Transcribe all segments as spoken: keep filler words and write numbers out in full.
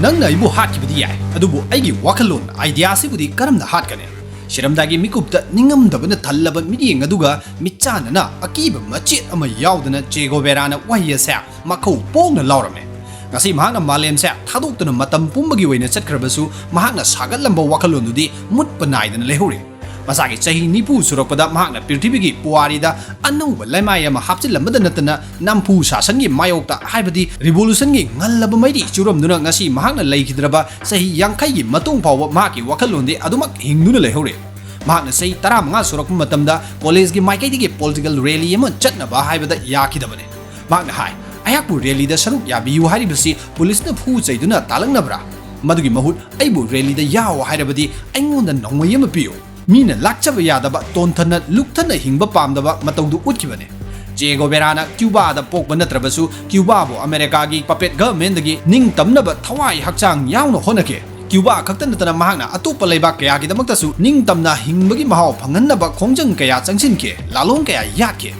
ꯅꯪꯅ ꯑꯩꯕꯨ ꯍꯥꯠꯈꯤꯕꯗꯤ ꯌꯥꯏ, ꯑꯗꯨꯕꯨ ꯑꯩꯒꯤ ꯋꯥꯈꯜꯂꯣꯟ, ideaꯁꯤꯕꯨꯗꯤ ꯀꯔꯝꯅ ꯍꯥꯠꯀꯅꯤ? ꯁꯤꯔꯝꯗꯥꯏꯒꯤ ꯃꯤꯀꯨꯞꯇ ꯅꯤꯡꯉꯝꯗꯕꯅ ꯊꯜꯂꯕ ꯃꯤꯠꯌꯦꯡ ꯑꯗꯨꯒ ꯃꯤꯠꯆꯥꯟꯅꯅ ꯑꯀꯤꯕ ꯃꯆꯦꯠ ꯑꯃ ꯌꯥꯎꯗꯅ ꯆꯦ ꯒꯣꯕꯦꯔꯥꯅ ꯋꯥꯍꯩ ꯑꯁꯦ ꯃꯈꯧ ꯄꯣꯡꯅ ꯂꯥꯎꯔꯝꯃꯦ꯫ ꯉꯁꯤ ꯃꯍꯥꯛꯅ ꯃꯥꯂꯦꯝꯁꯦ ꯊꯥꯗꯣꯛꯇꯨꯅ ꯃꯇꯝ ꯄꯨꯝꯕꯒꯤ ꯑꯣꯏꯅ ꯆꯠꯈ꯭ꯔꯕꯁꯨ, ꯃꯍꯥꯛꯅ ꯁꯥꯒꯠꯂꯝꯕ ꯋꯥꯈꯜꯂꯣꯟꯗꯨꯗꯤ ꯃꯨꯠꯄ ꯅꯥꯏꯗꯅ ꯂꯩꯍꯧꯔꯤ꯫ ꯃꯁꯥꯒꯤ ꯆꯍꯤ ꯅꯤꯐꯨ ꯁꯨꯔꯛꯄꯗ ꯃꯍꯥꯛꯅ ꯄ꯭ꯔꯤꯊꯤꯕꯤꯒꯤ ꯄꯨꯋꯥꯔꯤꯗ ꯑꯅꯧꯕ ꯂꯩꯃꯥꯏ ꯑꯃ ꯍꯥꯞꯆꯤꯜꯂꯝꯕꯗ ꯅꯠꯇꯅ, ꯅꯝꯐꯨ ꯁꯥꯁꯟꯒꯤ ꯃꯥꯌꯣꯛꯇ, ꯍꯥꯏꯕꯗꯤ revolutionꯒꯤ ꯉꯜꯂꯕ ꯃꯩꯔꯤ ꯆꯨꯔꯝꯗꯨꯅ ꯉꯁꯤ ꯃꯍꯥꯛꯅ ꯂꯩꯈꯤꯗ꯭ꯔꯕ ꯆꯍꯤ ꯌꯥꯡꯈꯩꯒꯤ ꯃꯇꯨꯡ ꯐꯥꯎꯕ ꯃꯍꯥꯛꯀꯤ ꯋꯥꯈꯜꯂꯣꯟꯗꯤ ꯑꯗꯨꯃꯛ ꯍꯤꯡꯗꯨꯅ ꯂꯩꯍꯧꯔꯤ꯫ ꯃꯍꯥꯛꯅ ꯆꯍꯤ ꯇꯔꯥꯃꯉꯥ ꯁꯨꯔꯛꯄ ꯃꯇꯝꯗ collegeꯀꯤ ꯃꯥꯏꯀꯩꯗꯒꯤ political rally ꯑꯃ ꯆꯠꯅꯕ ꯍꯥꯏꯕꯗ ꯌꯥꯈꯤꯗꯕꯅꯤ꯫ ꯃꯍꯥꯛꯅ ꯍꯥꯏ, "ꯑꯩꯍꯥꯛꯄꯨ rallyꯗ ꯁꯔꯨꯛ ꯌꯥꯕꯤꯌꯨ ꯍꯥꯏꯔꯤꯕꯁꯤ policeꯅ ꯐꯨ ꯆꯩꯗꯨꯅ ꯇꯥꯂꯛꯅꯕ꯭ꯔꯥ? ꯃꯗꯨꯒꯤ ꯃꯍꯨꯠ ꯑꯩꯕꯨ rallyꯗ ꯌꯥꯎ ꯍꯥꯏꯔꯕꯗꯤ ꯑꯩꯉꯣꯟꯗ ꯅꯣꯡꯃꯩ ꯑꯃ ꯄꯤꯌꯨ꯫ ꯃꯤꯅ ꯂꯥꯛꯆꯕ ꯌꯥꯗꯕ, ꯇꯣꯟꯊꯅ ꯂꯨꯛꯊꯅ ꯍꯤꯡꯕ ꯄꯥꯝꯗꯕ ꯃꯇꯧꯗꯨ ꯎꯠꯈꯤꯕꯅꯤ"꯫ ꯆꯦ ꯒꯣꯕꯦꯔꯥꯅ ꯀ꯭ꯌꯨꯕꯥꯗ ꯄꯣꯛꯄ ꯅꯠꯇ꯭ꯔꯕꯁꯨ, ꯀ꯭ꯌꯨꯕꯥꯕꯨ ꯑꯃꯦꯔꯤꯀꯥꯒꯤ puppet governmentꯗꯒꯤ ꯅꯤꯡꯇꯝꯅꯕ ꯊꯋꯥꯏ ꯍꯛꯆꯥꯡ ꯌꯥꯎꯅ ꯍꯣꯠꯅꯈꯤ꯫ ꯀ꯭ꯌꯨꯕꯥ ꯈꯛꯇ ꯅꯠꯇꯅ ꯃꯍꯥꯛꯅ ꯑꯇꯣꯞꯄ ꯂꯩꯕꯥꯛ ꯀꯌꯥꯒꯤꯗꯃꯛꯇꯁꯨ ꯅꯤꯡꯇꯝꯅ ꯍꯤꯡꯕꯒꯤ ꯃꯍꯥꯎ ꯐꯪꯍꯟꯅꯕ ꯈꯣꯡꯖꯪ ꯀꯌꯥ ꯆꯪꯁꯤꯟꯈꯤ, ꯂꯥꯂꯣꯡ ꯀꯌꯥ ꯌꯥꯠꯈꯤ꯫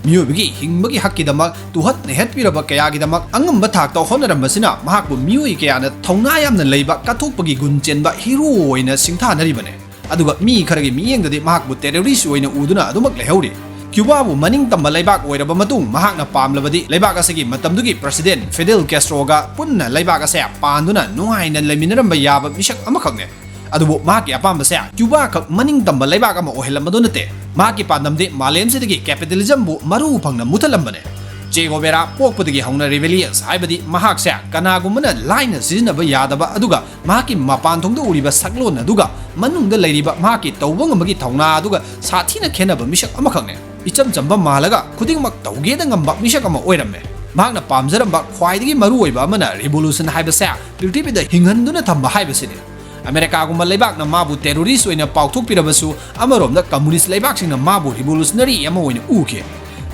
ꯃꯤꯑꯣꯏꯕꯒꯤ ꯍꯤꯡꯕꯒꯤ ꯍꯛꯀꯤꯗꯃꯛ ꯇꯨꯍꯠ ꯅꯩꯍꯠꯄꯤꯔꯕ ꯀꯌꯥꯒꯤꯗꯃꯛ ꯑꯉꯝꯕ ꯊꯥꯛꯇ ꯍꯣꯠꯅꯔꯝꯕꯁꯤꯅ ꯃꯍꯥꯛꯄꯨ ꯃꯤꯑꯣꯏ ꯀꯌꯥꯅ ꯊꯧꯅꯥ ꯌꯥꯝꯅ ꯂꯩꯕ, ꯀꯠꯊꯣꯛꯄꯒꯤ ꯒꯨꯟ ꯆꯦꯟꯕ hero ꯑꯣꯏꯅ ꯁꯤꯡꯊꯥꯅꯔꯤꯕꯅꯤ꯫ ꯑꯗꯨꯒ ꯃꯤ ꯈꯔꯒꯤ ꯃꯤꯠꯌꯦꯡꯗꯗꯤ ꯃꯍꯥꯛꯄꯨ terrorist ꯑꯣꯏꯅ ꯎꯗꯨꯅ ꯑꯗꯨꯃꯛ ꯂꯩꯍꯧꯔꯤ꯫ ꯀ꯭ꯌꯨꯕꯥꯕꯨ ꯃꯅꯤꯡ ꯇꯝꯕ ꯂꯩꯕꯥꯛ ꯑꯣꯏꯔꯕ ꯃꯇꯨꯡ, ꯃꯍꯥꯛꯅ ꯄꯥꯝꯂꯕꯗꯤ ꯂꯩꯕꯥꯛ ꯑꯁꯤꯒꯤ ꯃꯇꯝꯗꯨꯒꯤ President Fidel Castroꯒ ꯄꯨꯟꯅ ꯂꯩꯕꯥꯛ ꯑꯁꯦ ꯄꯥꯟꯗꯨꯅ ꯅꯨꯡꯉꯥꯏꯅ ꯂꯩꯃꯤꯟꯅꯔꯝꯕ ꯌꯥꯕ ꯃꯤꯁꯛ ꯑꯃꯈꯛꯅꯦ꯫ ꯑꯗꯨꯕꯨ ꯃꯍꯥꯛꯀꯤ ꯑꯄꯥꯝꯕꯁꯦ ꯀ꯭ꯌꯨꯕꯥ ꯈꯛ ꯃꯅꯤꯡ ꯇꯝꯕ ꯂꯩꯕꯥꯛ ꯑꯃ ꯑꯣꯏꯍꯜꯂꯝꯕꯗꯨ ꯅꯠꯇꯦ꯫ ꯃꯍꯥꯛꯀꯤ ꯄꯥꯟꯗꯝꯗꯤ ꯃꯥꯂꯦꯝꯁꯤꯗꯒꯤ capitalismꯕꯨ ꯃꯔꯨ ꯐꯪꯅ ꯃꯨꯊꯠꯂꯝꯕꯅꯦ꯫ ꯆꯦ ꯒꯣꯕꯦꯔꯥ ꯄꯣꯛꯄꯗꯒꯤ ꯍꯧꯅ rebellious, ꯍꯥꯏꯕꯗꯤ ꯃꯍꯥꯛꯁꯦ ꯀꯅꯥꯒꯨꯝꯕꯅ ꯂꯥꯏꯅ ꯁꯤꯖꯤꯟꯅꯕ ꯌꯥꯗꯕ, ꯑꯗꯨꯒ ꯃꯍꯥꯛꯀꯤ ꯃꯄꯥꯟ ꯊꯣꯡꯗ ꯎꯔꯤꯕ ꯁꯛꯂꯣꯟ ꯑꯗꯨꯒ ꯃꯅꯨꯡꯗ ꯂꯩꯔꯤꯕ ꯃꯍꯥꯛꯀꯤ ꯇꯧꯕ ꯉꯝꯕꯒꯤ ꯊꯧꯅꯥ ꯑꯗꯨꯒ ꯁꯥꯊꯤꯅ ꯈꯦꯠꯅꯕ ꯃꯤꯁꯛ ꯑꯃꯈꯛꯅꯦ꯫ ꯏꯆꯝ ꯆꯝꯕ ꯃꯥꯜꯂꯒ ꯈꯨꯗꯤꯡꯃꯛ ꯇꯧꯒꯦꯗ ꯉꯝꯕ ꯃꯤꯁꯛ ꯑꯃ ꯑꯣꯏꯔꯝꯃꯦ꯫ ꯃꯍꯥꯛꯅ ꯄꯥꯝꯖꯔꯝꯕ ꯈ꯭ꯋꯥꯏꯗꯒꯤ ꯃꯔꯨꯑꯣꯏꯕ ꯑꯃꯅ revolution ꯍꯥꯏꯕꯁꯦ ꯄ꯭ꯔꯤꯊꯤꯕꯤꯗ ꯍꯤꯡꯍꯟꯗꯨꯅ ꯊꯝꯕ ꯍꯥꯏꯕꯁꯤꯅꯤ꯫ ꯑꯃꯦꯔꯤꯀꯥꯒꯨꯝꯕ ꯂꯩꯕꯥꯛꯅ ꯃꯥꯕꯨ terrorist ꯑꯣꯏꯅ ꯄꯥꯎꯊꯣꯛꯄꯤꯔꯕꯁꯨ, ꯑꯃꯔꯣꯝꯗ communist ꯂꯩꯕꯥꯛꯁꯤꯡꯅ ꯃꯥꯕꯨ revolutionary ꯑꯃ ꯑꯣꯏꯅ ꯎꯈꯤ꯫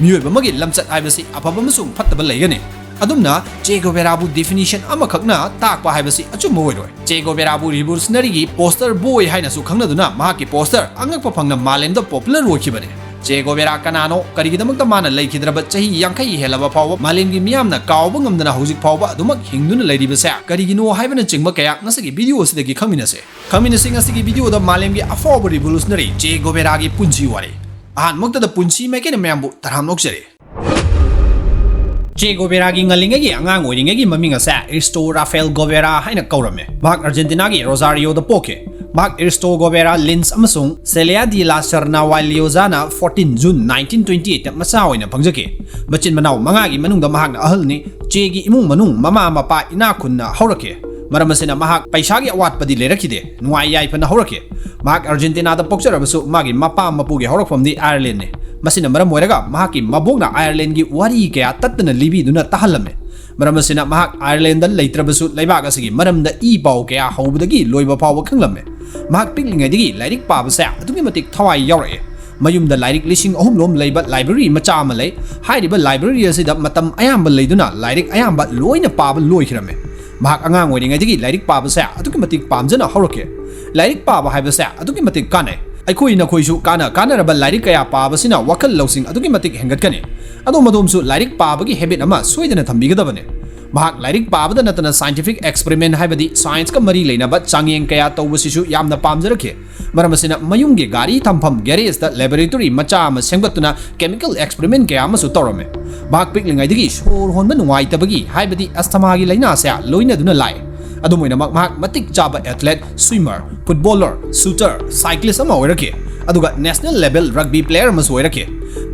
ꯃꯤꯑꯣꯏꯕ ꯑꯃꯒꯤ ꯂꯝꯆꯠ ꯍꯥꯏꯕꯁꯤ ꯑꯐꯕ ꯑꯃꯁꯨꯡ ꯐꯠꯇꯕ ꯂꯩꯒꯅꯤ꯫ ꯑꯗꯨꯝꯅ ꯆꯦ ꯒꯣꯕꯦꯔꯥꯕꯨ definition ꯑꯃꯈꯛꯅ ꯇꯥꯛꯄ ꯍꯥꯏꯕꯁꯤ ꯑꯆꯨꯝꯕ ꯑꯣꯏꯔꯣꯏ꯫ ꯆꯦ ꯒꯣꯕꯦꯔꯥꯕꯨ revolutionaryꯒꯤ poster boy ꯍꯥꯏꯅꯁꯨ ꯈꯪꯅꯗꯨꯅ ꯃꯍꯥꯛꯀꯤ poster ꯑꯉꯛꯄ ꯐꯪꯅ ꯃꯥꯂꯦꯝꯗ popular ꯑꯣꯏꯈꯤꯕꯅꯤ꯫ ꯆꯦ ꯒꯣꯕꯦꯔꯥ ꯀꯅꯥꯅꯣ? ꯀꯔꯤꯒꯤꯗꯃꯛꯇ ꯃꯥꯅ ꯂꯩꯈꯤꯗ꯭ꯔꯕ ꯆꯍꯤ ꯌꯥꯡꯈꯩ ꯍꯦꯜꯂꯕ ꯐꯥꯎꯕ ꯃꯥꯂꯦꯝꯒꯤ ꯃꯤꯌꯥꯝꯅ ꯀꯥꯎꯕ ꯉꯝꯗꯅ ꯍꯧꯖꯤꯛ ꯐꯥꯎꯕ ꯑꯗꯨꯃꯛ ꯍꯤꯡꯗꯨꯅ ꯂꯩꯔꯤꯕꯁꯦ ꯀꯔꯤꯒꯤꯅꯣ ꯍꯥꯏꯕꯅꯆꯤꯡꯕ ꯀꯌꯥ ꯉꯁꯤꯒꯤ video ꯑꯁꯤꯗꯒꯤ ꯈꯪꯃꯤꯟꯅꯁꯦ꯫ ꯈꯪꯃꯤꯟꯅꯁꯤ ꯉꯁꯤꯒꯤ video ꯗ ꯃꯥꯂꯦꯝꯒꯤ ꯑꯐꯥꯎꯕ revolutionary ꯆꯦ ꯒꯣꯕꯦꯔꯥꯒꯤ ꯄꯨꯟꯁꯤ ꯋꯥꯔꯤ꯫ ꯑꯍꯥꯟꯕꯃꯛꯇꯗ ꯄꯨꯟꯁꯤ ꯃꯥꯏꯀꯩꯅ ꯃꯌꯥꯝꯕꯨ ꯇꯔꯥꯝꯅ ꯑꯣꯛꯆꯔꯤ꯫ ꯆꯦ ꯒꯣꯕꯦꯔꯥꯒꯤ ꯉꯜꯂꯤꯉꯩꯒꯤ ꯑꯉꯥꯡ ꯑꯣꯏꯔꯤꯉꯩꯒꯤ ꯃꯃꯤꯡ ꯑꯁꯦ ꯏꯔꯤꯁꯇꯣ ꯔꯥꯐꯦꯜ ꯒꯣꯕꯦꯔꯥ ꯍꯥꯏꯅ ꯀꯧꯔꯝꯃꯤ꯫ ꯃꯍꯥꯛ ꯑꯔꯖꯦꯟꯇꯤꯅꯥꯒꯤ ꯔꯣꯖꯥꯔꯤꯌꯣꯗ ꯄꯣꯛꯈꯤ꯫ ꯃꯍꯥꯛ ꯏꯔꯤꯁꯇꯣ ꯒꯣꯕꯦꯔꯥ ꯂꯤꯟꯁ ꯑꯃꯁꯨꯡ ꯁꯦꯂꯤꯌꯥ ꯗꯤ ꯂꯥ ꯁꯔꯅꯥ ꯋꯥꯏ ꯂꯤꯌꯣꯖꯥꯅ fourteen June nineteen twenty eight ꯇ ꯃꯆꯥ ꯑꯣꯏꯅ ꯐꯪꯖꯈꯤ꯫ ꯃꯆꯤꯟ ꯃꯅꯥꯎ ꯃꯉꯥꯒꯤ ꯃꯅꯨꯡꯗ ꯃꯍꯥꯛꯅ ꯑꯍꯜꯅꯤ꯫ ꯆꯦꯒꯤ ꯏꯃꯨꯡ ꯃꯅꯨꯡ ꯃꯃꯥ ꯃꯄꯥ ꯏꯅꯥꯛ ꯈꯨꯟꯅ ꯍꯧꯔꯛꯈꯤ꯫ ꯃꯔꯝ ꯑꯁꯤꯅ ꯃꯍꯥꯛ ꯄꯩꯁꯥꯒꯤ ꯑꯋꯥꯠꯄꯗꯤ ꯂꯩꯔꯛꯈꯤꯗꯦ꯫ ꯅꯨꯡꯉꯥꯏ ꯌꯥꯏꯐꯅ ꯍꯧꯔꯛꯈꯤ꯫ ꯃꯍꯥꯛ ꯑꯔꯖꯦꯟꯇꯤꯅꯥꯗ ꯄꯣꯛꯆꯔꯕꯁꯨ ꯃꯥꯒꯤ ꯃꯄꯥ ꯃꯄꯨꯒꯤ ꯍꯧꯔꯛꯐꯝꯗꯤ ꯑꯥꯌꯔꯂꯦꯟꯅꯤ꯫ ꯃꯁꯤꯅ ꯃꯔꯝ ꯑꯣꯏꯔꯒ ꯃꯍꯥꯛꯀꯤ ꯃꯕꯣꯛꯅ ꯑꯥꯌꯔꯂꯦꯟꯒꯤ ꯋꯥꯔꯤ ꯀꯌꯥ ꯇꯠꯇꯅ ꯂꯤꯕꯤꯗꯨꯅ ꯇꯥꯍꯜꯂꯝꯃꯤ꯫ ꯃꯔꯝ ꯑꯁꯤꯅ ꯃꯍꯥꯛ ꯑꯥꯌꯔꯂꯦꯟꯗ ꯂꯩꯇ꯭ꯔꯕꯁꯨ ꯂꯩꯕꯥꯛ ꯑꯁꯤꯒꯤ ꯃꯔꯝꯗ ꯏ ꯄꯥꯎ ꯀꯌꯥ ꯍꯧꯕꯗꯒꯤ ꯂꯣꯏꯕ ꯐꯥꯎꯕ ꯈꯪꯂꯝꯃꯤ꯫ ꯃꯍꯥꯛ ꯄꯤꯛꯂꯤꯉꯩꯗꯒꯤ ꯂꯥꯏꯔꯤꯛ ꯄꯥꯕꯁꯦ ꯑꯗꯨꯛꯀꯤ ꯃꯇꯤꯛ ꯊꯋꯥꯏ ꯌꯥꯎꯔꯛꯏ꯫ ꯃꯌꯨꯝꯗ ꯂꯥꯏꯔꯤꯛ ꯂꯤꯁꯤꯡ ꯑꯍꯨꯝ ꯂꯣꯝ ꯂꯩꯕ library ꯃꯆꯥ ꯑꯃ ꯂꯩ꯫ ꯍꯥꯏꯔꯤꯕ library ꯑꯁꯤꯗ ꯃꯇꯝ ꯑꯌꯥꯝꯕ ꯂꯩꯗꯨꯅ ꯂꯥꯏꯔꯤꯛ ꯑꯌꯥꯝꯕ ꯂꯣꯏꯅ ꯄꯥꯕ ꯂꯣꯏꯈꯤꯔꯝꯃꯤ꯫ ꯃꯍꯥꯛ ꯑꯉꯥꯡ ꯑꯣꯏꯔꯤꯉꯩꯗꯒꯤ ꯂꯥꯏꯔꯤꯛ ꯄꯥꯕꯁꯦ ꯑꯗꯨꯛꯀꯤ ꯃꯇꯤꯛ ꯄꯥꯝꯖꯅ ꯍꯧꯔꯛꯈꯤ꯫ ꯂꯥꯏꯔꯤꯛ ꯄꯥꯕ ꯍꯥꯏꯕꯁꯦ ꯑꯗꯨꯛꯀꯤ ꯃꯇꯤꯛ ꯀꯥꯟꯅꯩ꯫ ꯑꯩꯈꯣꯏ ꯅꯈꯣꯏꯁꯨ ꯀꯥꯟꯅ ꯀꯥꯟꯅꯔꯕ ꯂꯥꯏꯔꯤꯛ ꯀꯌꯥ ꯄꯥꯕꯁꯤꯅ ꯋꯥꯈꯜ ꯂꯧꯁꯤꯡ ꯑꯗꯨꯛꯀꯤ ꯃꯇꯤꯛ ꯍꯦꯟꯒꯠꯀꯅꯤ꯫ ꯑꯗꯣꯝ ꯑꯗꯣꯝꯁꯨ ꯂꯥꯏꯔꯤꯛ ꯄꯥꯕꯒꯤ habit ꯑꯃ ꯁꯣꯏꯗꯅ ꯊꯝꯕꯤꯒꯗꯕꯅꯤ꯫ ꯃꯍꯥꯛ ꯂꯥꯏꯔꯤꯛ ꯄꯥꯕꯗ ꯅꯠꯇꯅ scientific experiment ꯍꯥꯏꯕꯗꯤ science ꯀ ꯃꯔꯤ ꯂꯩꯅꯕ ꯆꯥꯡꯌꯦꯡ ꯀꯌꯥ ꯇꯧꯕꯁꯤꯁꯨ ꯌꯥꯝꯅ ꯄꯥꯝꯖꯔꯛꯈꯤ꯫ ꯃꯔꯝ ꯑꯁꯤꯅ ꯃꯌꯨꯝꯒꯤ ꯒꯥꯔꯤ ꯊꯝꯐꯝ garage ꯇ laboratory ꯃꯆꯥ ꯑꯃ ꯁꯦꯝꯒꯠꯇꯨꯅ chemical experiment ꯀꯌꯥ ꯑꯃꯁꯨ ꯇꯧꯔꯝꯃꯤ꯫ ꯃꯍꯥꯛ ꯄꯤꯛꯂꯤꯉꯩꯗꯒꯤ ꯁꯣꯔ ꯍꯣꯟꯕ ꯅꯨꯡꯉꯥꯏꯇꯕꯒꯤ ꯍꯥꯏꯕꯗꯤ asthma ꯒꯤ ꯂꯥꯏꯅꯥꯁꯦ ꯂꯣꯏꯅꯗꯨꯅ ꯂꯥꯛꯏ꯫ ꯑꯗꯨꯝ ꯑꯣꯏꯅꯃꯛ ꯃꯍꯥꯛ ꯃꯇꯤꯛ ꯆꯥꯕ athlete, swimmer, footballer, shooter, cyclist ꯑꯃ ꯑꯣꯏꯔꯛꯈꯤ꯫ ꯑꯗꯨꯒ national level rugby player ꯑꯃꯁꯨ ꯑꯣꯏꯔꯛꯈꯤ꯫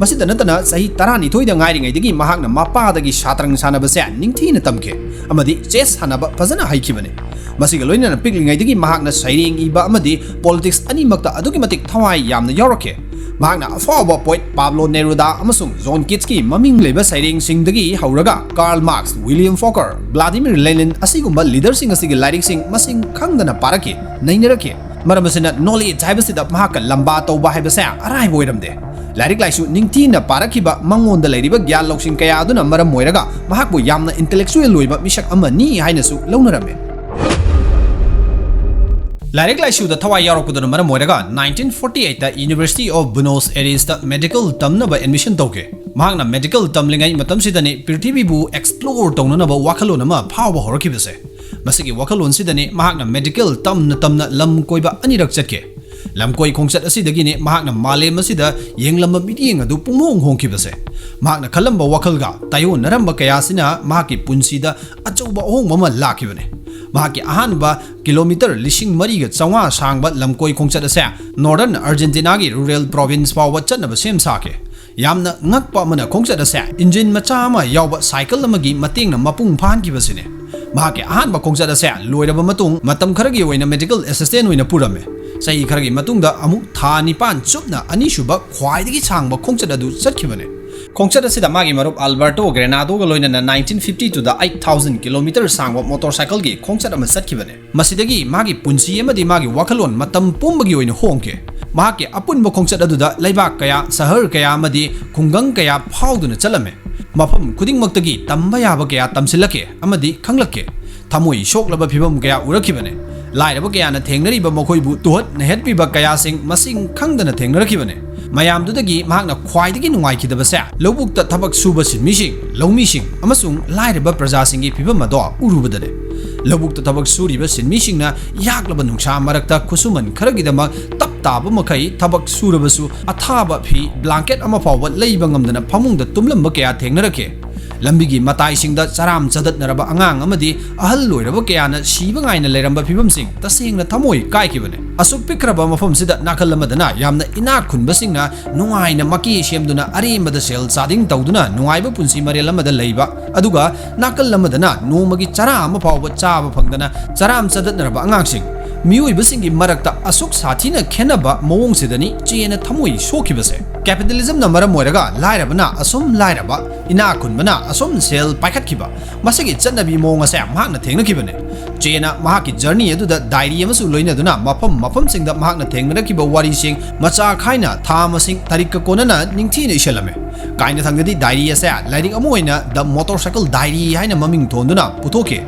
ꯃꯁꯤꯗ ꯅꯠꯇꯅ ꯆꯍꯤ ꯇꯔꯥꯅꯤꯊꯣꯏꯗ ꯉꯥꯏꯔꯤꯉꯩꯗꯒꯤ ꯃꯍꯥꯛꯅ ꯃꯄꯥꯗꯒꯤ ꯁꯥꯇ꯭ꯔꯪ ꯁꯥꯟꯅꯕꯁꯦ ꯅꯤꯡꯊꯤꯅ ꯇꯝꯈꯤ ꯑꯃꯗꯤ chess ꯁꯥꯟꯅꯕ ꯐꯖꯅ ꯍꯩꯈꯤꯕꯅꯤ꯫ ꯃꯁꯤꯒ ꯂꯣꯏꯅꯅ ꯄꯤꯛꯂꯤꯉꯩꯗꯒꯤ ꯃꯍꯥꯛꯅ ꯁꯩꯔꯦꯡ ꯏꯕ ꯑꯃꯗꯤ politics ꯑꯅꯤꯃꯛꯇ ꯑꯗꯨꯛꯀꯤ ꯃꯇꯤꯛ ꯊꯋꯥꯏ ꯌꯥꯝꯅ ꯌꯥꯎꯔꯛꯈꯤ꯫ ꯃꯍꯥꯛꯅ ꯑꯐꯥꯎꯕ poet Pablo Neruda ꯑꯃꯁꯨꯡ John Keats ꯀꯤ ꯃꯃꯤꯡ ꯂꯩꯕ ꯁꯩꯔꯦꯡꯁꯤꯡꯗꯒꯤ ꯍꯧꯔꯒ Karl Marx, William Faulkner, Vladimir Lenin ꯑꯁꯤꯒꯨꯝꯕ leader ꯁꯤꯡ ꯑꯁꯤꯒꯤ ꯂꯥꯏꯔꯤꯛꯁꯤꯡ ꯃꯁꯤꯡ ꯈꯪꯗꯅ ꯄꯥꯔꯛꯈꯤ, ꯅꯩꯅꯔꯛꯈꯤ꯫ ꯃꯔꯝ ꯑꯁꯤꯅ knowledge ꯍꯥꯏꯕꯁꯤꯗ ꯃꯍꯥꯛꯀ ꯂꯝꯕꯥ ꯇꯧꯕ ꯍꯥꯏꯕꯁꯦ ꯑꯔꯥꯏꯕ ꯑꯣꯏꯔꯝꯗꯦ꯫ ꯂꯥꯏꯔꯤꯛ ꯂꯥꯏꯁꯨ ꯅꯤꯡꯊꯤꯅ ꯄꯥꯔꯛꯈꯤꯕ, ꯃꯉꯣꯟꯗ ꯂꯩꯔꯤꯕ ꯒ꯭ꯌꯥꯟ ꯂꯧꯁꯤꯡ ꯀꯌꯥ ꯑꯗꯨꯅ ꯃꯔꯝ ꯑꯣꯏꯔꯒ ꯃꯍꯥꯛꯄꯨ ꯌꯥꯝꯅ intellectual ꯑꯣꯏꯕ ꯃꯤꯁꯛ ꯑꯃꯅꯤ ꯍꯥꯏꯅꯁꯨ ꯂꯧꯅꯔꯝꯃꯤ꯫ ꯂꯥꯏꯔꯤꯛ ꯂꯥꯏꯁꯨꯗ ꯊꯋꯥꯏ ꯌꯥꯎꯔꯛꯄꯗꯨꯅ ꯃꯔꯝ ꯑꯣꯏꯔꯒ nineteen forty eight University of Buenos Aires Buenos Aires medical ꯇꯝꯅꯕ admission ꯇꯧꯈꯤ꯫ ꯃꯍꯥꯛꯅ ꯃꯦꯗꯤꯀꯦꯜ ꯇꯝꯂꯤꯉꯩ ꯃꯇꯝꯁꯤꯗꯅꯤ ꯄ꯭ꯔꯤꯊꯤꯕꯤꯕꯨ explore ꯇꯧꯅꯅꯕ ꯋꯥꯈꯜꯂꯣꯟ ꯑꯃ ꯐꯥꯎꯕ ꯍꯧꯔꯛꯈꯤꯕꯁꯦ꯫ ꯃꯁꯤꯒꯤ ꯋꯥꯈꯜꯂꯣꯟꯁꯤꯗꯅꯤ ꯃꯍꯥꯛꯅ ꯃꯦꯗꯤꯀꯦꯜ ꯇꯝꯅ ꯇꯝꯅ ꯂꯝ ꯀꯣꯏꯕ ꯑꯅꯤꯔꯛ ꯆꯠꯈꯤ꯫ ꯂꯝꯀꯣꯏ ꯈꯣꯡꯆꯠ ꯑꯁꯤꯗꯒꯤꯅꯤ ꯃꯍꯥꯛꯅ ꯃꯥꯂꯦꯝ ꯑꯁꯤꯗ ꯌꯦꯡꯂꯝꯕ ꯃꯤꯠꯌꯦꯡ ꯑꯗꯨ ꯄꯨꯡꯍꯣꯡ ꯍꯣꯡꯈꯤꯕꯁꯦ꯫ ꯃꯍꯥꯛꯅ ꯈꯜꯂꯝꯕ ꯋꯥꯈꯜꯒ ꯇꯥꯏꯌꯣꯟꯅꯔꯝꯕ ꯀꯌꯥꯁꯤꯅ ꯃꯍꯥꯛꯀꯤ ꯄꯨꯟꯁꯤꯗ ꯑꯆꯧꯕ ꯑꯍꯣꯡꯕ ꯑꯃ ꯂꯥꯛꯈꯤꯕꯅꯤ꯫ ꯃꯍꯥꯛꯀꯤ ꯑꯍꯥꯟꯕ ꯀꯤꯂꯣꯃꯤꯇꯔ ꯂꯤꯁꯤꯡ ꯃꯔꯤꯒ ꯆꯥꯝꯃꯉꯥ ꯁꯥꯡꯕ ꯂꯝꯀꯣꯏ ꯈꯣꯡꯆꯠ ꯑꯁꯦ Northern Argentinaꯒꯤ rural province ꯐꯥꯎꯕ ꯆꯠꯅꯕ ꯁꯦꯝ ꯁꯥꯈꯤ꯫ ꯌꯥꯝꯅ ꯉꯛꯄ ꯑꯃꯅ, ꯈꯣꯡꯆꯠ ꯑꯁꯦ ꯏꯟꯖꯤꯟ ꯃꯆꯥ ꯑꯃ ꯌꯥꯎꯕ ꯁꯥꯏꯀꯜ ꯑꯃꯒꯤ ꯃꯇꯦꯡꯅ ꯃꯄꯨꯡ ꯐꯥꯍꯟꯈꯤꯕꯁꯤꯅꯤ꯫ ꯃꯍꯥꯛꯀꯤ ꯑꯍꯥꯟꯕ ꯈꯣꯡꯆꯠ ꯑꯁꯦ ꯂꯣꯏꯔꯕ ꯃꯇꯨꯡ, ꯃꯇꯝ ꯈꯔꯒꯤ ꯑꯣꯏꯅ medical assistant ꯑꯣꯏꯅ ꯄꯨꯔꯝꯃꯤ꯫ ꯆꯍꯤ ꯈꯔꯒꯤ ꯃꯇꯨꯡꯗ ꯑꯃꯨꯛ ꯊꯥ ꯅꯤꯄꯥꯟ ꯆꯨꯞꯅ ꯑꯅꯤꯁꯨꯕ ꯈ꯭ꯋꯥꯏꯗꯒꯤ ꯁꯥꯡꯕ ꯈꯣꯡꯆꯠ ꯑꯗꯨ ꯆꯠꯈꯤꯕꯅꯤ꯫ ꯈꯣꯡꯆꯠ ꯑꯁꯤꯗ ꯃꯥꯒꯤ ꯃꯔꯨꯞ Alberto Granado ꯒ ꯂꯣꯏꯅꯅ nineteen fifty two ꯗ eight thousand kilometer ꯁꯥꯡꯕ motorcycle ꯒꯤ ꯈꯣꯡꯆꯠ ꯑꯃ ꯆꯠꯈꯤꯕꯅꯤ꯫ ꯃꯁꯤꯗꯒꯤ ꯃꯥꯒꯤ ꯄꯨꯟꯁꯤ ꯑꯃꯗꯤ ꯃꯥꯒꯤ ꯋꯥꯈꯜꯂꯣꯟ ꯃꯇꯝ ꯄꯨꯝꯕꯒꯤ ꯑꯣꯏꯅ ꯍꯣꯡꯈꯤ꯫ ꯃꯍꯥꯛꯀꯤ ꯑꯄꯨꯟꯕ ꯈꯣꯡꯆꯠ ꯑꯗꯨꯗ ꯂꯩꯕꯥꯛ ꯀꯌꯥ, ꯁꯍꯔ ꯀꯌꯥ ꯑꯃꯗꯤ ꯈꯨꯡꯒꯪ ꯀꯌꯥ ꯐꯥꯎꯗꯨꯅ ꯆꯠꯂꯝꯃꯤ꯫ ꯃꯐꯝ ꯈꯨꯗꯤꯡꯃꯛꯇꯒꯤ ꯇꯝꯕ ꯌꯥꯕ ꯀꯌꯥ ꯇꯝꯁꯤꯜꯂꯛꯈꯤ ꯑꯃꯗꯤ ꯈꯪꯂꯛꯈꯤ꯫ ꯊꯃꯣꯏ ꯁꯣꯛꯂꯕ ꯐꯤꯚꯝ ꯀꯌꯥ ꯎꯔꯛꯈꯤꯕꯅꯤ꯫ ꯂꯥꯏꯔꯕ ꯀꯌꯥꯅ ꯊꯦꯡꯅꯔꯤꯕ ꯃꯈꯣꯏꯕꯨ ꯇꯨꯍꯠ ꯅꯩꯍꯠꯄꯤꯕ ꯀꯌꯥꯁꯤꯡ ꯃꯁꯤꯡ ꯈꯪꯗꯅ ꯊꯦꯡꯅꯔꯛꯈꯤꯕꯅꯤ꯫ ꯃꯌꯥꯝꯗꯨꯗꯒꯤ ꯃꯍꯥꯛꯅ ꯈ꯭ꯋꯥꯏꯗꯒꯤ ꯅꯨꯡꯉꯥꯏꯈꯤꯗꯕꯁꯦ ꯂꯧꯕꯨꯛꯇ ꯊꯕꯛ ꯁꯨꯕ ꯁꯤꯟꯃꯤꯁꯤꯡ, ꯂꯧꯃꯤꯁꯤꯡ ꯑꯃꯁꯨꯡ ꯂꯥꯏꯔꯕ ꯄ꯭ꯔꯖꯥꯁꯤꯡꯒꯤ ꯐꯤꯚꯝ ꯑꯗꯣ ꯎꯔꯨꯕꯗꯅꯤ꯫ ꯂꯧꯕꯨꯛꯇ ꯊꯕꯛ ꯁꯨꯔꯤꯕ ꯁꯤꯟꯃꯤꯁꯤꯡꯅ ꯌꯥꯛꯂꯕ ꯅꯨꯡꯁꯥ ꯃꯔꯛꯇ ꯈꯨꯠꯁꯨꯃꯟ ꯈꯔꯒꯤꯗꯃꯛ ꯇꯞ ꯇꯥꯕ ꯃꯈꯩ ꯊꯕꯛ ꯁꯨꯔꯕꯁꯨ ꯑꯊꯥꯕ ꯐꯤ, blanket ꯑꯃ ꯐꯥꯎꯕ ꯂꯩꯕ ꯉꯝꯗꯅ ꯐꯃꯨꯡꯗ ꯇꯨꯝꯂꯝꯕ ꯀꯌꯥ ꯊꯦꯡꯅꯔꯛꯈꯤ꯫ ꯂꯝꯕꯤꯒꯤ ꯃꯇꯥꯏꯁꯤꯡꯗ ꯆꯔꯥꯝ ꯆꯗꯠꯅꯔꯕ ꯑꯉꯥꯡ ꯑꯃꯗꯤ ꯑꯍꯜ ꯑꯣꯏꯔꯕ ꯀꯌꯥꯅ ꯁꯤꯕ ꯉꯥꯏꯅ ꯂꯩꯔꯝꯕ ꯐꯤꯚꯝꯁꯤꯡ ꯇꯁꯦꯡꯅ ꯊꯃꯣꯏ ꯀꯥꯏꯈꯤꯕꯅꯤ꯫ ꯑꯁꯨꯛ ꯄꯤꯛꯈ꯭ꯔꯕ ꯃꯐꯝꯁꯤꯗ ꯅꯥꯀꯜ ꯑꯃꯗꯅ ꯌꯥꯝꯅ ꯏꯅꯥꯛ ꯈꯨꯟꯕꯁꯤꯡꯅ ꯅꯨꯡꯉꯥꯏꯅ ꯃꯀꯦ ꯁꯦꯝꯗꯨꯅ ꯑꯔꯦꯝꯕꯗ ꯁꯦꯜ ꯆꯥꯗꯤꯡ ꯇꯧꯗꯨꯅ ꯅꯨꯡꯉꯥꯏꯕ ꯄꯨꯟꯁꯤ ꯃꯔꯦꯜ ꯑꯃꯗ ꯂꯩꯕ, ꯑꯗꯨꯒ ꯅꯥꯀꯜ ꯑꯃꯗꯅ ꯅꯣꯡꯃꯒꯤ ꯆꯔꯥ ꯑꯃ ꯐꯥꯎꯕ ꯆꯥꯕ ꯐꯪꯗꯅ ꯆꯔꯥꯝ ꯆꯗꯠꯅꯔꯕ ꯑꯉꯥꯡꯁꯤꯡ꯫ ꯃꯤꯑꯣꯏꯕꯁꯤꯡꯒꯤ ꯃꯔꯛꯇ ꯑꯁꯨꯛ ꯁꯥꯊꯤꯅ ꯈꯦꯟꯅꯕ ꯃꯑꯣꯡꯁꯤꯗꯅꯤ ꯆꯦꯅ ꯊꯃꯣꯏ ꯁꯣꯛꯈꯤꯕꯁꯦ꯫ Capitalismꯅ ꯃꯔꯝ ꯑꯣꯏꯔꯒ ꯂꯥꯏꯔꯕꯅ ꯑꯁꯨꯝ ꯂꯥꯏꯔꯕ, ꯏꯅꯥꯛ ꯈꯨꯟꯕꯅ ꯑꯁꯨꯝ ꯁꯦꯜ ꯄꯥꯏꯈꯠꯈꯤꯕ, ꯃꯁꯤꯒꯤ ꯆꯠꯅꯕꯤ ꯃꯑꯣꯡ ꯑꯁꯦ ꯃꯍꯥꯛꯅ ꯊꯦꯡꯅꯈꯤꯕꯅꯤ꯫ ꯆꯦꯅ ꯃꯍꯥꯛꯀꯤ journey ꯑꯗꯨꯗ diary ꯑꯃꯁꯨ ꯂꯣꯏꯅꯗꯨꯅ ꯃꯐꯝ ꯃꯐꯝꯁꯤꯡꯗ ꯃꯍꯥꯛꯅ ꯊꯦꯡꯅꯔꯛꯈꯤꯕ ꯋꯥꯔꯤꯁꯤꯡ ꯃꯆꯥ ꯈꯥꯏꯅ ꯊꯥ ꯃꯁꯤꯡ ꯇꯥꯔꯤꯛꯀ ꯀꯣꯟꯅꯅ ꯅꯤꯡꯊꯤꯅ ꯏꯁꯤꯜꯂꯝꯃꯤ꯫ ꯀꯥꯏꯅꯊꯪꯗꯗꯤ diary ꯑꯁꯦ ꯂꯥꯏꯔꯤꯛ ꯑꯃ ꯑꯣꯏꯅ The Motorcycle Diary ꯍꯥꯏꯅ ꯃꯃꯤꯡ ꯊꯣꯟꯗꯨꯅ ꯄꯨꯊꯣꯛꯈꯤ꯫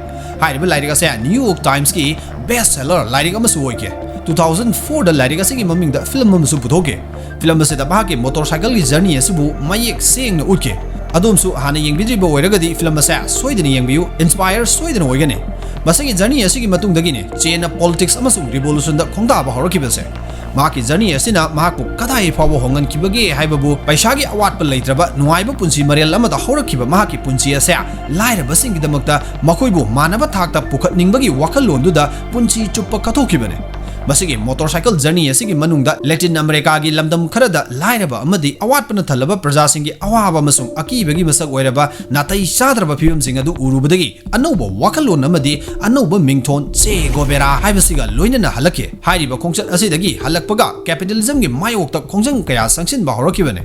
ꯍꯥꯏꯔꯤꯕ ꯂꯥꯏꯔꯤꯛ ꯑꯁꯦ New York Timesꯀꯤ best seller ꯂꯥꯏꯔꯤꯛ ꯑꯃꯁꯨ ꯑꯣꯏꯈꯤ꯫ Two thousand fourꯗ ꯂꯥꯏꯔꯤꯛ ꯑꯁꯤꯒꯤ ꯃꯃꯤꯡꯗ ꯐꯤꯂꯝ ꯑꯃꯁꯨ ꯄꯨꯊꯣꯛꯈꯤ꯫ ꯐꯤꯂꯝ ꯑꯁꯤꯗ ꯃꯍꯥꯛꯀꯤ motorcycleꯒꯤ journey ꯑꯁꯤꯕꯨ ꯃꯌꯦꯛ ꯁꯦꯡꯅ ꯎꯠꯈꯤ꯫ ꯑꯗꯣꯝꯁꯨ ꯍꯥꯟꯅ ꯌꯦꯡꯕꯤꯗ꯭ꯔꯤꯕ ꯑꯣꯏꯔꯒꯗꯤ ꯐꯤꯂꯝ ꯑꯁꯦ ꯁꯣꯏꯗꯅ ꯌꯦꯡꯕꯤꯌꯨ, inspire ꯁꯣꯏꯗꯅ ꯑꯣꯏꯒꯅꯤ꯫ ꯃꯁꯤꯒꯤ journey ꯑꯁꯤꯒꯤ ꯃꯇꯨꯡꯗꯒꯤꯅꯤ ꯆꯦꯅ politics ꯑꯃꯁꯨꯡ revolutionꯗ ꯈꯣꯡꯗꯥꯕ ꯍꯧꯔꯛꯈꯤꯕꯁꯦ꯫ ꯃꯍꯥꯛꯀꯤ journey ꯑꯁꯤꯅ ꯃꯍꯥꯛꯄꯨ ꯀꯗꯥꯏ ꯐꯥꯎꯕ ꯍꯣꯡꯍꯟꯈꯤꯕꯒꯦ ꯍꯥꯏꯕꯕꯨ, ꯄꯩꯁꯥꯒꯤ ꯑꯋꯥꯠꯄ ꯂꯩꯇ꯭ꯔꯕ ꯅꯨꯡꯉꯥꯏꯕ ꯄꯨꯟꯁꯤ ꯃꯔꯦꯜ ꯑꯃꯗ ꯍꯧꯔꯛꯈꯤꯕ ꯃꯍꯥꯛꯀꯤ ꯄꯨꯟꯁꯤ ꯑꯁꯦ ꯂꯥꯏꯔꯕꯁꯤꯡꯒꯤꯗꯃꯛꯇ ꯃꯈꯣꯏꯕꯨ ꯃꯥꯟꯅꯕ ꯊꯥꯛꯇ ꯄꯨꯈꯠꯅꯤꯡꯕꯒꯤ ꯋꯥꯈꯜꯂꯣꯟꯗꯨꯗ ꯄꯨꯟꯁꯤ ꯆꯨꯞꯄ ꯀꯠꯊꯣꯛꯈꯤꯕꯅꯤ꯫ ꯃꯁꯤꯒꯤ motorcycle journey ꯑꯁꯤꯒꯤ ꯃꯅꯨꯡꯗ Latin Americaꯒꯤ ꯂꯝꯗꯝ ꯈꯔꯗ ꯂꯥꯏꯔꯕ ꯑꯃꯗꯤ ꯑꯋꯥꯠꯄꯅ ꯊꯜꯂꯕ ꯄ꯭ꯔꯖꯥꯁꯤꯡꯒꯤ ꯑꯋꯥꯕ ꯑꯃꯁꯨꯡ ꯑꯀꯤꯕꯒꯤ ꯃꯁꯛ ꯑꯣꯏꯔꯕ ꯅꯥꯇꯩ ꯆꯥꯗ꯭ꯔꯕ ꯐꯤꯕꯝꯁꯤꯡ ꯑꯗꯨ ꯎꯔꯨꯕꯗꯒꯤ ꯑꯅꯧꯕ ꯋꯥꯈꯜꯂꯣꯟ ꯑꯃꯗꯤ ꯑꯅꯧꯕ ꯃꯤꯡꯊꯣꯟ ꯆꯦ ꯒꯣꯕꯦꯔꯥ ꯍꯥꯏꯕꯁꯤꯒ ꯂꯣꯏꯅꯅ ꯍꯜꯂꯛꯈꯤ꯫ ꯍꯥꯏꯔꯤꯕ ꯈꯣꯡꯆꯠ ꯑꯁꯤꯗꯒꯤ ꯍꯜꯂꯛꯄꯒ capitalismꯒꯤ ꯃꯥꯌꯣꯛꯇ ꯈꯣꯡꯖꯪ ꯀꯌꯥ ꯆꯪꯁꯤꯟꯕ ꯍꯧꯔꯛꯈꯤꯕꯅꯤ꯫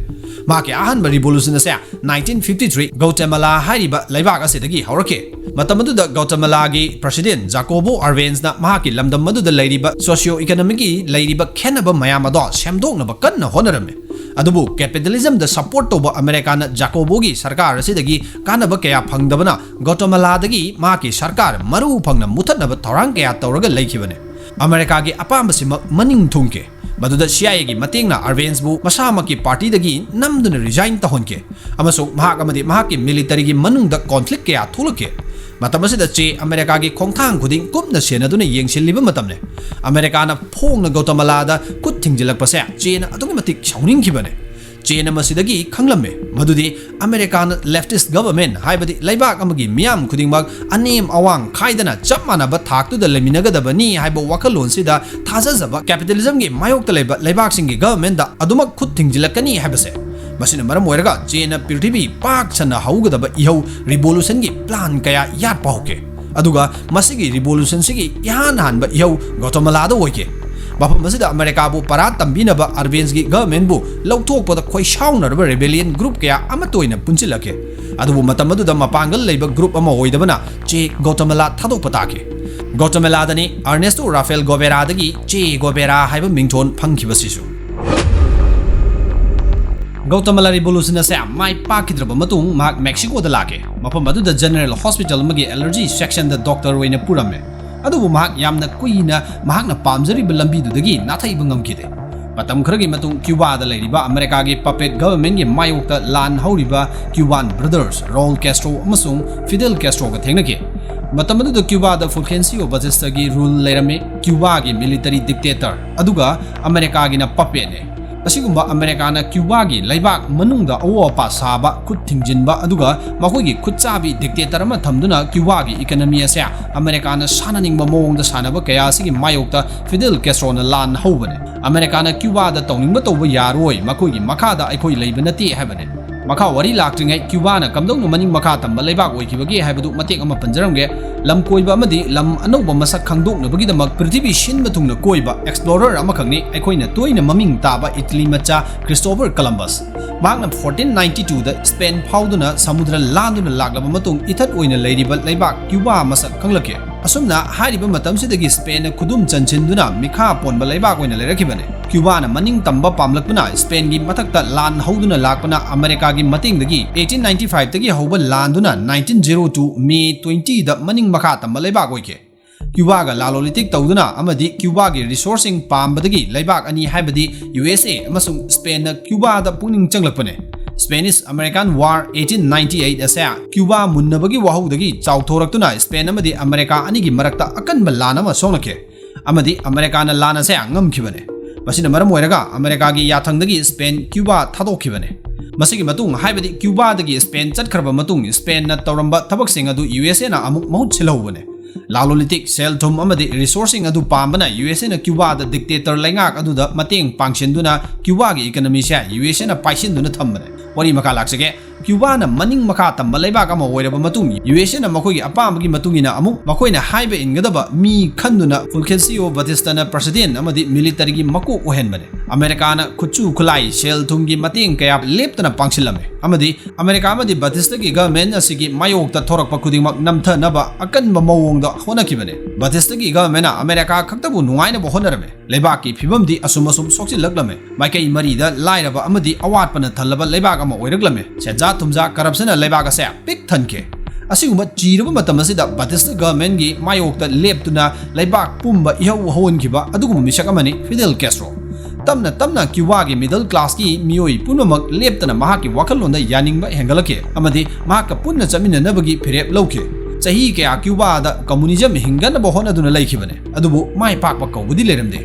ꯃꯍꯥꯛꯀꯤ ꯑꯍꯥꯟꯕ revolution ꯑꯁꯦ nineteen fifty three Guatemala ꯍꯥꯏꯔꯤꯕ ꯂꯩꯕꯥꯛ ꯑꯁꯤꯗꯒꯤ ꯍꯧꯔꯛꯈꯤ꯫ ꯃꯇꯝ ꯑꯗꯨꯗ Guatemalaꯒꯤ president Jacobo Arbenz ꯅ ꯃꯍꯥꯛꯀꯤ ꯂꯝꯗꯝ ꯑꯗꯨꯗ ꯂꯩꯔꯤꯕ socio economicꯒꯤ ꯂꯩꯔꯤꯕ ꯈꯦꯟꯅꯕ ꯃꯌꯥꯝ ꯑꯗꯣ ꯁꯦꯝꯗꯣꯛꯅꯕ ꯀꯟꯅ ꯍꯣꯠꯅꯔꯝꯃꯤ꯫ ꯑꯗꯨꯕꯨ capitalismꯗ support ꯇꯧꯕ Americaꯅ Jacoboꯒꯤ ꯁꯔꯀꯥꯔ ꯑꯁꯤꯗꯒꯤ ꯀꯥꯟꯅꯕ ꯀꯌꯥ ꯐꯪꯗꯕꯅ Guatemalaꯗꯒꯤ ꯃꯍꯥꯛꯀꯤ ꯁꯔꯀꯥꯔ ꯃꯔꯨ ꯐꯪꯅ ꯃꯨꯊꯠꯅꯕ ꯊꯧꯔꯥꯡ ꯀꯌꯥ ꯇꯧꯔꯒ ꯂꯩꯈꯤꯕꯅꯤ꯫ Americaꯒꯤ ꯑꯄꯥꯝꯕꯁꯤꯃꯛ ꯃꯅꯤꯡ ꯊꯨꯡꯈꯤ꯫ ꯃꯗꯨꯗ CIAꯒꯤ ꯃꯇꯦꯡꯅ Arbenzꯕꯨ ꯃꯁꯥꯃꯛꯀꯤ partyꯗꯒꯤ ꯅꯝꯗꯨꯅ resign ꯇꯧꯍꯟꯈꯤ, ꯑꯃꯁꯨꯡ ꯃꯍꯥꯛ ꯑꯃꯗꯤ ꯃꯍꯥꯛꯀꯤ militaryꯒꯤ ꯃꯅꯨꯡꯗ conflict ꯀꯌꯥ ꯊꯣꯛꯂꯛꯈꯤ꯫ ꯃꯇꯝ ꯑꯁꯤꯗ ꯆꯦ Americaꯒꯤ ꯈꯣꯡꯊꯥꯡ ꯈꯨꯗꯤꯡ ꯀꯨꯞꯅ ꯁꯦꯟꯅꯗꯨꯅ ꯌꯦꯡꯁꯤꯜꯂꯤꯕ ꯃꯇꯝꯅꯤ꯫ Americaꯅ ꯐꯣꯡꯅ Guatemalada ꯈꯨꯠ ꯊꯤꯡꯖꯤꯜꯂꯛꯄꯁꯦ ꯆꯦꯅ ꯑꯗꯨꯛꯀꯤ ꯃꯇꯤꯛ ꯁꯥꯎꯅꯤꯡꯈꯤꯕꯅꯤ꯫ ꯆꯦꯅ ꯃꯁꯤꯗꯒꯤ ꯈꯪꯂꯝꯃꯤ ꯃꯗꯨꯗꯤ Americaꯅ leftist government, ꯍꯥꯏꯕꯗꯤ ꯂꯩꯕꯥꯛ ꯑꯃꯒꯤ ꯃꯤꯌꯥꯝ ꯈꯨꯗꯤꯡꯃꯛ ꯑꯅꯦꯝ ꯑꯋꯥꯡ ꯈꯥꯏꯗꯅ ꯆꯞ ꯃꯥꯟꯅꯕ ꯊꯥꯛꯇꯨꯗ ꯂꯩꯃꯤꯟꯅꯒꯗꯕꯅꯤ ꯍꯥꯏꯕ ꯋꯥꯈꯜꯂꯣꯟꯁꯤꯗ ꯊꯥꯖꯖꯕ capitalismꯒꯤ ꯃꯥꯌꯣꯛꯇ ꯂꯩꯕ ꯂꯩꯕꯥꯛꯁꯤꯡꯒꯤ governmentꯇ ꯑꯗꯨꯃꯛ ꯈꯨꯠ ꯊꯤꯡꯖꯤꯜꯂꯛꯀꯅꯤ ꯍꯥꯏꯕꯁꯦ꯫ ꯃꯁꯤꯅ ꯃꯔꯝ ꯑꯣꯏꯔꯒ ꯆꯦꯅ ꯄ꯭ꯔꯤꯊꯤꯕꯤ ꯄꯥꯛ ꯁꯟꯅ ꯍꯧꯒꯗꯕ ꯏꯍꯧ revolutionꯒꯤ plan ꯀꯌꯥ ꯌꯥꯠꯄ ꯍꯧꯈꯤ꯫ ꯑꯗꯨꯒ ꯃꯁꯤꯒꯤ revolutionꯁꯤꯒꯤ ꯏꯍꯥꯟ ꯍꯥꯟꯕ ꯏꯍꯧ Guatemalada ꯑꯣꯏꯈꯤ꯫ ꯃꯐꯝ ꯑꯁꯤꯗ Americaꯕꯨ ꯄꯔꯥ ꯇꯝꯕꯤꯅꯕ Arbenzꯒꯤ governmentꯕꯨ ꯂꯧꯊꯣꯛꯄꯗ ꯈꯣꯏꯁꯥꯎꯅꯔꯕ rebellion group ꯀꯌꯥ ꯑꯃꯠꯇ ꯑꯣꯏꯅ ꯄꯨꯟꯁꯤꯜꯂꯛꯈꯤ꯫ ꯑꯗꯨꯕꯨ ꯃꯇꯝ ꯑꯗꯨꯗ ꯃꯄꯥꯡꯒꯜ ꯂꯩꯕ group ꯑꯃ ꯑꯣꯏꯗꯕꯅ ꯆꯦ Guatemala ꯊꯥꯗꯣꯛꯄ ꯇꯥꯈꯤ꯫ Guatemaladaꯅꯤ Ernesto Rafael Goberadaꯒꯤ ꯆꯦ ꯒꯣꯕꯦꯔꯥ ꯍꯥꯏꯕ ꯃꯤꯡꯊꯣꯟ ꯐꯪꯈꯤꯕꯁꯤꯁꯨ꯫ ꯒꯧꯇꯃ ꯂꯥꯔꯤꯕꯣꯂꯨꯁꯟ ꯑꯁꯦ ꯃꯥꯏ ꯄꯥꯛꯈꯤꯗ꯭ꯔꯕ ꯃꯇꯨꯡ ꯃꯍꯥꯛ ꯃꯦꯛꯁꯤꯀꯣꯗ ꯂꯥꯛꯈꯤ꯫ ꯃꯐꯝ ꯑꯗꯨꯗ ꯖꯦꯅꯔꯦꯜ ꯍꯣꯁꯄꯤꯇꯥꯜ ꯑꯃꯒꯤ ꯑꯦꯂꯔꯖꯤ ꯁꯦꯛꯁꯟꯗ ꯗꯣꯛꯇꯔ ꯑꯣꯏꯅ ꯄꯨꯔꯝꯃꯦ꯫ ꯑꯗꯨꯕꯨ ꯃꯍꯥꯛ ꯌꯥꯝꯅ ꯀꯨꯏꯅ ꯃꯍꯥꯛꯅ ꯄꯥꯝꯖꯔꯤꯕ ꯂꯝꯕꯤꯗꯨꯗꯒꯤ ꯅꯥꯊꯩꯕ ꯉꯝꯈꯤꯗꯦ꯫ ꯃꯇꯝ ꯈꯔꯒꯤ ꯃꯇꯨꯡ ꯀ꯭ꯌꯨꯕꯥꯗ ꯂꯩꯔꯤꯕ ꯑꯃꯦꯔꯤꯀꯥꯒꯤ ꯄꯄꯦꯠ ꯒꯚꯔꯟꯃꯦꯟꯒꯤ ꯃꯥꯌꯣꯛꯇ ꯂꯥꯟ ꯍꯧꯔꯤꯕ ꯀ꯭ꯌꯨꯕꯥꯟ ꯕ꯭ꯔꯗꯔꯁ ꯔꯣꯜ ꯀꯦꯁꯇ꯭ꯔꯣ ꯑꯃꯁꯨꯡ ꯐꯤꯗꯦꯜ ꯀꯦꯁꯇ꯭ꯔꯣꯒ ꯊꯦꯡꯅꯈꯤ꯫ ꯃꯇꯝ ꯑꯗꯨꯗ ꯀ꯭ꯌꯨꯕꯥꯗ ꯐꯨꯜꯈꯦꯟꯁꯤꯌꯣ ꯕꯥꯇꯤꯁꯇꯥꯒꯤ ꯔꯨꯜ ꯂꯩꯔꯝꯃꯤ꯫ ꯀ꯭ꯌꯨꯕꯥꯒꯤ ꯃꯤꯂꯤꯇꯔꯤ ꯗꯤꯛꯇꯦꯇꯔ ꯑꯗꯨꯒ ꯑꯃꯦꯔꯤꯀꯥꯒꯤꯅ ꯄꯄꯦꯠꯅꯤ꯫ ꯑꯁꯤꯒꯨꯝꯕ ꯑꯃꯦꯔꯤꯀꯥꯅ ꯀ꯭ꯌꯨꯕꯥꯒꯤ ꯂꯩꯕꯥꯛ ꯃꯅꯨꯡꯗ ꯑꯑꯣ ꯑꯄꯥ ꯁꯥꯕ, ꯈꯨꯠ ꯊꯤꯡꯖꯤꯟꯕ ꯑꯗꯨꯒ ꯃꯈꯣꯏꯒꯤ ꯈꯨꯠꯆꯥꯕꯤ ꯗꯤꯛꯇꯦꯇꯔ ꯑꯃ ꯊꯝꯗꯨꯅ ꯀ꯭ꯌꯨꯕꯥꯒꯤ ꯏꯀꯅꯃꯤ ꯑꯁꯦ ꯑꯃꯦꯔꯤꯀꯥꯅ ꯁꯥꯟꯅꯅꯤꯡꯕ ꯃꯑꯣꯡꯗ ꯁꯥꯟꯅꯕ ꯀꯌꯥ ꯑꯁꯤꯒꯤ ꯃꯥꯌꯣꯛꯇ ꯐꯤꯗꯦꯜ ꯀꯦꯁꯇ꯭ꯔꯣꯅ ꯂꯥꯟ ꯍꯧꯕꯅꯤ꯫ ꯑꯃꯦꯔꯤꯀꯥꯅ ꯀ꯭ꯌꯨꯕꯥꯗ ꯇꯧꯅꯤꯡꯕ ꯇꯧꯕ ꯌꯥꯔꯣꯏ, ꯃꯈꯣꯏꯒꯤ ꯃꯈꯥꯗ ꯑꯩꯈꯣꯏ ꯂꯩꯕ ꯅꯠꯇꯦ ꯍꯥꯏꯕꯅꯤ꯫ ꯃꯈꯥ ꯋꯥꯔꯤ ꯂꯥꯛꯇ꯭ꯔꯤꯉꯩ ꯀ꯭ꯌꯨꯕꯥꯅ ꯀꯝꯗꯧꯅ ꯃꯅꯤꯡ ꯃꯈꯥ ꯇꯝꯕ ꯂꯩꯕꯥꯛ ꯑꯣꯏꯈꯤꯕꯒꯦ ꯍꯥꯏꯕꯗꯨ ꯃꯇꯦꯛ ꯑꯃ ꯄꯟꯖꯔꯝꯒꯦ꯫ ꯂꯝ ꯀꯣꯏꯕ ꯑꯃꯗꯤ ꯂꯝ ꯑꯅꯧꯕ ꯃꯁꯛ ꯈꯪꯗꯣꯛꯅꯕꯒꯤꯗꯃꯛ ꯄ꯭ꯔꯤꯊꯤꯕꯤ ꯁꯤꯟꯕ ꯊꯨꯡꯅ ꯀꯣꯏꯕ ꯑꯦꯛꯁꯄ꯭ꯂꯣꯔꯔ ꯑꯃꯈꯛꯅꯤ ꯑꯩꯈꯣꯏꯅ ꯇꯣꯏꯅ ꯃꯃꯤꯡ ꯇꯥꯕ ꯏꯇꯂꯤ ꯃꯆꯥ ꯈ꯭ꯔꯤꯁꯇꯣꯐꯔ ꯀꯂꯝꯕꯁ꯫ ꯃꯍꯥꯛꯅ ꯐꯣꯔꯇꯤꯟ ꯅꯥꯏꯟꯇꯤ ꯇꯨꯗ ꯁ꯭ꯄꯦꯟ ꯐꯥꯎꯗꯨꯅ ꯁꯃꯨꯗ꯭ꯔ ꯂꯥꯟꯗꯨꯅ ꯂꯥꯛꯂꯕ ꯃꯇꯨꯡ ꯏꯊꯠ ꯑꯣꯏꯅ ꯂꯩꯔꯤꯕ ꯂꯩꯕꯥꯛ ꯀ꯭ꯌꯨꯕꯥ ꯃꯁꯛ ꯈꯪꯂꯛꯈꯤ꯫ ꯑꯁꯨꯝꯅ ꯍꯥꯏꯔꯤꯕ ꯃꯇꯝꯁꯤꯗꯒꯤ ꯁ꯭ꯄꯦꯟꯅ ꯈꯨꯗꯨꯝ ꯆꯟꯁꯤꯟꯗꯨꯅ ꯃꯤꯈꯥ ꯄꯣꯟꯕ ꯂꯩꯕꯥꯛ ꯑꯣꯏꯅ ꯂꯩꯔꯛꯈꯤꯕꯅꯤ꯫ ꯀ꯭ꯌꯨꯕꯥꯅ ꯃꯅꯤꯡ ꯇꯝꯕ ꯄꯥꯝꯂꯛꯄꯅ ꯁ꯭ꯄꯦꯟꯒꯤ ꯃꯊꯛꯇ ꯂꯥꯟ ꯍꯧꯗꯨꯅ ꯂꯥꯛꯄꯅ ꯑꯃꯦꯔꯤꯀꯥꯒꯤ ꯃꯇꯦꯡꯗꯒꯤ ꯑꯩꯠꯇꯤꯟ ꯅꯥꯏꯟꯇꯤ ꯐꯥꯏꯚꯇꯒꯤ ꯍꯧꯕ ꯂꯥꯟꯗꯨꯅ ꯅꯥꯏꯟꯇꯤꯟ ꯖꯦꯔꯣ ꯇꯨ ꯃꯦ ꯇ꯭ꯋꯦꯟꯇꯤꯗ ꯃꯅꯤꯡ ꯃꯈꯥ ꯇꯝꯕ ꯂꯩꯕꯥꯛ ꯑꯣꯏꯈꯤ꯫ ꯀ꯭ꯌꯨꯕꯥꯒ ꯂꯥꯂꯣꯂꯤꯇꯤꯛ ꯇꯧꯗꯨꯅ ꯑꯃꯗꯤ ꯀ꯭ꯌꯨꯕꯥꯒꯤ ꯔꯤꯁꯣꯔꯁꯁꯤꯡ ꯄꯥꯝꯕꯗꯒꯤ ꯂꯩꯕꯥꯛ ꯑꯅꯤ ꯍꯥꯏꯕꯗꯤ ꯌꯨ ꯑꯦꯁ ꯑꯦ ꯑꯃꯁꯨꯡ ꯁ꯭ꯄꯦꯟꯅ ꯀ꯭ꯌꯨꯕꯥꯗ ꯄꯨꯛꯅꯤꯡ ꯆꯪꯂꯛꯄꯅꯤ꯫ Spanish American war eighteen ninety eight ꯑꯁꯦ ꯀ꯭ꯌꯨꯕꯥ ꯃꯨꯟꯅꯕꯒꯤ ꯋꯥꯍꯧꯗꯒꯤ ꯆꯥꯎꯊꯣꯔꯛꯇꯨꯅ ꯁ꯭ꯄꯦꯟ ꯑꯃꯗꯤ ꯑꯃꯦꯔꯤꯀꯥ ꯑꯅꯤꯒꯤ ꯃꯔꯛꯇ ꯑꯀꯟꯕ ꯂꯥꯟ ꯑꯃ ꯁꯣꯛꯅꯈꯤ꯫ ꯑꯃꯗꯤ ꯑꯃꯦꯔꯤꯀꯥꯅ ꯂꯥꯟ ꯑꯁꯦ ꯉꯝꯈꯤꯕꯅꯤ꯫ ꯃꯁꯤꯅ ꯃꯔꯝ ꯑꯣꯏꯔꯒ ꯑꯃꯦꯔꯤꯀꯥꯒꯤ ꯌꯥꯊꯪꯗꯒꯤ ꯁ꯭ꯄꯦꯟ ꯀ꯭ꯌꯨꯕꯥ ꯊꯥꯗꯣꯛꯈꯤꯕꯅꯤ꯫ ꯃꯁꯤꯒꯤ ꯃꯇꯨꯡ, ꯍꯥꯏꯕꯗꯤ ꯀ꯭ꯌꯨꯕꯥꯗꯒꯤ ꯁ꯭ꯄꯦꯟ ꯆꯠꯈ꯭ꯔꯕ ꯃꯇꯨꯡ, ꯁ꯭ꯄꯦꯟꯅ ꯇꯧꯔꯝꯕ ꯊꯕꯛꯁꯤꯡ ꯑꯗꯨ ꯌꯨ ꯑꯦꯁ ꯑꯦꯅ ꯑꯃꯨꯛ ꯃꯍꯨꯠ ꯁꯤꯜꯍꯧꯕꯅꯤ꯫ ꯂꯥꯂꯣꯂꯤꯇꯤꯛ, ꯁꯦꯜ ꯊꯨꯝ ꯑꯃꯗꯤ ꯔꯤꯁꯣꯔꯁꯁꯤꯡ ꯑꯗꯨ ꯄꯥꯝꯕꯅ ꯌꯨ ꯑꯦꯁ ꯑꯦꯅ ꯀ꯭ꯌꯨꯕꯥꯗ ꯗꯤꯛꯇꯦꯇꯔ ꯂꯩꯉꯥꯛ ꯑꯗꯨꯗ ꯃꯇꯦꯡ ꯄꯥꯡꯁꯤꯟꯗꯨꯅ ꯀ꯭ꯌꯨꯕꯥꯒꯤ ꯏꯀꯅꯃꯤꯁꯦ ꯌꯨ ꯑꯦꯁ ꯑꯦꯅ ꯄꯥꯏꯁꯤꯟꯗꯨꯅ ꯊꯝꯕꯅꯤ꯫ ꯋꯥꯔꯤ ꯃꯈꯥ ꯂꯥꯛꯆꯒꯦ꯫ ꯀ꯭ꯌꯨꯕꯥꯅ ꯃꯅꯤꯡ ꯃꯈꯥ ꯇꯝꯕ ꯂꯩꯕꯥꯛ ꯑꯃ ꯑꯣꯏꯔꯕ ꯃꯇꯨꯡ, ꯌꯨ ꯑꯦꯁ ꯑꯦꯅ ꯃꯈꯣꯏꯒꯤ ꯑꯄꯥꯝꯕꯒꯤ ꯃꯇꯨꯡ ꯏꯟꯅ ꯑꯃꯨꯛ ꯃꯈꯣꯏꯅ ꯍꯥꯏꯕ ꯏꯟꯒꯗꯕ ꯃꯤ ꯈꯟꯗꯨꯅ ꯐꯨꯜꯈꯦꯟꯁꯤꯌꯣ ꯕꯥꯇꯤꯁꯇꯥꯅ ꯄ꯭ꯔꯁꯤꯗꯦꯟ ꯑꯃꯗꯤ ꯃꯤꯂꯤꯇꯔꯤꯒꯤ ꯃꯀꯣꯛ ꯑꯣꯏꯍꯟꯕꯅꯤ꯫ ꯑꯃꯦꯔꯤꯀꯥꯅ ꯈꯨꯠꯁꯨ ꯈꯨꯠꯂꯥꯏ, ꯁꯦꯜ ꯊꯨꯝꯒꯤ ꯃꯇꯦꯡ ꯀꯌꯥ ꯂꯦꯞꯇꯅ ꯄꯥꯡꯁꯤꯜꯂꯝꯃꯤ꯫ ꯑꯃꯗꯤ ꯑꯃꯦꯔꯤꯀꯥ ꯑꯃꯗꯤ ꯕꯥꯇꯤꯁꯇꯥꯒꯤ ꯒꯚꯔꯟꯃꯦꯟꯠ ꯑꯁꯤꯒꯤ ꯃꯥꯌꯣꯛꯇ ꯊꯣꯔꯛꯄ ꯈꯨꯗꯤꯡꯃꯛ ꯅꯝꯊꯅꯕ ꯑꯀꯟꯕ ꯃꯑꯣꯡꯗ ꯍꯣꯠꯅꯈꯤꯕꯅꯦ꯫ ꯕꯥꯇꯤꯁꯇꯥꯒꯤ ꯒꯚꯔꯟꯃꯦꯟꯠꯅ ꯑꯃꯦꯔꯤꯀꯥ ꯈꯛꯇꯕꯨ ꯅꯨꯡꯉꯥꯏꯅꯕ ꯍꯣꯠꯅꯔꯝꯃꯦ꯫ ꯂꯩꯕꯥꯛꯀꯤ ꯐꯤꯕꯝꯗꯤ ꯑꯁꯨꯝ ꯑꯁꯨꯝ ꯁꯣꯛꯆꯤꯜꯂꯛꯂꯝꯃꯦ꯫ ꯃꯥꯏꯀꯩ ꯃꯔꯤꯗ ꯂꯥꯏꯔꯕ ꯑꯃꯗꯤ ꯑꯋꯥꯠꯄꯅ ꯊꯜꯂꯕ ꯂꯩꯕꯥꯛ ꯑꯃ ꯑꯣꯏꯔꯛꯂꯝꯃꯦ꯫ ꯁꯦꯟꯖꯥ ꯊꯨꯝꯖꯥ, ꯀꯔꯞꯁꯟꯅ ꯂꯩꯕꯥꯛ ꯑꯁꯦ ꯄꯤꯛ ꯊꯟꯈꯤ꯫ ꯑꯁꯤꯒꯨꯝꯕ ꯆꯤꯔꯕ ꯃꯇꯝ ꯑꯁꯤꯗ ꯕꯥꯇꯤꯁꯇꯥ ꯒꯚꯔꯟꯃꯦꯟꯠꯀꯤ ꯃꯥꯌꯣꯛꯇ ꯂꯦꯞꯇꯨꯅ ꯂꯩꯕꯥꯛ ꯄꯨꯝꯕ ꯏꯍꯧ ꯍꯧꯍꯟꯈꯤꯕ ꯑꯗꯨꯒꯨꯝꯕ ꯃꯤꯁꯛ ꯑꯃꯅꯤ ꯐꯤꯗꯦꯜ ꯀꯦꯁꯇ꯭ꯔꯣ꯫ ꯇꯞꯅ ꯇꯞꯅ ꯀ꯭ꯌꯨꯕꯥꯒꯤ ꯃꯤꯗꯜ ꯀ꯭ꯂꯥꯁꯀꯤ ꯃꯤꯑꯣꯏ ꯄꯨꯝꯅꯃꯛ ꯂꯦꯞꯇꯅ ꯃꯍꯥꯛꯀꯤ ꯋꯥꯈꯜꯂꯣꯟꯗ ꯌꯥꯅꯤꯡꯕ ꯍꯦꯟꯒꯠꯂꯛꯈꯤ ꯑꯃꯗꯤ ꯃꯍꯥꯛꯀ ꯄꯨꯟꯅ ꯆꯠꯃꯤꯟꯅꯅꯕꯒꯤ ꯐꯤꯔꯦꯞ ꯂꯧꯈꯤ꯫ ꯆꯍꯤ ꯀꯌꯥ ꯀ꯭ꯌꯨꯕꯥꯗ ꯀꯝꯃꯨꯅꯤꯖꯝ ꯍꯤꯡꯒꯠꯅꯕ ꯍꯣꯠꯅꯗꯨꯅ ꯂꯩꯈꯤꯕꯅꯤ, ꯑꯗꯨꯕꯨ ꯃꯥꯏ ꯄꯥꯛꯄ ꯀꯧꯕꯗꯤ ꯂꯩꯔꯝꯗꯦ꯫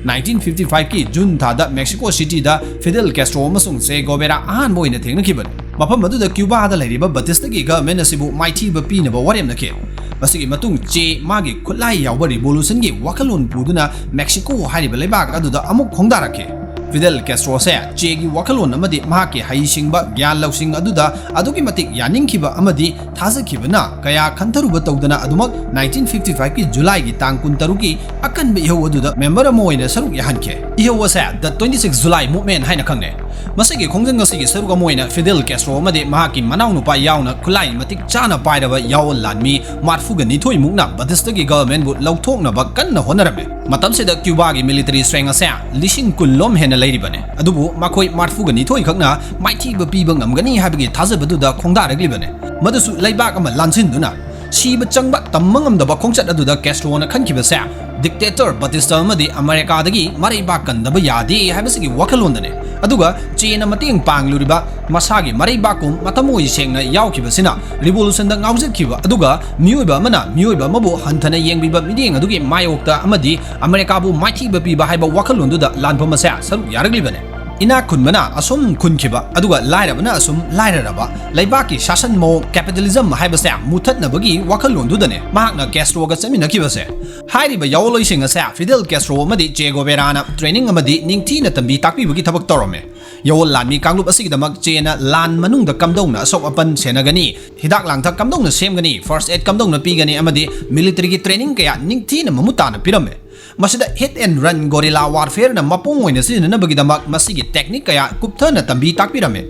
ꯅꯥꯏꯟꯇꯤꯟ ꯐꯤꯐꯇꯤ ꯐꯥꯏꯚꯀꯤ ꯖꯨꯟ ꯊꯥꯗ ꯃꯦꯛꯁꯤꯀꯣ ꯁꯤꯇꯤꯗ ꯐꯤꯗꯦꯜ ꯀꯦꯁꯇ꯭ꯔꯣ ꯑꯃꯁꯨꯡ ꯆꯦ ꯒꯣꯕꯦꯔꯥ ꯑꯍꯥꯟꯕ ꯑꯣꯏꯅ ꯊꯦꯡꯅꯈꯤꯕꯅꯤ꯫ ꯃꯐꯝ ꯑꯗꯨꯗ ꯀ꯭ꯌꯨꯕꯥꯗ ꯂꯩꯔꯤꯕ ꯕꯥꯇꯤꯁꯇꯥꯒꯤ ꯒꯚꯔꯟꯃꯦꯟꯠ ꯑꯁꯤꯕꯨ ꯃꯥꯏꯊꯤꯕ ꯄꯤꯅꯕ ꯋꯥꯔꯦꯝꯅꯈꯤ꯫ ꯃꯁꯤꯒꯤ ꯃꯇꯨꯡ ꯆꯦ ꯃꯥꯒꯤ ꯈꯨꯠꯂꯥꯏ ꯌꯥꯎꯕ ꯔꯤꯚꯣꯂꯨꯁꯟꯒꯤ ꯋꯥꯈꯜꯂꯣꯟ ꯄꯨꯗꯨꯅ ꯃꯦꯛꯁꯤꯀꯣ ꯍꯥꯏꯔꯤꯕ ꯂꯩꯕꯥꯛ ꯑꯗꯨꯗ ꯑꯃꯨꯛ ꯈꯣꯡꯗꯥꯔꯛꯈꯤ꯫ ꯐꯤꯗꯦꯜ ꯀꯦꯁꯇ꯭ꯔꯣꯁꯦ ꯆꯦꯒꯤ ꯋꯥꯈꯜꯂꯣꯟ ꯑꯃꯗꯤ ꯃꯍꯥꯛꯀꯤ ꯍꯩꯁꯤꯡꯕ, ꯒ꯭ꯌꯥꯟ ꯂꯧꯁꯤꯡ ꯑꯗꯨꯗ ꯑꯗꯨꯛꯀꯤ ꯃꯇꯤꯛ ꯌꯥꯅꯤꯡꯈꯤꯕ ꯑꯃꯗꯤ ꯊꯥꯖꯈꯤꯕꯅ ꯀꯌꯥ ꯈꯟꯊꯔꯨꯕ ꯇꯧꯗꯅ ꯑꯗꯨꯃꯛ ꯅꯥꯏꯟꯇꯤꯟ ꯐꯤꯐꯇꯤ ꯐꯥꯏꯚꯀꯤ ꯖꯨꯂꯥꯏꯒꯤ ꯇꯥꯡ ꯀꯨꯟꯇꯔꯨꯛꯀꯤ ꯑꯀꯟꯕ ꯏꯍꯧ ꯑꯗꯨꯗ ꯃꯦꯝꯕꯔ ꯑꯃ ꯑꯣꯏꯅ ꯁꯔꯨꯛ ꯌꯥꯍꯟꯈꯤ꯫ ꯏꯍꯧ ꯑꯁꯦ The twenty six July Movement ꯍꯥꯏꯅ ꯈꯪꯅꯩ꯫ ꯃꯁꯤꯒꯤ ꯈꯣꯡꯖꯪ ꯑꯁꯤꯒꯤ ꯁꯔꯨꯛ ꯑꯃ ꯑꯣꯏꯅ ꯐꯤꯗꯦꯜ ꯀꯦꯁꯇ꯭ꯔꯣ ꯑꯃꯗꯤ ꯃꯍꯥꯛꯀꯤ ꯃꯅꯥꯎꯅꯨꯄꯥ ꯌꯥꯎꯅ ꯈꯨꯠꯂꯥꯏ ꯃꯇꯤꯛ ꯆꯥꯅ ꯄꯥꯏꯔꯕ ꯌꯥꯑꯣꯟ ꯂꯥꯟꯃꯤ ꯃꯔꯐꯨꯒ ꯅꯤꯊꯣꯏ ꯃꯨꯛꯅ ꯕꯥꯇꯤꯁꯇꯥꯒꯤ ꯒꯚꯔꯟꯃꯦꯟꯠꯕꯨ ꯂꯧꯊꯣꯛꯅꯕ ꯀꯟꯅ ꯍꯣꯠꯅꯔꯝꯃꯤ꯫ ꯃꯇꯝꯁꯤꯗ ꯀ꯭ꯌꯨꯕꯥꯒꯤ ꯃꯤꯂꯤꯇꯔꯤ ꯁ꯭ꯇꯔꯦꯡ ꯑꯁꯦ ꯂꯤꯁꯤꯡ ꯀꯨꯟ ꯂꯣꯝ ꯍꯦꯟꯅ ꯂꯩꯔꯤꯕꯅꯤ, ꯑꯗꯨꯕꯨ ꯃꯈꯣꯏ ꯃꯔꯐꯨꯒ ꯅꯤꯊꯣꯏ ꯈꯛꯅ ꯃꯥꯏꯊꯤꯕ ꯄꯤꯕ ꯉꯝꯒꯅꯤ ꯍꯥꯏꯕꯒꯤ ꯊꯥꯖꯕꯗꯨꯗ ꯈꯣꯡꯗꯥꯔꯛꯂꯤꯕꯅꯤ꯫ ꯃꯗꯨꯁꯨ ꯂꯩꯕꯥꯛ ꯑꯃ ꯂꯥꯟꯁꯤꯟꯗꯨꯅ ꯁꯤꯕ ꯆꯪꯕ ꯇꯝꯕ ꯉꯝꯗꯕ ꯈꯣꯡꯆꯠ ꯑꯗꯨꯗ ꯀꯦꯁꯇ꯭ꯔꯣꯅ ꯈꯟꯈꯤꯕꯁꯦ ꯗꯤꯛꯇꯦꯇꯔ ꯕꯥꯇꯤꯁꯇꯥ ꯑꯃꯗꯤ ꯑꯃꯦꯔꯤꯀꯥꯗꯒꯤ ꯃꯔꯩꯕꯥꯛ ꯀꯟꯗꯕ ꯌꯥꯗꯦ ꯍꯥꯏꯕꯁꯤꯒꯤ ꯋꯥꯈꯜꯂꯣꯟꯗꯅꯤ꯫ ꯑꯗꯨꯒ ꯆꯦꯅ ꯃꯇꯦꯡ ꯄꯥꯡꯂꯨꯔꯤꯕ ꯃꯁꯥꯒꯤ ꯃꯔꯩꯕꯥꯛꯀꯨꯝ ꯃꯊꯃꯣꯏ ꯁꯦꯡꯅ ꯌꯥꯎꯈꯤꯕꯁꯤꯅ ꯔꯤꯚꯣꯂꯨꯁꯟꯗ ꯉꯥꯎꯖꯈꯤꯕ ꯑꯗꯨꯒ ꯃꯤꯑꯣꯏꯕ ꯑꯃꯅ ꯃꯤꯑꯣꯏꯕ ꯑꯃꯕꯨ ꯍꯟꯊꯅ ꯌꯦꯡꯕꯤꯕ ꯃꯤꯠꯌꯦꯡ ꯑꯗꯨꯒꯤ ꯃꯥꯌꯣꯛꯇ ꯑꯃꯗꯤ ꯑꯃꯦꯔꯤꯀꯥꯕꯨ ꯃꯥꯏꯊꯤꯕ ꯄꯤꯕ ꯍꯥꯏꯕ ꯋꯥꯈꯜꯂꯣꯟꯗꯨꯗ ꯂꯥꯟꯐꯝ ꯑꯁꯦ ꯁꯔꯨꯛ ꯌꯥꯔꯛꯂꯤꯕꯅꯤ꯫ ꯏꯅꯥꯛ ꯈꯨꯟꯕꯅ ꯑꯁꯨꯝ ꯈꯨꯟꯈꯤꯕ ꯑꯗꯨꯒ ꯂꯥꯏꯔꯕꯅ ꯑꯁꯨꯝ ꯂꯥꯏꯔꯔꯕ ꯂꯩꯕꯥꯛꯀꯤ ꯁꯥꯁꯟ ꯃꯑꯣꯡ ꯀꯦꯄꯤꯇꯦꯂꯤꯖꯝ ꯍꯥꯏꯕꯁꯦ ꯃꯨꯊꯠꯅꯕꯒꯤ ꯋꯥꯈꯜꯂꯣꯟꯗꯨꯗꯅꯦ ꯃꯍꯥꯛꯅ ꯀꯦꯁꯇ꯭ꯔꯣꯒ ꯆꯠꯃꯤꯟꯅꯈꯤꯕꯁꯦ꯫ ꯍꯥꯏꯔꯤꯕ ꯌꯥꯑꯣꯟꯂꯣꯏꯁꯤꯡ ꯑꯁꯦ ꯐꯤꯗꯦꯜ ꯀꯦꯁꯇ꯭ꯔꯣ ꯑꯃꯗꯤ ꯆꯦ ꯒꯣꯕꯦꯔꯥꯅ ꯇ꯭ꯔꯦꯅꯤꯡ ꯑꯃꯗꯤ ꯅꯤꯡꯊꯤꯅ ꯇꯝꯕꯤ ꯇꯥꯛꯄꯤꯕꯒꯤ ꯊꯕꯛ ꯇꯧꯔꯝꯃꯦ꯫ ꯌꯥꯑꯣꯟ ꯂꯥꯟꯃꯤ ꯀꯥꯡꯂꯨꯞ ꯑꯁꯤꯒꯤꯗꯃꯛ ꯆꯦꯅ ꯂꯥꯟ ꯃꯅꯨꯡꯗ ꯀꯝꯗꯧꯅ ꯑꯁꯣꯛ ꯑꯄꯟ ꯁꯦꯟꯅꯒꯅꯤ, ꯍꯤꯗꯥꯛ ꯂꯥꯡꯊꯛ ꯀꯝꯗꯧꯅ ꯁꯦꯝꯒꯅꯤ, ꯐꯥꯔꯁꯠ ꯑꯦꯗ ꯀꯝꯗꯧꯅ ꯄꯤꯒꯅꯤ ꯑꯃꯗꯤ ꯃꯤꯂꯤꯇꯔꯤꯒꯤ ꯇ꯭ꯔꯦꯅꯤꯡ ꯀꯌꯥ ꯅꯤꯡꯊꯤꯅ ꯃꯃꯨꯠ ꯇꯥꯅ ꯄꯤꯔꯝꯃꯦ꯫ ꯃꯁꯤꯗ hit and run guerrilla warfareꯅ ꯃꯄꯨꯡ ꯑꯣꯏꯅ ꯁꯤꯖꯤꯟꯅꯅꯕꯒꯤꯗꯃꯛ ꯃꯁꯤꯒꯤ ꯇꯦꯛꯅꯤꯛ ꯀꯌꯥ ꯀꯨꯞꯊꯅ ꯇꯝꯕꯤ ꯇꯥꯛꯄꯤꯔꯝꯃꯦ꯫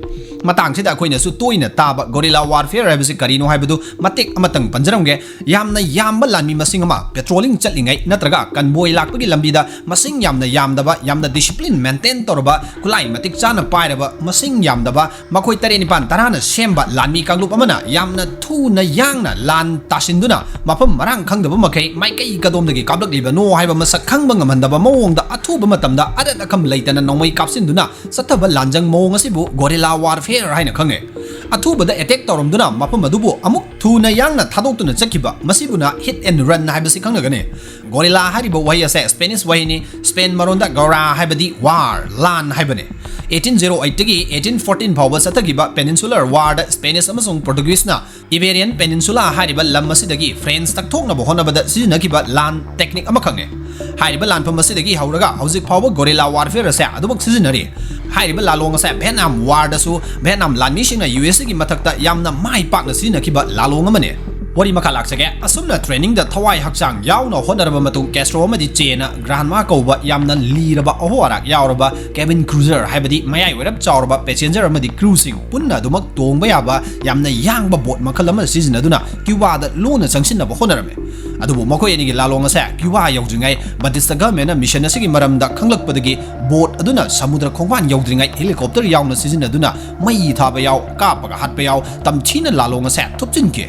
ꯃꯇꯥꯡꯁꯤꯗ ꯑꯩꯈꯣꯏꯅꯁꯨ ꯇꯣꯏꯅ ꯇꯥꯕ guerrilla warfare ꯍꯥꯏꯕꯁꯤ ꯀꯔꯤꯅꯣ ꯍꯥꯏꯕꯗꯨ ꯃꯇꯦꯛ ꯑꯃꯇꯪ ꯄꯟꯖꯔꯝꯒꯦ꯫ ꯌꯥꯝꯅ ꯌꯥꯝꯕ ꯂꯥꯟꯃꯤ ꯃꯁꯤꯡ ꯑꯃ patrolling ꯆꯠꯂꯤꯉꯩ ꯅꯠꯇ꯭ꯔꯒ convoy ꯂꯥꯛꯄꯒꯤ ꯂꯝꯕꯤꯗ ꯃꯁꯤꯡ ꯌꯥꯝꯅ ꯌꯥꯝꯗꯕ, ꯌꯥꯝꯅ discipline maintain ꯇꯧꯔꯕ, ꯈꯨꯠꯂꯥꯏ ꯃꯇꯤꯛ ꯆꯥꯅ ꯄꯥꯏꯔꯕ, ꯃꯁꯤꯡ ꯌꯥꯝꯗꯕ, ꯃꯈꯣꯏ ꯇꯔꯦꯠ ꯅꯤꯄꯥꯟ ꯇꯔꯥꯅ ꯁꯦꯝꯕ ꯂꯥꯟꯃꯤ ꯀꯥꯡꯂꯨꯞ ꯑꯃꯅ ꯌꯥꯝꯅ ꯊꯨꯅ ꯌꯥꯡꯅ ꯂꯥꯟ ꯇꯥꯁꯤꯟꯗꯨꯅ ꯃꯐꯝ ꯃꯔꯥꯡ ꯈꯪꯗꯕ ꯃꯈꯩ ꯃꯥꯏꯀꯩ ꯀꯗꯣꯝꯗꯒꯤ ꯀꯥꯞꯂꯛꯂꯤꯕꯅꯣ ꯍꯥꯏꯕ ꯃꯁꯛ ꯈꯪꯕ ꯉꯝꯍꯟꯗꯕ ꯃꯑꯣꯡꯗ ꯑꯊꯨꯕ ꯃꯇꯝꯗ ꯑꯔꯠ ꯑꯈꯝ ꯂꯩꯇꯅ ꯅꯣꯡꯃꯩ ꯀꯥꯞꯁꯤꯟꯗꯨꯅ ꯆꯠꯊꯕ ꯂꯥꯟꯖꯪ ꯃꯑꯣꯡ ꯑꯁꯤꯕꯨ guerrilla warfare ꯍꯥꯏꯅ ꯈꯪꯅꯩ꯫ ꯑꯊꯨꯕꯗ attack ꯇꯧꯔꯝꯗꯨꯅ ꯃꯐꯝ ꯑꯗꯨꯕꯨ ꯑꯃꯨꯛ ꯊꯨꯅ ꯌꯥꯡꯅ ꯊꯥꯗꯣꯛꯇꯨꯅ ꯆꯠꯈꯤꯕ, ꯃꯁꯤꯕꯨꯅ hit and run ꯍꯥꯏꯕꯁꯤ ꯈꯪꯅꯒꯅꯤ꯫ Guerrilla ꯍꯥꯏꯔꯤꯕ ꯋꯥꯍꯩ ꯑꯁꯦ Spanish ꯋꯥꯍꯩꯅꯤ꯫ Spain ꯃꯔꯣꯟꯗ guerra ꯍꯥꯏꯕꯗꯤ war, ꯂꯥꯟ ꯍꯥꯏꯕꯅꯤ꯫ Eighteen zero eight ꯇꯒꯤ eighteen fourteen ꯐꯥꯎꯕ ꯆꯠꯊꯈꯤꯕ Peninsular War ꯗ Spanish ꯑꯃꯁꯨꯡ Portuguese ꯅ Iberian Peninsula ꯍꯥꯏꯔꯤꯕ ꯂꯝ ꯑꯁꯤꯗꯒꯤ France ꯇꯛꯊꯣꯛꯅꯕ ꯍꯣꯠꯅꯕꯗ ꯁꯤꯖꯤꯟꯅꯈꯤꯕ ꯂꯥꯟ technique ꯑꯃꯈꯛꯅꯤ꯫ ꯍꯥꯏꯔꯤꯕ ꯂꯥꯟꯐꯝ ꯑꯁꯤꯗꯒꯤ ꯍꯧꯔꯒ ꯍꯧꯖꯤꯛ ꯐꯥꯎꯕ guerrilla warfare ꯑꯁꯦ ꯑꯗꯨꯃꯛ ꯁꯤꯖꯤꯟꯅꯔꯤ꯫ ꯍꯥꯏꯔꯤꯕ ꯂꯥꯂꯣꯡ ꯑꯁꯦ Vietnam War ꯗꯁꯨ Vietnam ꯂꯥꯟꯃꯤꯁꯤꯡꯅ U S ꯒꯤ ꯃꯊꯛꯇ ꯌꯥꯝꯅ ꯃꯥꯏ ꯄꯥꯛꯅ ꯁꯤꯖꯤꯟꯅꯈꯤꯕ ꯂꯥꯂꯣꯡ ꯑꯃꯅꯤ꯫ ꯋꯥꯔꯤ ꯃꯈꯥ ꯂꯥꯛꯆꯒꯦ꯫ ꯑꯁꯨꯝꯅ training ꯗ ꯊꯋꯥꯏ ꯍꯛꯆꯥꯡ ꯌꯥꯎꯅ ꯍꯣꯠꯅꯔꯕ ꯃꯇꯨꯡ Castro ꯑꯃꯗꯤ Che ꯅ Granma ꯀꯧꯕ ꯌꯥꯝꯅ ꯂꯤꯔꯕ ꯑꯍꯣ ꯑꯔꯥꯛ ꯌꯥꯎꯔꯕ cabin cruiser ꯍꯥꯏꯕꯗꯤ ꯃꯌꯥꯏ ꯑꯣꯏꯔꯞ ꯆꯥꯎꯔꯕ passenger ꯑꯃꯗꯤ crew ꯁꯤꯡ ꯄꯨꯟꯅ ꯑꯗꯨꯃꯛ ꯇꯣꯡꯕ ꯌꯥꯕ ꯌꯥꯝꯅ ꯌꯥꯡꯕ boat ꯃꯈꯜ ꯑꯃ ꯁꯤꯖꯤꯟꯅꯗꯨꯅ Cuba ꯗ ꯂꯣꯟꯅ ꯆꯪꯁꯤꯟꯅꯕ ꯍꯣꯠꯅꯔꯝꯃꯤ꯫ ꯑꯗꯨꯕꯨ ꯃꯈꯣꯏ ꯑꯅꯤꯒꯤ ꯂꯥꯂꯣꯡ ꯑꯁꯦ Cuba ꯌꯧꯗ꯭ꯔꯤꯉꯩ Batista government ꯅ mission ꯑꯁꯤꯒꯤ ꯃꯔꯝꯗ ꯈꯪꯂꯛꯄꯗꯒꯤ boat ꯑꯗꯨꯅ ꯁꯃꯨꯗ꯭ꯔ ꯈꯣꯡꯕꯥꯟ ꯌꯧꯗ꯭ꯔꯤꯉꯩ helicopter ꯌꯥꯎꯅ ꯁꯤꯖꯤꯟꯅꯗꯨꯅ ꯃꯩ ꯊꯥꯕ ꯌꯥꯎ, ꯀꯥꯞꯄꯒ ꯍꯥꯠꯄ ꯌꯥꯎ, ꯇꯝꯊꯤꯅ ꯂꯥꯂꯣꯡ ꯑꯁꯦ ꯊꯨꯞꯆꯤꯟꯈꯤ꯫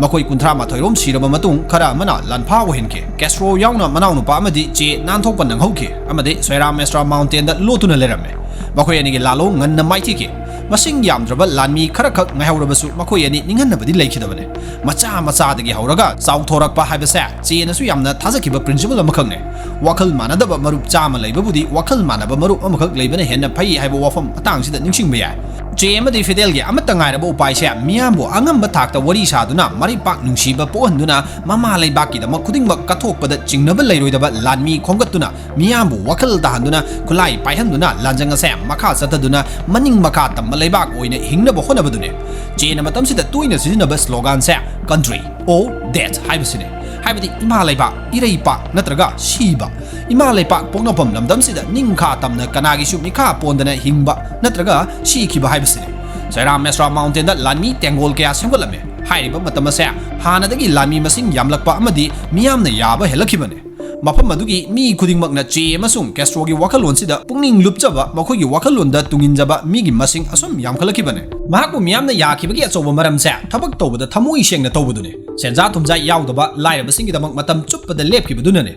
ꯃꯈꯣꯏ ꯀꯨꯟꯊ꯭ꯔꯥ ꯃꯥꯊꯣꯏ ꯔꯣꯝ ꯁꯤꯔꯕ ꯃꯇꯨꯡ ꯈꯔ ꯑꯃꯅ ꯂꯥꯟꯐꯥ ꯑꯣꯏꯍꯟꯈꯤ꯫ Castro ꯌꯥꯎꯅ ꯃꯅꯥꯎꯅꯨꯄꯥ ꯑꯃꯗꯤ Che ꯅꯥꯟꯊꯣꯛꯄ ꯅꯪꯍꯧꯈꯤ ꯑꯃꯗꯤ Sierra Maestra mountain ꯗ ꯂꯣꯠꯇꯨꯅ ꯂꯩꯔꯝꯃꯤ꯫ ꯃꯈꯣꯏ ꯑꯅꯤꯒꯤ ꯂꯥꯂꯣꯡ ꯉꯟꯅ ꯃꯥꯏꯊꯤꯈꯤ꯫ ꯃꯁꯤꯡ ꯌꯥꯝꯗ꯭ꯔꯕ ꯂꯥꯟꯃꯤ ꯈꯔꯈꯛ ꯉꯥꯏꯍꯧꯔꯕꯁꯨ ꯃꯈꯣꯏ ꯑꯅꯤ ꯅꯤꯡꯍꯟꯅꯕꯗꯤ ꯂꯩꯈꯤꯗꯕꯅꯤ꯫ ꯃꯆꯥ ꯃꯆꯥꯗꯒꯤ ꯍꯧꯔꯒ ꯆꯥꯎꯊꯣꯔꯛꯄ ꯍꯥꯏꯕꯁꯦ Che ꯅꯁꯨ ꯌꯥꯝꯅ ꯊꯥꯖꯈꯤꯕ principle ꯑꯃꯈꯛꯅꯤ꯫ ꯋꯥꯈꯜ ꯃꯥꯟꯅꯗꯕ ꯃꯔꯨꯞ ꯆꯥꯝꯃ ꯂꯩꯕꯕꯨꯗꯤ ꯋꯥꯈꯜ ꯃꯥꯟꯅꯕ ꯃꯔꯨꯞ ꯑꯃꯈꯛ ꯂꯩꯕꯅ ꯍꯦꯟꯅ ꯐꯩ ꯍꯥꯏꯕ ꯋꯥꯐꯝ ꯃꯇꯥꯡꯁꯤꯗ ꯅꯤꯡꯁꯤꯡꯕ ꯌꯥꯏ꯫ Che ꯑꯃꯗꯤ Fidel ꯒꯤ ꯑꯃꯠꯇ ꯉꯥꯏꯔꯕ ꯎꯄꯥꯏꯁꯦ ꯃꯤꯌꯥꯝꯕꯨ ꯑꯉꯝꯕ ꯊꯥꯛꯇ ꯋꯥꯔꯤ ꯁꯥꯗꯨꯅ ꯃꯔꯩꯄꯥꯛ ꯅꯨꯡꯁꯤꯕ ꯄꯣꯛꯍꯟꯗꯨꯅ ꯃꯃꯥ ꯂꯩꯕꯥꯛꯀꯤꯗꯃꯛ ꯈꯨꯗꯤꯡꯃꯛ ꯀꯠꯊꯣꯛꯄꯗ ꯆꯤꯡꯅꯕ ꯂꯩꯔꯣꯏꯗꯕ ꯂꯥꯟꯃꯤ ꯈꯣꯝꯒꯠꯇꯨꯅ ꯃꯤꯌꯥꯝꯕꯨ ꯋꯥꯈꯜ ꯇꯥꯍꯟꯗꯨꯅ ꯈꯨꯠꯂꯥꯏ ꯄꯥꯏꯍꯟꯗꯨꯅ ꯂꯥꯟꯖꯪ ꯑꯁꯦ ꯃꯈꯥ ꯆꯠꯊꯗꯨꯅ ꯃꯅꯤꯡ ꯃꯈꯥ ꯇꯝꯕ ꯂꯩꯕꯥꯛ ꯑꯣꯏꯅ ꯍꯤꯡꯅꯕ ꯍꯣꯠꯅꯕꯗꯨꯅꯤ꯫ Che ꯅ ꯃꯇꯝꯁꯤꯗ ꯇꯣꯏꯅ ꯁꯤꯖꯤꯟꯅꯕ slogan say country or death ꯍꯥꯏꯕꯁꯤꯅꯤ꯫ ꯍꯥꯏꯕꯗꯤ ꯏꯃꯥ ꯂꯩꯕꯥꯛ, ꯏꯔꯩꯄꯥꯛ ꯅꯠꯇ꯭ꯔꯒ ꯁꯤꯕ꯫ ꯏꯃꯥ ꯂꯩꯄꯥꯛ ꯄꯣꯛꯅꯐꯝ ꯂꯝꯗꯝꯁꯤꯗ ꯅꯤꯡꯈꯥ ꯇꯝꯅ ꯀꯅꯥꯒꯤꯁꯨ ꯃꯤꯈꯥ ꯄꯣꯟꯗꯅ ꯍꯤꯡꯕ ꯅꯠꯇ꯭ꯔꯒ ꯁꯤꯈꯤꯕ ꯍꯥꯏꯕꯁꯤꯅꯤ꯫ ꯆꯩꯔꯥꯃꯦꯁ꯭ꯔꯥ ꯃꯥꯎꯟꯇꯦꯟꯗ ꯂꯥꯟꯃꯤ ꯇꯦꯡꯒꯣꯜ ꯀꯌꯥ ꯁꯦꯝꯒꯠꯂꯝꯃꯤ꯫ ꯍꯥꯏꯔꯤꯕ ꯃꯇꯝ ꯑꯁꯦ ꯍꯥꯟꯅꯗꯒꯤ ꯂꯥꯟꯃꯤ ꯃꯁꯤꯡ ꯌꯥꯝꯂꯛꯄ ꯑꯃꯗꯤ ꯃꯤꯌꯥꯝꯅ ꯌꯥꯕ ꯍꯦꯜꯂꯛꯈꯤꯕꯅꯤ꯫ ꯃꯐꯝ ꯑꯗꯨꯒꯤ ꯃꯤ ꯈꯨꯗꯤꯡꯃꯛꯅ ꯆꯦ ꯑꯃꯁꯨꯡ ꯀꯦꯁꯇ꯭ꯔꯣꯒꯤ ꯋꯥꯈꯜꯂꯣꯟꯁꯤꯗ ꯄꯨꯛꯅꯤꯡ ꯂꯨꯞꯆꯕ, ꯃꯈꯣꯏꯒꯤ ꯋꯥꯈꯜꯂꯣꯟꯗ ꯇꯨꯡꯏꯟꯖꯕ ꯃꯤꯒꯤ ꯃꯁꯤꯡ ꯑꯁꯨꯝ ꯌꯥꯝꯈꯠꯂꯛꯈꯤꯕꯅꯤ꯫ ꯃꯍꯥꯛꯄꯨ ꯃꯤꯌꯥꯝꯅ ꯌꯥꯈꯤꯕꯒꯤ ꯑꯆꯧꯕ ꯃꯔꯝꯁꯦ ꯊꯕꯛ ꯇꯧꯕꯗ ꯊꯃꯣꯏ ꯁꯦꯡꯅ ꯇꯧꯕꯗꯨꯅꯤ꯫ ꯁꯦꯟꯖꯥ ꯊꯨꯝꯖꯥ ꯌꯥꯎꯗꯕ ꯂꯥꯏꯔꯕꯁꯤꯡꯒꯤꯗꯃꯛ ꯃꯇꯝ ꯆꯨꯞꯄꯗ ꯂꯦꯞꯈꯤꯕꯗꯨꯅꯅꯤ꯫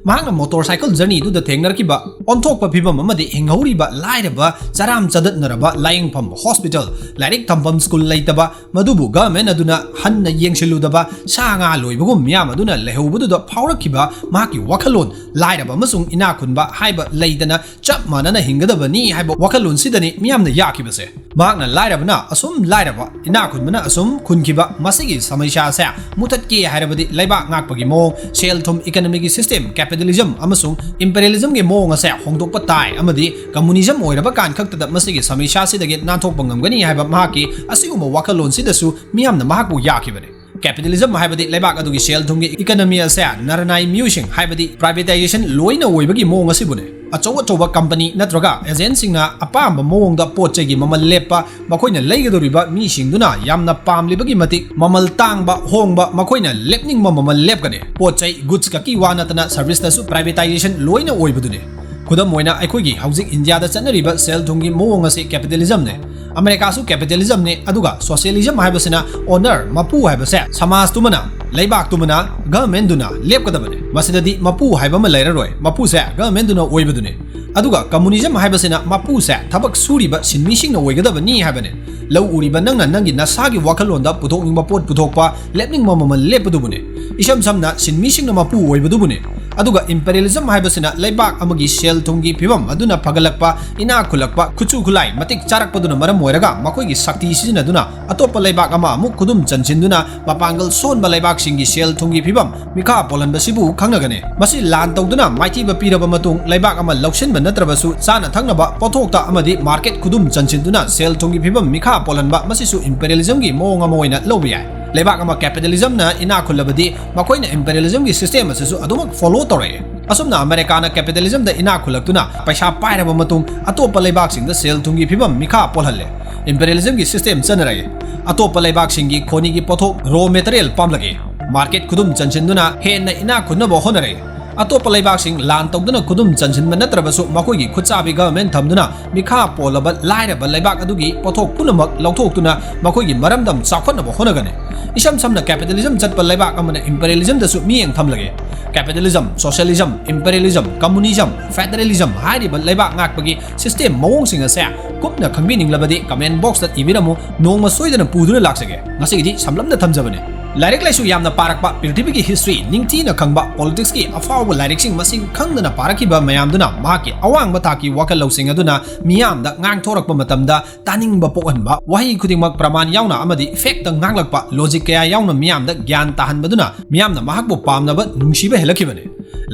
ꯃꯍꯥꯛꯅ ꯃꯣꯇꯣꯔ ꯁꯥꯏꯀꯜ ꯖꯔꯅꯤꯗꯨꯗ ꯊꯦꯡꯅꯔꯛꯈꯤꯕ ꯑꯣꯟꯊꯣꯛꯄ ꯐꯤꯚꯝ ꯑꯃꯗꯤ ꯍꯤꯡꯍꯧꯔꯤꯕ ꯂꯥꯏꯔꯕ, ꯆꯔꯥꯝ ꯆꯗꯠꯅꯔꯕ ꯂꯥꯌꯦꯡꯐꯝ, ꯍꯣꯁꯄꯤꯇꯥꯜ, ꯂꯥꯏꯔꯤꯛ ꯇꯝꯐꯝ ꯁ꯭ꯀꯨꯜ ꯂꯩꯇꯕ, ꯃꯗꯨꯕꯨ ꯒꯚꯔꯟꯃꯦꯟꯠ ꯑꯗꯨꯅ ꯍꯟꯅ ꯌꯦꯡꯁꯤꯜꯂꯨꯗꯕ, ꯁꯥ ꯉꯥ ꯂꯣꯏꯕꯒꯨꯝ ꯃꯤꯌꯥꯝ ꯑꯗꯨꯅ ꯂꯩꯍꯧꯕꯗꯨꯗ ꯐꯥꯎꯔꯛꯈꯤꯕ ꯃꯍꯥꯛꯀꯤ ꯋꯥꯈꯜꯂꯣꯟ, ꯂꯥꯏꯔꯕ ꯑꯃꯁꯨꯡ ꯏꯅꯥꯛ ꯈꯨꯟꯕ ꯍꯥꯏꯕ ꯂꯩꯇꯅ ꯆꯞ ꯃꯥꯟꯅꯅ ꯍꯤꯡꯒꯗꯕꯅꯤ ꯍꯥꯏꯕ ꯋꯥꯈꯜꯂꯣꯟꯁꯤꯗꯅꯤ ꯃꯤꯌꯥꯝꯅ ꯌꯥꯈꯤꯕꯁꯦ꯫ ꯃꯍꯥꯛꯅ ꯂꯥꯏꯔꯕꯅ ꯑꯁꯨꯝ ꯂꯥꯏꯔꯕ, ꯏꯅꯥꯛ ꯈꯨꯟꯕꯅ ꯑꯁꯨꯝ ꯈꯨꯟꯈꯤꯕ ꯃꯁꯤꯒꯤ ꯁꯃꯁ꯭ꯌꯥ ꯑꯁꯦ ꯃꯨꯊꯠꯀꯦ ꯍꯥꯏꯔꯕꯗꯤ ꯂꯩꯕꯥꯛ ꯉꯥꯛꯄꯒꯤ ꯃꯑꯣꯡ, ꯁꯦꯜ ꯊꯨꯝ, economyꯒꯤ system, capitalism ꯑꯃꯁꯨꯡ imperialismꯒꯤ ꯃꯑꯣꯡ ꯑꯁꯦ ꯍꯣꯡꯗꯣꯛꯄ ꯇꯥꯏ, ꯑꯃꯗꯤ communism ꯑꯣꯏꯔꯕ ꯀꯥꯟ ꯈꯛꯇꯗ ꯃꯁꯤꯒꯤ ꯁꯃꯁ꯭ꯌꯥꯁꯤꯗꯒꯤ ꯅꯥꯟꯊꯣꯛꯄ ꯉꯝꯒꯅꯤ ꯍꯥꯏꯕ ꯃꯍꯥꯛꯀꯤ ꯑꯁꯤꯒꯨꯝꯕ ꯋꯥꯈꯜꯂꯣꯟꯁꯤꯗꯁꯨ ꯃꯤꯌꯥꯝꯅ ꯃꯍꯥꯛꯄꯨ ꯌꯥꯈꯤꯕꯅꯤ꯫ Capitalism ꯍꯥꯏꯕꯗꯤ ꯂꯩꯕꯥꯛ ꯑꯗꯨꯒꯤ ꯁꯦꯜ ꯊꯨꯝꯒꯤ economy ꯑꯁꯦ ꯅꯔꯅꯥꯏ ꯃꯤꯑꯣꯏꯁꯤꯡ, ꯍꯥꯏꯕꯗꯤ privatization ꯂꯣꯏꯅ ꯑꯣꯏꯕꯒꯤ ꯃꯑꯣꯡ ꯑꯁꯤꯕꯨꯅꯤ꯫ ꯑꯆꯧ ꯑꯆꯧꯕ company ꯅꯠꯇ꯭ꯔꯒ agentꯁꯤꯡꯅ ꯑꯄꯥꯝꯕ ꯃꯑꯣꯡꯗ ꯄꯣꯠ ꯆꯩꯒꯤ ꯃꯃꯜ ꯂꯦꯞꯄ, ꯃꯈꯣꯏꯅ ꯂꯩꯒꯗꯧꯔꯤꯕ ꯃꯤꯁꯤꯡꯗꯨꯅ ꯌꯥꯝꯅ ꯄꯥꯝꯂꯤꯕꯒꯤ ꯃꯇꯤꯛ ꯃꯃꯜ ꯇꯥꯡꯕ, ꯍꯣꯡꯕ, ꯃꯈꯣꯏꯅ ꯂꯦꯞꯅꯤꯡꯕ ꯃꯃꯜ ꯂꯦꯞꯀꯅꯤ꯫ ꯄꯣꯠ ꯆꯩ, goods ꯈꯛꯀꯤ ꯋꯥ ꯅꯠꯇꯅ serviceꯇꯁꯨ privatization ꯂꯣꯏꯅ ꯑꯣꯏꯕꯗꯨꯅꯤ꯫ ꯈꯨꯗꯝ ꯑꯣꯏꯅ, ꯑꯩꯈꯣꯏꯒꯤ ꯍꯧꯖꯤꯛ ꯏꯟꯗꯤꯌꯥꯗ ꯆꯠꯅꯔꯤꯕ ꯁꯦꯜ ꯊꯨꯝꯒꯤ ꯃꯑꯣꯡ ꯑꯁꯤ capitalismꯅꯤ꯫ ꯑꯃꯦꯔꯤꯀꯥꯁꯨ capitalismꯅꯤ, ꯑꯗꯨꯒ socialism ꯍꯥꯏꯕꯁꯤꯅ owner, ꯃꯄꯨ ꯍꯥꯏꯕꯁꯦ ꯁꯃꯥꯖꯇꯨꯃꯅ, ꯂꯩꯕꯥꯛꯇꯨꯃꯅ, governmentꯗꯨꯅ ꯂꯦꯞꯀꯗꯕꯅꯤ꯫ ꯃꯁꯤꯗꯗꯤ ꯃꯄꯨ ꯍꯥꯏꯕ ꯑꯃ ꯂꯩꯔꯔꯣꯏ, ꯃꯄꯨꯁꯦ governmentꯗꯨꯅ ꯑꯣꯏꯕꯗꯨꯅꯤ꯫ ꯑꯗꯨꯒ communism ꯍꯥꯏꯕꯁꯤꯅ ꯃꯄꯨꯁꯦ ꯊꯕꯛ ꯁꯨꯔꯤꯕ ꯁꯤꯟꯃꯤꯁꯤꯡꯅ ꯑꯣꯏꯒꯗꯕꯅꯤ ꯍꯥꯏꯕꯅꯤ꯫ ꯂꯧ ꯎꯔꯤꯕ ꯅꯪꯅ ꯅꯪꯒꯤ ꯅꯁꯥꯒꯤ ꯋꯥꯈꯜꯂꯣꯟꯗ ꯄꯨꯊꯣꯛꯅꯤꯡꯕ ꯄꯣꯠ ꯄꯨꯊꯣꯛꯄ, ꯂꯦꯞꯅꯤꯡꯕ ꯃꯃꯜ ꯂꯦꯞꯄꯗꯨꯕꯨꯅꯤ꯫ ꯏꯁꯝ ꯁꯝꯅ, ꯁꯤꯟꯃꯤꯁꯤꯡꯅ ꯃꯄꯨ ꯑꯣꯏꯕꯗꯨꯕꯨꯅꯤ꯫ ꯑꯗꯨꯒ imperialism ꯍꯥꯏꯕꯁꯤꯅ ꯂꯩꯕꯥꯛ ꯑꯃꯒꯤ ꯁꯦꯜ ꯊꯨꯝꯒꯤ ꯐꯤꯕꯝ ꯑꯗꯨꯅ ꯐꯒꯠꯂꯛꯄ, ꯏꯅꯥꯛ ꯈꯨꯜꯂꯛꯄ, ꯈꯨꯠꯁꯨ ꯈꯨꯠꯂꯥꯏ ꯃꯇꯤꯛ ꯆꯥꯔꯛꯄꯗꯨꯅ ꯃꯔꯝ ꯑꯣꯏꯔꯒ ꯃꯈꯣꯏꯒꯤ ꯁꯛꯇꯤ ꯁꯤꯖꯤꯟꯅꯗꯨꯅ ꯑꯇꯣꯞꯄ ꯂꯩꯕꯥꯛ ꯑꯃ ꯑꯃꯨꯛ ꯈꯨꯗꯨꯝ ꯆꯟꯁꯤꯟꯗꯨꯅ ꯃꯄꯥꯡꯒꯜ ꯁꯣꯟꯕ ꯂꯩꯕꯥꯛꯁꯤꯡꯒꯤ ꯁꯦꯜ ꯊꯨꯝꯒꯤ ꯐꯤꯕꯝ ꯃꯤꯈꯥ ꯄꯣꯜꯍꯟꯕꯁꯤꯕꯨ ꯈꯪꯅꯒꯅꯤ꯫ ꯃꯁꯤ ꯂꯥꯟ ꯇꯧꯗꯨꯅ ꯃꯥꯏꯊꯤꯕ ꯄꯤꯔꯕ ꯃꯇꯨꯡ ꯂꯩꯕꯥꯛ ꯑꯃ ꯂꯧꯁꯤꯟꯕ ꯅꯠꯇ꯭ꯔꯕꯁꯨ ꯆꯥꯅ ꯊꯛꯅꯕ ꯄꯣꯠꯊꯣꯛꯇ ꯑꯃꯗꯤ market ꯈꯨꯗꯨꯝ ꯆꯟꯁꯤꯟꯗꯨꯅ ꯁꯦꯜ ꯊꯨꯝꯒꯤ ꯐꯤꯕꯝ ꯃꯤꯈꯥ ꯄꯣꯜꯍꯟꯕ, ꯃꯁꯤꯁꯨ imperialismꯒꯤ ꯃꯑꯣꯡ ꯑꯃ ꯑꯣꯏꯅ ꯂꯧꯕ ꯌꯥꯏ꯫ ꯂꯩꯕꯥꯛ ꯑꯃ capitalismꯅ ꯏꯅꯥꯛ ꯈꯨꯜꯂꯕꯗꯤ ꯃꯈꯣꯏꯅ imperialismꯒꯤ system ꯑꯁꯤꯁꯨ ꯑꯗꯨꯃꯛ follow ꯇꯧꯔꯛꯏ꯫ ꯑꯁꯨꯝꯅ ꯑꯃꯦꯔꯤꯀꯥꯅ capitalismꯗ ꯏꯅꯥꯛ ꯈꯨꯜꯂꯛꯇꯨꯅ ꯄꯩꯁꯥ ꯄꯥꯏꯔꯕ ꯃꯇꯨꯡ ꯑꯇꯣꯞꯄ ꯂꯩꯕꯥꯛꯁꯤꯡꯗ ꯁꯦꯜ ꯊꯨꯝꯒꯤ ꯐꯤꯕꯝ ꯃꯤꯈꯥ ꯄꯣꯜꯍꯜꯂꯦ꯫ Imperialismꯒꯤ system ꯆꯠꯅꯔꯛꯏ꯫ ꯑꯇꯣꯞꯄ ꯂꯩꯕꯥꯛꯁꯤꯡꯒꯤ ꯈꯣꯅꯤꯒꯤ ꯄꯣꯠꯊꯣꯛ, raw material, ꯄꯥꯝꯂꯛꯏ꯫ Market ꯈꯨꯗꯨꯝ ꯆꯟꯁꯤꯟꯗꯨꯅ ꯍꯦꯟꯅ ꯏꯅꯥꯛ ꯈꯨꯟꯅꯕ ꯍꯣꯠꯅꯔꯛꯏ꯫ ꯑꯇꯣꯞꯄ ꯂꯩꯕꯥꯛꯁꯤꯡ ꯂꯥꯟ ꯇꯧꯗꯨꯅ ꯈꯨꯗꯨꯝ ꯆꯟꯁꯤꯟꯕ ꯅꯠꯇ꯭ꯔꯕꯁꯨ, ꯃꯈꯣꯏꯒꯤ ꯈꯨꯠꯁꯥꯕꯤ government ꯊꯝꯗꯨꯅ ꯃꯤꯈꯥ ꯄꯣꯜꯂꯕ ꯂꯥꯏꯔꯕ ꯂꯩꯕꯥꯛ ꯑꯗꯨꯒꯤ ꯄꯣꯠꯊꯣꯛ ꯄꯨꯝꯅꯃꯛ ꯂꯧꯊꯣꯛꯇꯨꯅ ꯃꯈꯣꯏꯒꯤ ꯃꯔꯝꯗꯝ ꯆꯥꯎꯈꯠꯅꯕ ꯍꯣꯠꯅꯒꯅꯤ꯫ ꯏꯁꯝ ꯁꯝꯅ, capitalism ꯆꯠꯄ ꯂꯩꯕꯥꯛ ꯑꯃꯅ imperialismꯗꯁꯨ ꯃꯤꯠꯌꯦꯡ ꯊꯝꯂꯒꯦ꯫ Capitalism, socialism, imperialism, communism, federalism ꯍꯥꯏꯔꯤꯕ ꯂꯩꯕꯥꯛ ꯉꯥꯛꯄꯒꯤ system ꯃꯑꯣꯡꯁꯤꯡ ꯑꯁꯦ ꯀꯨꯞꯅ ꯈꯪꯕꯤꯅꯤꯡꯂꯕꯗꯤ comment boxꯇ ꯏꯕꯤꯔꯝꯃꯨ, ꯅꯣꯡꯃ ꯁꯣꯏꯗꯅ ꯄꯨꯗꯨꯅ ꯂꯥꯛꯆꯒꯦ꯫ ꯉꯁꯤꯒꯤꯗꯤ ꯁꯝꯂꯞꯅ ꯊꯝꯖꯕꯅꯦ꯫ ꯂꯥꯏꯔꯤꯛ ꯂꯥꯏꯁꯨ ꯌꯥꯝꯅ ꯄꯥꯔꯛꯄ, ꯄ꯭ꯔꯤꯊꯤꯕꯤꯒꯤ history ꯅꯤꯡꯊꯤꯅ ꯈꯪꯕ, politicsꯀꯤ ꯑꯐꯥꯎꯕ ꯂꯥꯏꯔꯤꯛꯁꯤꯡ ꯃꯁꯤꯡ ꯈꯪꯗꯅ ꯄꯥꯔꯛꯈꯤꯕ ꯃꯌꯥꯝꯗꯨꯅ ꯃꯍꯥꯛꯀꯤ ꯑꯋꯥꯡꯕ ꯊꯥꯛꯀꯤ ꯋꯥꯈꯜ ꯂꯧꯁꯤꯡ ꯑꯗꯨꯅ ꯃꯤꯌꯥꯝꯗ ꯉꯥꯡꯊꯣꯔꯛꯄ ꯃꯇꯝꯗ ꯇꯥꯅꯤꯡꯕ ꯄꯣꯛꯍꯟꯕ, ꯋꯥꯍꯩ ꯈꯨꯗꯤꯡꯃꯛ ꯄ꯭ꯔꯃꯥꯟ ꯌꯥꯎꯅ ꯑꯃꯗꯤ factꯇ ꯉꯥꯡꯂꯛꯄ, logic ꯀꯌꯥ ꯌꯥꯎꯅ ꯃꯤꯌꯥꯝꯗ ꯒ꯭ꯌꯥꯟ ꯇꯥꯍꯟꯕꯗꯨꯅ ꯃꯤꯌꯥꯝꯅ ꯃꯍꯥꯛꯄꯨ ꯄꯥꯝꯅꯕ, ꯅꯨꯡꯁꯤꯕ ꯍꯦꯜꯂꯛꯈꯤꯕꯅꯤ꯫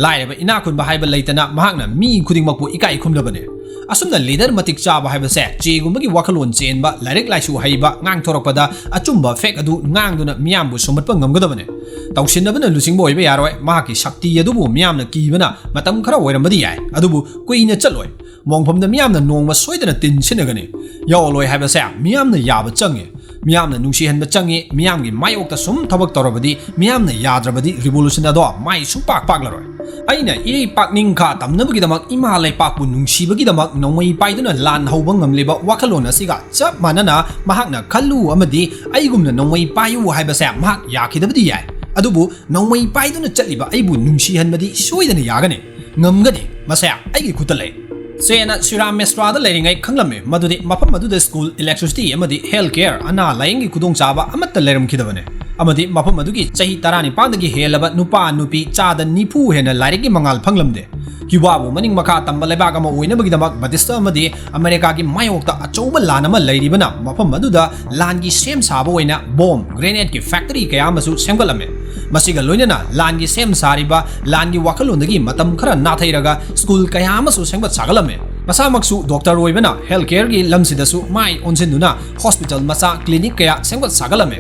ꯂꯥꯏꯔꯕ ꯏꯅꯥꯛ ꯈꯨꯟꯕ ꯍꯥꯏꯕ ꯂꯩꯇꯅ ꯃꯍꯥꯛꯅ ꯃꯤ ꯈꯨꯗꯤꯡꯃꯛꯄꯨ ꯏꯀꯥꯏ ꯈꯨꯝꯅꯕꯅꯤ꯫ ꯑꯁꯨꯝꯅ leader ꯃꯇꯤꯛ ꯆꯥꯕ ꯍꯥꯏꯕꯁꯦ ꯆꯦꯒꯨꯝꯕꯒꯤ ꯋꯥꯈꯜꯂꯣꯟ ꯆꯦꯟꯕ, ꯂꯥꯏꯔꯤꯛ ꯂꯥꯏꯁꯨ ꯍꯩꯕ, ꯉꯥꯡꯊꯣꯔꯛꯄꯗ ꯑꯆꯨꯝꯕ fact ꯑꯗꯨ ꯉꯥꯡꯗꯨꯅ ꯃꯤꯌꯥꯝꯕꯨ ꯁꯨꯝꯍꯠꯄ ꯉꯝꯒꯗꯕꯅꯤ꯫ ꯇꯧꯁꯤꯟꯅꯕꯅ ꯂꯨꯆꯤꯡꯕ ꯑꯣꯏꯕ ꯌꯥꯔꯣꯏ꯫ ꯃꯍꯥꯛꯀꯤ ꯁꯛꯇꯤ ꯑꯗꯨꯕꯨ ꯃꯤꯌꯥꯝꯅ ꯀꯤꯕꯅ ꯃꯇꯝ ꯈꯔ ꯑꯣꯏꯔꯝꯕꯗꯤ ꯌꯥꯏ, ꯑꯗꯨꯕꯨ ꯀꯨꯏꯅ ꯆꯠꯂꯣꯏ꯫ ꯃꯣꯡꯐꯝꯗ ꯃꯤꯌꯥꯝꯅ ꯅꯣꯡꯃ ꯁꯣꯏꯗꯅ ꯇꯤꯟ ꯁꯤꯠꯅꯒꯅꯤ꯫ ꯌꯥꯑꯣꯟꯂꯣꯏ ꯍꯥꯏꯕꯁꯦ ꯃꯤꯌꯥꯝꯅ ꯌꯥꯕ ꯆꯪꯉꯤ꯫ ꯃꯤꯌꯥꯝꯅ ꯅꯨꯡꯁꯤꯍꯟꯕ ꯆꯪꯉꯤ꯫ ꯃꯤꯌꯥꯝꯒꯤ ꯃꯥꯌꯣꯛꯇ ꯁꯨꯝ ꯊꯕꯛ ꯇꯧꯔꯕꯗꯤ, ꯃꯤꯌꯥꯝꯅ ꯌꯥꯗ꯭ꯔꯕꯗꯤ revolution ꯑꯗꯣ ꯃꯥꯏ ꯁꯨꯡꯄꯥꯛ ꯄꯥꯛꯂꯔꯣꯏ꯫ ꯑꯩꯅ ꯏꯔꯩ ꯄꯥꯛꯅꯤꯡꯈꯥ ꯇꯝꯅꯕꯒꯤꯗꯃꯛ, ꯏꯃꯥ ꯂꯩꯄꯥꯛꯄꯨ ꯅꯨꯡꯁꯤꯕꯒꯤꯗꯃꯛ ꯅꯣꯡꯃꯩ ꯄꯥꯏꯗꯨꯅ ꯂꯥꯟ ꯍꯧꯕ ꯉꯝꯂꯤꯕ ꯋꯥꯈꯜꯂꯣꯟ ꯑꯁꯤꯒ ꯆꯞ ꯃꯥꯟꯅꯅ ꯃꯍꯥꯛꯅ ꯈꯜꯂꯨ ꯑꯃꯗꯤ ꯑꯩꯒꯨꯝꯅ ꯅꯣꯡꯃꯩ ꯄꯥꯏꯌꯨ ꯍꯥꯏꯕꯁꯦ ꯃꯍꯥꯛ ꯌꯥꯈꯤꯗꯕꯗꯤ ꯌꯥꯏ, ꯑꯗꯨꯕꯨ ꯅꯣꯡꯃꯩ ꯄꯥꯏꯗꯨꯅ ꯆꯠꯂꯤꯕ ꯑꯩꯕꯨ ꯅꯨꯡꯁꯤꯍꯟꯕꯗꯤ ꯁꯣꯏꯗꯅ ꯌꯥꯒꯅꯤ꯫ ꯉꯝꯒꯅꯤ꯫ ꯃꯁꯦ ꯑꯩꯒꯤ ꯈꯨꯠꯇ ꯂꯩ꯫ ꯆꯦꯅ ꯁꯤꯔꯥꯝ ꯃꯦꯁ꯭ꯔꯥꯗ ꯂꯩꯔꯤꯉꯩ ꯈꯪꯂꯝꯃꯤ ꯃꯗꯨꯗꯤ ꯃꯐꯝ ꯑꯗꯨꯗ school, electricity ꯑꯃꯗꯤ health care, ꯑꯅꯥ ꯂꯥꯌꯦꯡꯒꯤ ꯈꯨꯗꯣꯡꯆꯥꯕ ꯑꯃꯠꯇ ꯂꯩꯔꯝꯈꯤꯗꯕꯅꯤ, ꯑꯃꯗꯤ ꯃꯐꯝ ꯑꯗꯨꯒꯤ ꯆꯍꯤ ꯇꯔꯥꯅꯤꯄꯥꯟꯗꯒꯤ ꯍꯦꯜꯂꯕ ꯅꯨꯄꯥ ꯅꯨꯄꯤ ꯆꯥꯗ ꯅꯤꯐꯨ ꯍꯦꯟꯅ ꯂꯥꯏꯔꯤꯛꯀꯤ ꯃꯉꯥꯜ ꯐꯪꯂꯝꯗꯦ꯫ ꯀ꯭ꯌꯨꯕꯥꯕꯨ ꯃꯅꯤꯡ ꯃꯈꯥ ꯇꯝꯕ ꯂꯩꯕꯥꯛ ꯑꯃ ꯑꯣꯏꯅꯕꯒꯤꯗꯃꯛ ꯕꯥꯇꯤꯁꯇꯥ ꯑꯃꯗꯤ ꯑꯃꯦꯔꯤꯀꯥꯒꯤ ꯃꯥꯌꯣꯛꯇ ꯑꯆꯧꯕ ꯂꯥꯟ ꯑꯃ ꯂꯩꯔꯤꯕꯅ ꯃꯐꯝ ꯑꯗꯨꯗ ꯂꯥꯟꯒꯤ ꯁꯦꯝ ꯁꯥꯕ ꯑꯣꯏꯅ bomb, grenade ꯀꯤ factory ꯀꯌꯥ ꯑꯃꯁꯨ ꯁꯦꯝꯒꯠꯂꯝꯃꯤ꯫ ꯃꯁꯤꯒ ꯂꯣꯏꯅꯅ ꯂꯥꯟꯒꯤ ꯁꯦꯝ ꯁꯥꯔꯤꯕ, ꯂꯥꯟꯒꯤ ꯋꯥꯈꯜꯂꯣꯟꯗꯒꯤ ꯃꯇꯝ ꯈꯔ ꯅꯥꯊꯩꯔꯒ school ꯀꯌꯥ ꯑꯃꯁꯨ ꯁꯦꯝꯒꯠ ꯁꯥꯒꯠꯂꯝꯃꯤ꯫ ꯃꯁꯥꯃꯛꯁꯨ doctor ꯑꯣꯏꯕꯅ health care ꯒꯤ ꯂꯝꯁꯤꯗꯁꯨ ꯃꯥꯏ ꯑꯣꯟꯁꯤꯟꯗꯨꯅ hospital ꯃꯆꯥ, clinic ꯀꯌꯥ ꯁꯦꯝꯒꯠ ꯁꯥꯒꯠꯂꯝꯃꯤ꯫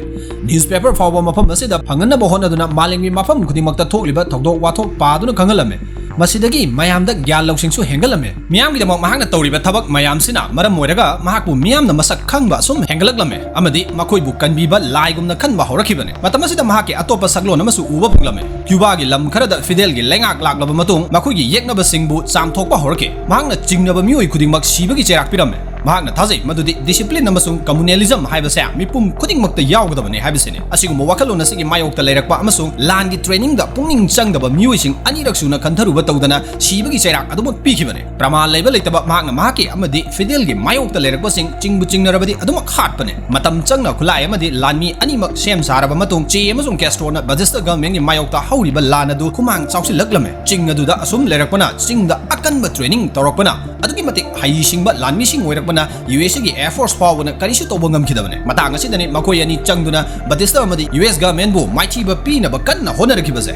Newspaper ꯐꯥꯎꯕ ꯃꯐꯝ ꯑꯁꯤꯗ ꯐꯪꯍꯟꯅꯕ ꯍꯣꯠꯅꯗꯨꯅ ꯃꯥꯂꯦꯝꯒꯤ ꯃꯐꯝ ꯈꯨꯗꯤꯡꯃꯛꯇ ꯊꯣꯛꯂꯤꯕ ꯊꯧꯗꯣꯛ ꯋꯥꯊꯣꯛ ꯄꯥꯗꯨꯅ ꯈꯪꯍꯜꯂꯝꯃꯤ꯫ ꯃꯁꯤꯗꯒꯤ ꯃꯌꯥꯝꯗ ꯒ꯭ꯌꯥꯟ ꯂꯧꯁꯤꯡꯁꯨ ꯍꯦꯟꯒꯠꯂꯝꯃꯦ꯫ ꯃꯤꯌꯥꯝꯒꯤꯗꯃꯛ ꯃꯍꯥꯛꯅ ꯇꯧꯔꯤꯕ ꯊꯕꯛ ꯃꯌꯥꯝꯁꯤꯅ ꯃꯔꯝ ꯑꯣꯏꯔꯒ ꯃꯍꯥꯛꯄꯨ ꯃꯤꯌꯥꯝꯅ ꯃꯁꯛ ꯈꯪꯕ ꯑꯁꯨꯝ ꯍꯦꯟꯒꯠꯂꯛꯂꯝꯃꯦ ꯑꯃꯗꯤ ꯃꯈꯣꯏꯕꯨ ꯀꯟꯕꯤꯕ ꯂꯥꯏꯒꯨꯝꯅ ꯈꯟꯕ ꯍꯧꯔꯛꯈꯤꯕꯅꯤ꯫ ꯃꯇꯝ ꯑꯁꯤꯗ ꯃꯍꯥꯛꯀꯤ ꯑꯇꯣꯞꯄ ꯁꯛꯂꯣꯟ ꯑꯃꯁꯨ ꯎꯕ ꯐꯪꯂꯝꯃꯤ꯫ ꯀ꯭ꯌꯨꯕꯥꯒꯤ ꯂꯝ ꯈꯔꯗ ꯐꯤꯗꯦꯜꯒꯤ ꯂꯩꯉꯥꯛ ꯂꯥꯛꯂꯕ ꯃꯇꯨꯡ ꯃꯈꯣꯏꯒꯤ ꯌꯦꯛꯅꯕꯁꯤꯡꯕꯨ ꯆꯥꯝꯊꯣꯛꯄ ꯍꯧꯔꯛꯈꯤ꯫ ꯃꯍꯥꯛꯅ ꯆꯤꯡꯅꯕ ꯃꯤꯑꯣꯏ ꯈꯨꯗꯤꯡꯃꯛ ꯁꯤꯕꯒꯤ ꯆꯩꯔꯥꯛ ꯄꯤꯔꯝꯃꯤ꯫ ꯃꯍꯥꯛꯅ ꯊꯥꯖꯩ ꯃꯗꯨꯗꯤ discipline ꯑꯃꯁꯨꯡ communalism ꯍꯥꯏꯕꯁꯦ ꯃꯤꯄꯨꯝ ꯈꯨꯗꯤꯡꯃꯛꯇ ꯌꯥꯎꯒꯗꯕꯅꯤ ꯍꯥꯏꯕꯁꯤꯅꯤ꯫ ꯑꯁꯤꯒꯨꯝꯕ ꯋꯥꯈꯜꯂꯣꯟ ꯑꯁꯤꯒꯤ ꯃꯥꯌꯣꯛꯇ ꯂꯩꯔꯛꯄ ꯑꯃꯁꯨꯡ ꯂꯥꯟꯒꯤ training ꯗ ꯄꯨꯛꯅꯤꯡ ꯆꯪꯗꯕ ꯃꯤꯑꯣꯏꯁꯤꯡ ꯑꯅꯤꯔꯛ ꯁꯨꯅ ꯈꯟꯊꯔꯨꯕ ꯇꯧꯗꯅ ꯁꯤꯕꯒꯤ ꯆꯩꯔꯥꯛ ꯑꯗꯨꯃꯛ ꯄꯤꯈꯤꯕꯅꯤ꯫ ꯄ꯭ꯔꯃꯥꯟ ꯂꯩꯕ ꯂꯩꯇꯕ ꯃꯍꯥꯛꯅ ꯃꯍꯥꯛꯀꯤ ꯑꯃꯗꯤ ꯐꯤꯗꯦꯜꯒꯤ ꯃꯥꯌꯣꯛꯇ ꯂꯩꯔꯛꯄꯁꯤꯡ ꯆꯤꯡꯕꯨ ꯆꯤꯡꯅꯔꯕꯗꯤ ꯑꯗꯨꯃꯛ ꯍꯥꯠꯄꯅꯤ꯫ ꯃꯇꯝ ꯆꯪꯅ ꯈꯨꯠꯂꯥꯏ ꯑꯃꯗꯤ ꯂꯥꯟꯃꯤ ꯑꯅꯤꯃꯛ ꯁꯦꯝ ꯁꯥꯔꯕ ꯃꯇꯨꯡ ꯆꯦ ꯑꯃꯁꯨꯡ ꯀꯦꯁꯇ꯭ꯔꯣꯅ ꯕꯥꯇꯤꯁꯇꯥ government ꯀꯤ ꯃꯥꯌꯣꯛꯇ ꯍꯧꯔꯤꯕ ꯂꯥꯟ ꯑꯗꯨ ꯈꯨꯃꯥꯡ ꯆꯥꯎꯁꯤꯜꯂꯛꯂꯝꯃꯤ꯫ ꯆꯤꯡ ꯑꯗꯨꯗ ꯑꯁꯨꯝ ꯂꯩꯔꯛꯄꯅ ꯆꯤꯡꯗ ꯑꯀꯟꯕ training ꯇꯧꯔꯛꯄꯅ ꯑꯗꯨꯛꯀꯤ ꯃꯇꯤꯛ ꯍꯩꯁꯤꯡꯕ ꯂꯥꯟꯃꯤꯁꯤꯡ ꯑꯣꯏꯔꯛꯄꯅ ꯌꯨ ꯑꯦꯁ ꯑꯦ ꯒꯤ air force ꯐꯥꯎꯕꯅ ꯀꯔꯤꯁꯨ ꯇꯧꯕ ꯉꯝꯈꯤꯗꯕꯅꯤ꯫ ꯃꯇꯥꯡ ꯑꯁꯤꯗꯅꯤ ꯃꯈꯣꯏ ꯑꯅꯤ ꯆꯪꯗꯨꯅ ꯕꯥꯇꯤꯁꯇꯥ ꯑꯃꯗꯤ ꯌꯨ ꯑꯦꯁ government ꯕꯨ ꯃꯥꯏꯊꯤꯕ ꯄꯤꯅꯕ ꯀꯟꯅ ꯍꯣꯠꯅꯔꯛꯈꯤꯕꯁꯦ꯫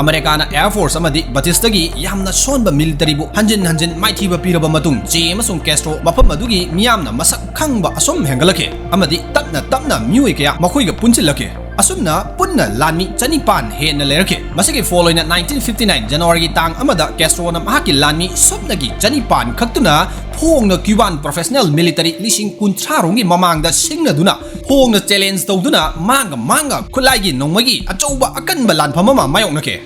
ꯑꯃꯦꯔꯤꯀꯥꯅ air force ꯑꯃꯗꯤ ꯕꯥꯇꯤꯁꯇꯥꯒꯤ ꯌꯥꯝꯅ ꯁꯣꯟꯕ military ꯕꯨ ꯍꯟꯖꯤꯟ ꯍꯟꯖꯤꯟ ꯃꯥꯏꯊꯤꯕ ꯄꯤꯔꯕ ꯃꯇꯨꯡ ꯆꯦ ꯑꯃꯁꯨꯡ ꯀꯦꯁꯇ꯭ꯔꯣ ꯃꯐꯝ ꯑꯗꯨꯒꯤ ꯃꯤꯌꯥꯝꯅ ꯃꯁꯛ ꯈꯪꯕ ꯑꯁꯨꯝ ꯍꯦꯟꯒꯠꯂꯛꯈꯤ ꯑꯃꯗꯤ ꯇꯞꯅ ꯇꯞꯅ ꯃꯤꯑꯣꯏ ꯀꯌꯥ ꯃꯈꯣꯏꯒ ꯄꯨꯟꯁꯤꯜꯂꯛꯈꯤ꯫ ꯑꯁꯨꯝꯅ ꯄꯨꯟꯅ ꯂꯥꯟꯃꯤ ꯆꯅꯤꯄꯥꯟ ꯍꯦꯟꯅ ꯂꯩꯔꯛꯈꯤ꯫ ꯃꯁꯤꯒꯤ ꯐꯣꯜ ꯑꯣꯏꯅ nineteen fifty nine January ꯒꯤ ꯇꯥꯡ ꯑꯃꯗ ꯀꯦꯁꯇ꯭ꯔꯣꯅ ꯃꯍꯥꯛꯀꯤ ꯂꯥꯟꯃꯤ ꯁꯨꯞꯅꯒꯤ ꯆꯅꯤꯄꯥꯟ ꯈꯛꯇꯨꯅ ꯐꯣꯡꯅ Cuban professional military ꯂꯤꯁꯤꯡ ꯀꯨꯟꯊ꯭ꯔꯥ ꯔꯣꯝꯒꯤ ꯃꯃꯥꯡꯗ ꯁꯤꯡꯅꯗꯨꯅ ꯐꯣꯡꯅ challenge ꯇꯧꯗꯨꯅ ꯃꯥꯡꯒ ꯃꯥꯡꯒ ꯈꯨꯠꯂꯥꯏꯒꯤ ꯅꯣꯡꯃꯩꯒꯤ ꯑꯆꯧꯕ ꯑꯀꯟꯕ ꯂꯥꯟꯐꯝ ꯑꯃ ꯃꯥꯌꯣꯛꯅꯈꯤ꯫